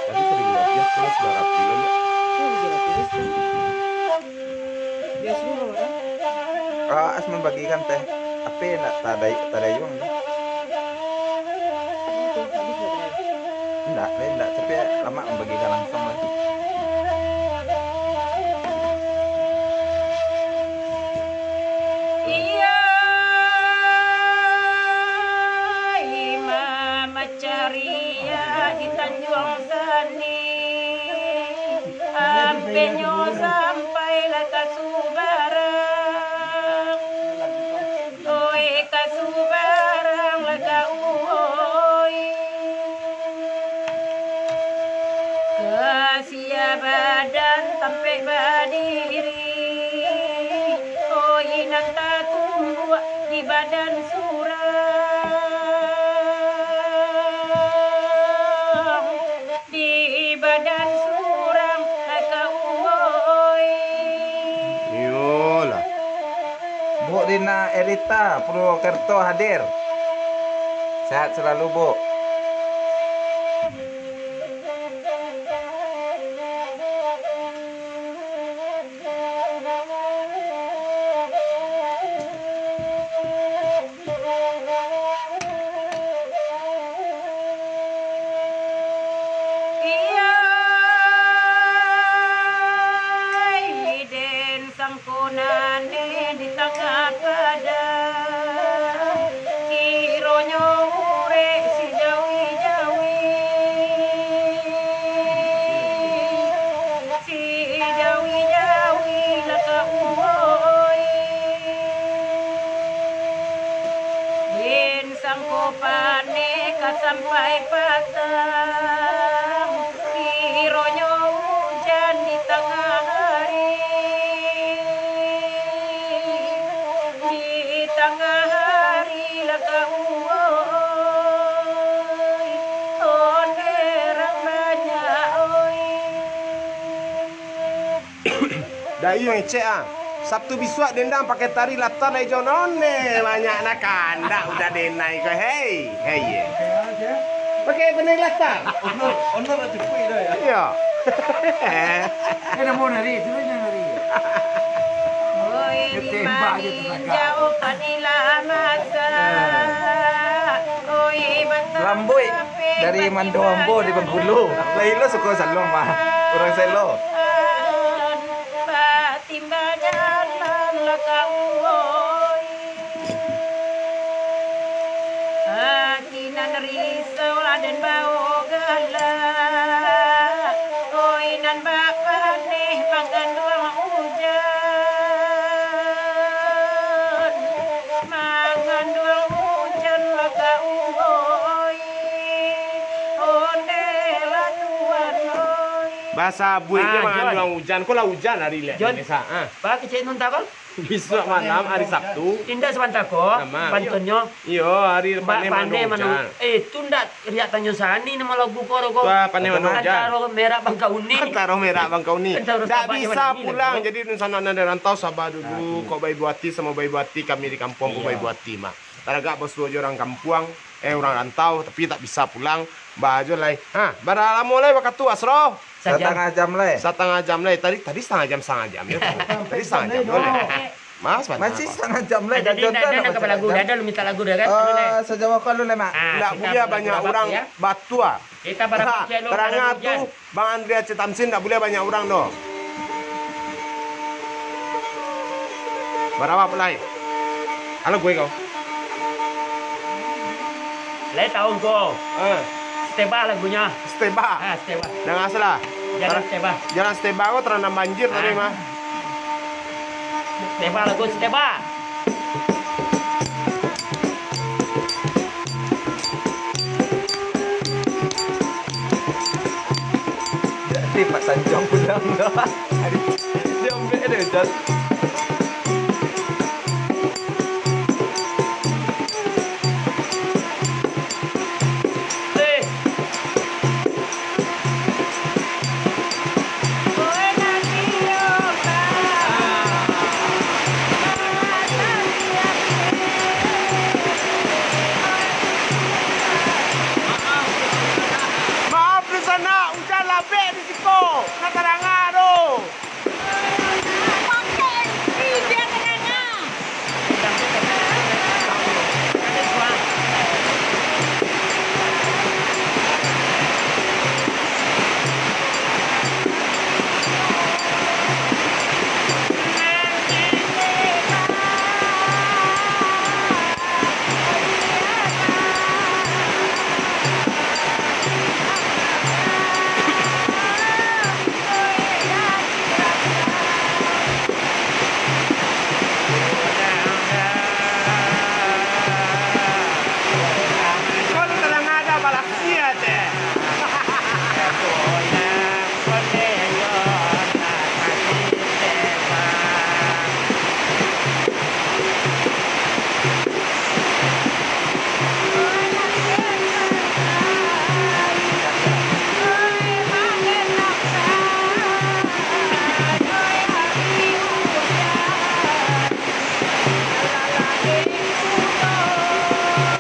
Tadi seribu rupiah plus dua ratus kilo, ya. Oh, tiga ratus. Biasa lah barat. Ah, as membagikan teh. Ape nak tadai, tadai uang tu? Indak, lain indak, tapi lamak mambagikan langsung lah. Iya, imam macaria di Tanjuang Sani, ampenyo sampai lah ka subarang. Oi, ka subarang lah ka uwoi. Ka sia badan tampek badiri. Oi, nan tatumbuak di badan surang. Di badan surang ka uwoi. Iyolah. Bu Dina Erita, Purwokerto hadir. Sehat selalu, Bu. Iya, Ko nan di tangah padang, kironyo urek si jawi-jawi, si jawi-jawi lah ka uwoi. Den sangko paneh ka sampai patang, kironyo ujan di tangah hari, di tangah hari lah ka uwoi, onde rang banyak oi. Dak iyo ngecek ah. Sabtu bisuak dendang pakai tari latar lai jo none banyak nak kandak udah denai ko hei hei ye. Pakai benang latar. Honor, honor lah cukup dah ya. Iyo. Eh, namo nari, itu nari. Oi, Ketembak je tu, maninjau panilah masa. Oi, batang Rambuik dari Mando Ambo di Bengkulu. Lain lo suko Salong mah. Urang Selo. Batimbangan lah kau, oi. Ati nan risau lah den bawo galak, oi, nan bapaneh manganduang ujan, manganduang ujan lah kau, oi. Onde lah Tuan, oi. Basabuik Ah, je Jon. manganduang ujan, ko lah ujan hari liak Jon. Desa. Ah. Ba kecek nun takon? Bisuak malam hari Sabtu. Indak sabanta ko, Aman. Pantonnyo. Iyo, hari Ba-, paneh pandai mano mano-, ujan. Eh, tu ndak riak tanyo sani namo lagu ko, ko. Wah, paneh mano ujan. Antaro merak bangkau ni. Antaro merak bangkau ni. Antaro Ndak sapak bisa ni pulang, mano. Jadi dunsanak nan di rantau sabar dulu. Ah, hmm. Kok baibu ati samo baibu ati kami di kampuang ko Iyo. baibu ati mah. Taragak basuo jo urang kampuang, eh, urang rantau, tapi tak bisa pulang. Ba jo lai. Ha, bara lamo lai wakatu, Asro? Satangah jam lai. Satangah jam lai. Tadi, tadi satangah jam, satangah jam, yo. Tadi satangah jam lai. Mas, mana, Masih Mas? Satangah jam lai. Ah, jadi Kak Jonta ndak, ndak nak nak baca kepala lagu, jam. Dah ada lu minta lagu dah kan? Anu, Eh, lai. Sajawa ko lu lai, Mak. Ah, Ndak kita buliah baca banyak lagu urang ya. batua. Kita barapa Ha, kilo tarangah kalau tu, hujan? Bang Andrea Cetamsin ndak buliah banyak urang doh. Barawak pulai. Halo gue kau. Lai tahu ko. Eh. Steba lagunya. Steba. Ah, Steba. Jangan salah. Jalan Ter-, Steba. Jalan Steba ko terendam banjir tadi Ah. mah. Steba lagu Steba. Jadi Pak Sanjong pulang dah. Dia ambil dia hujan. Maaf, dunsanak, ujan labek di siko, ka tarangah tu. Kalau tadanga ado balas sia teh.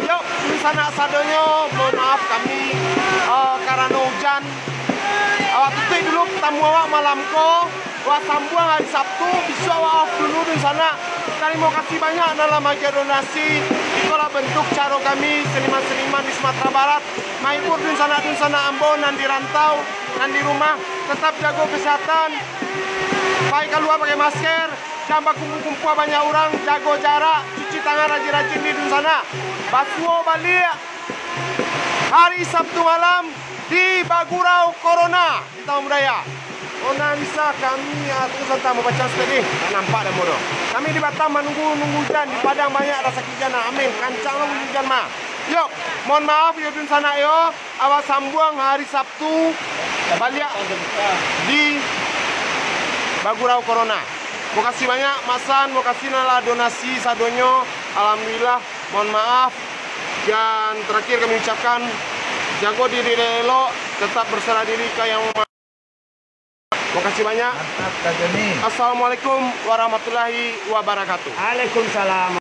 Yo, dunsanak sadonyo, mohon maaf kami, eh, karano ujan. Awak tutuik dulu tamu awak malam ko. Wak sambuang hari Sabtu, bisuak wak off dulu dunsanak. Tarimo kasih banyak nan lah maagiah donasi. Ikolah bentuk caro kami, seniman-seniman di Sumatera Barat, mahibur dunsanak-dunsanak ambo nan di rantau, nan di rumah. Tetap jago kesehatan, pai kalua pakai masker, Jan bakumpua-kumpua banyak urang, jago jarak, cuci tangan rajin-rajin di dunsanak. Basuo baliak hari Sabtu malam di Bagurau Corona di Taman Budaya. Ona bisa kami, ah, tunggu sabanta, mau baca saketek. Tak nampak dah bodoh. Kami di Batam manunggu-nunggu ujan, di Padang banyak rasaki ujan. Amin. Kancang lo bunyi ujan mah. Yo, mohon maaf yo dunsanak yo. Awak sambuang hari Sabtu baliak di Bagurau Corona. Makasih banyak, Mak San. Makasih nan lah donasi sadonyo. Alhamdulillah, mohon maaf. Dan terakhir kami ucapkan, jago diri elok, tetap berserah diri ka Yang Maha. Makasih banyak. Mantap, Kak Joni. Assalamualaikum warahmatullahi wabarakatuh. Waalaikumsalam.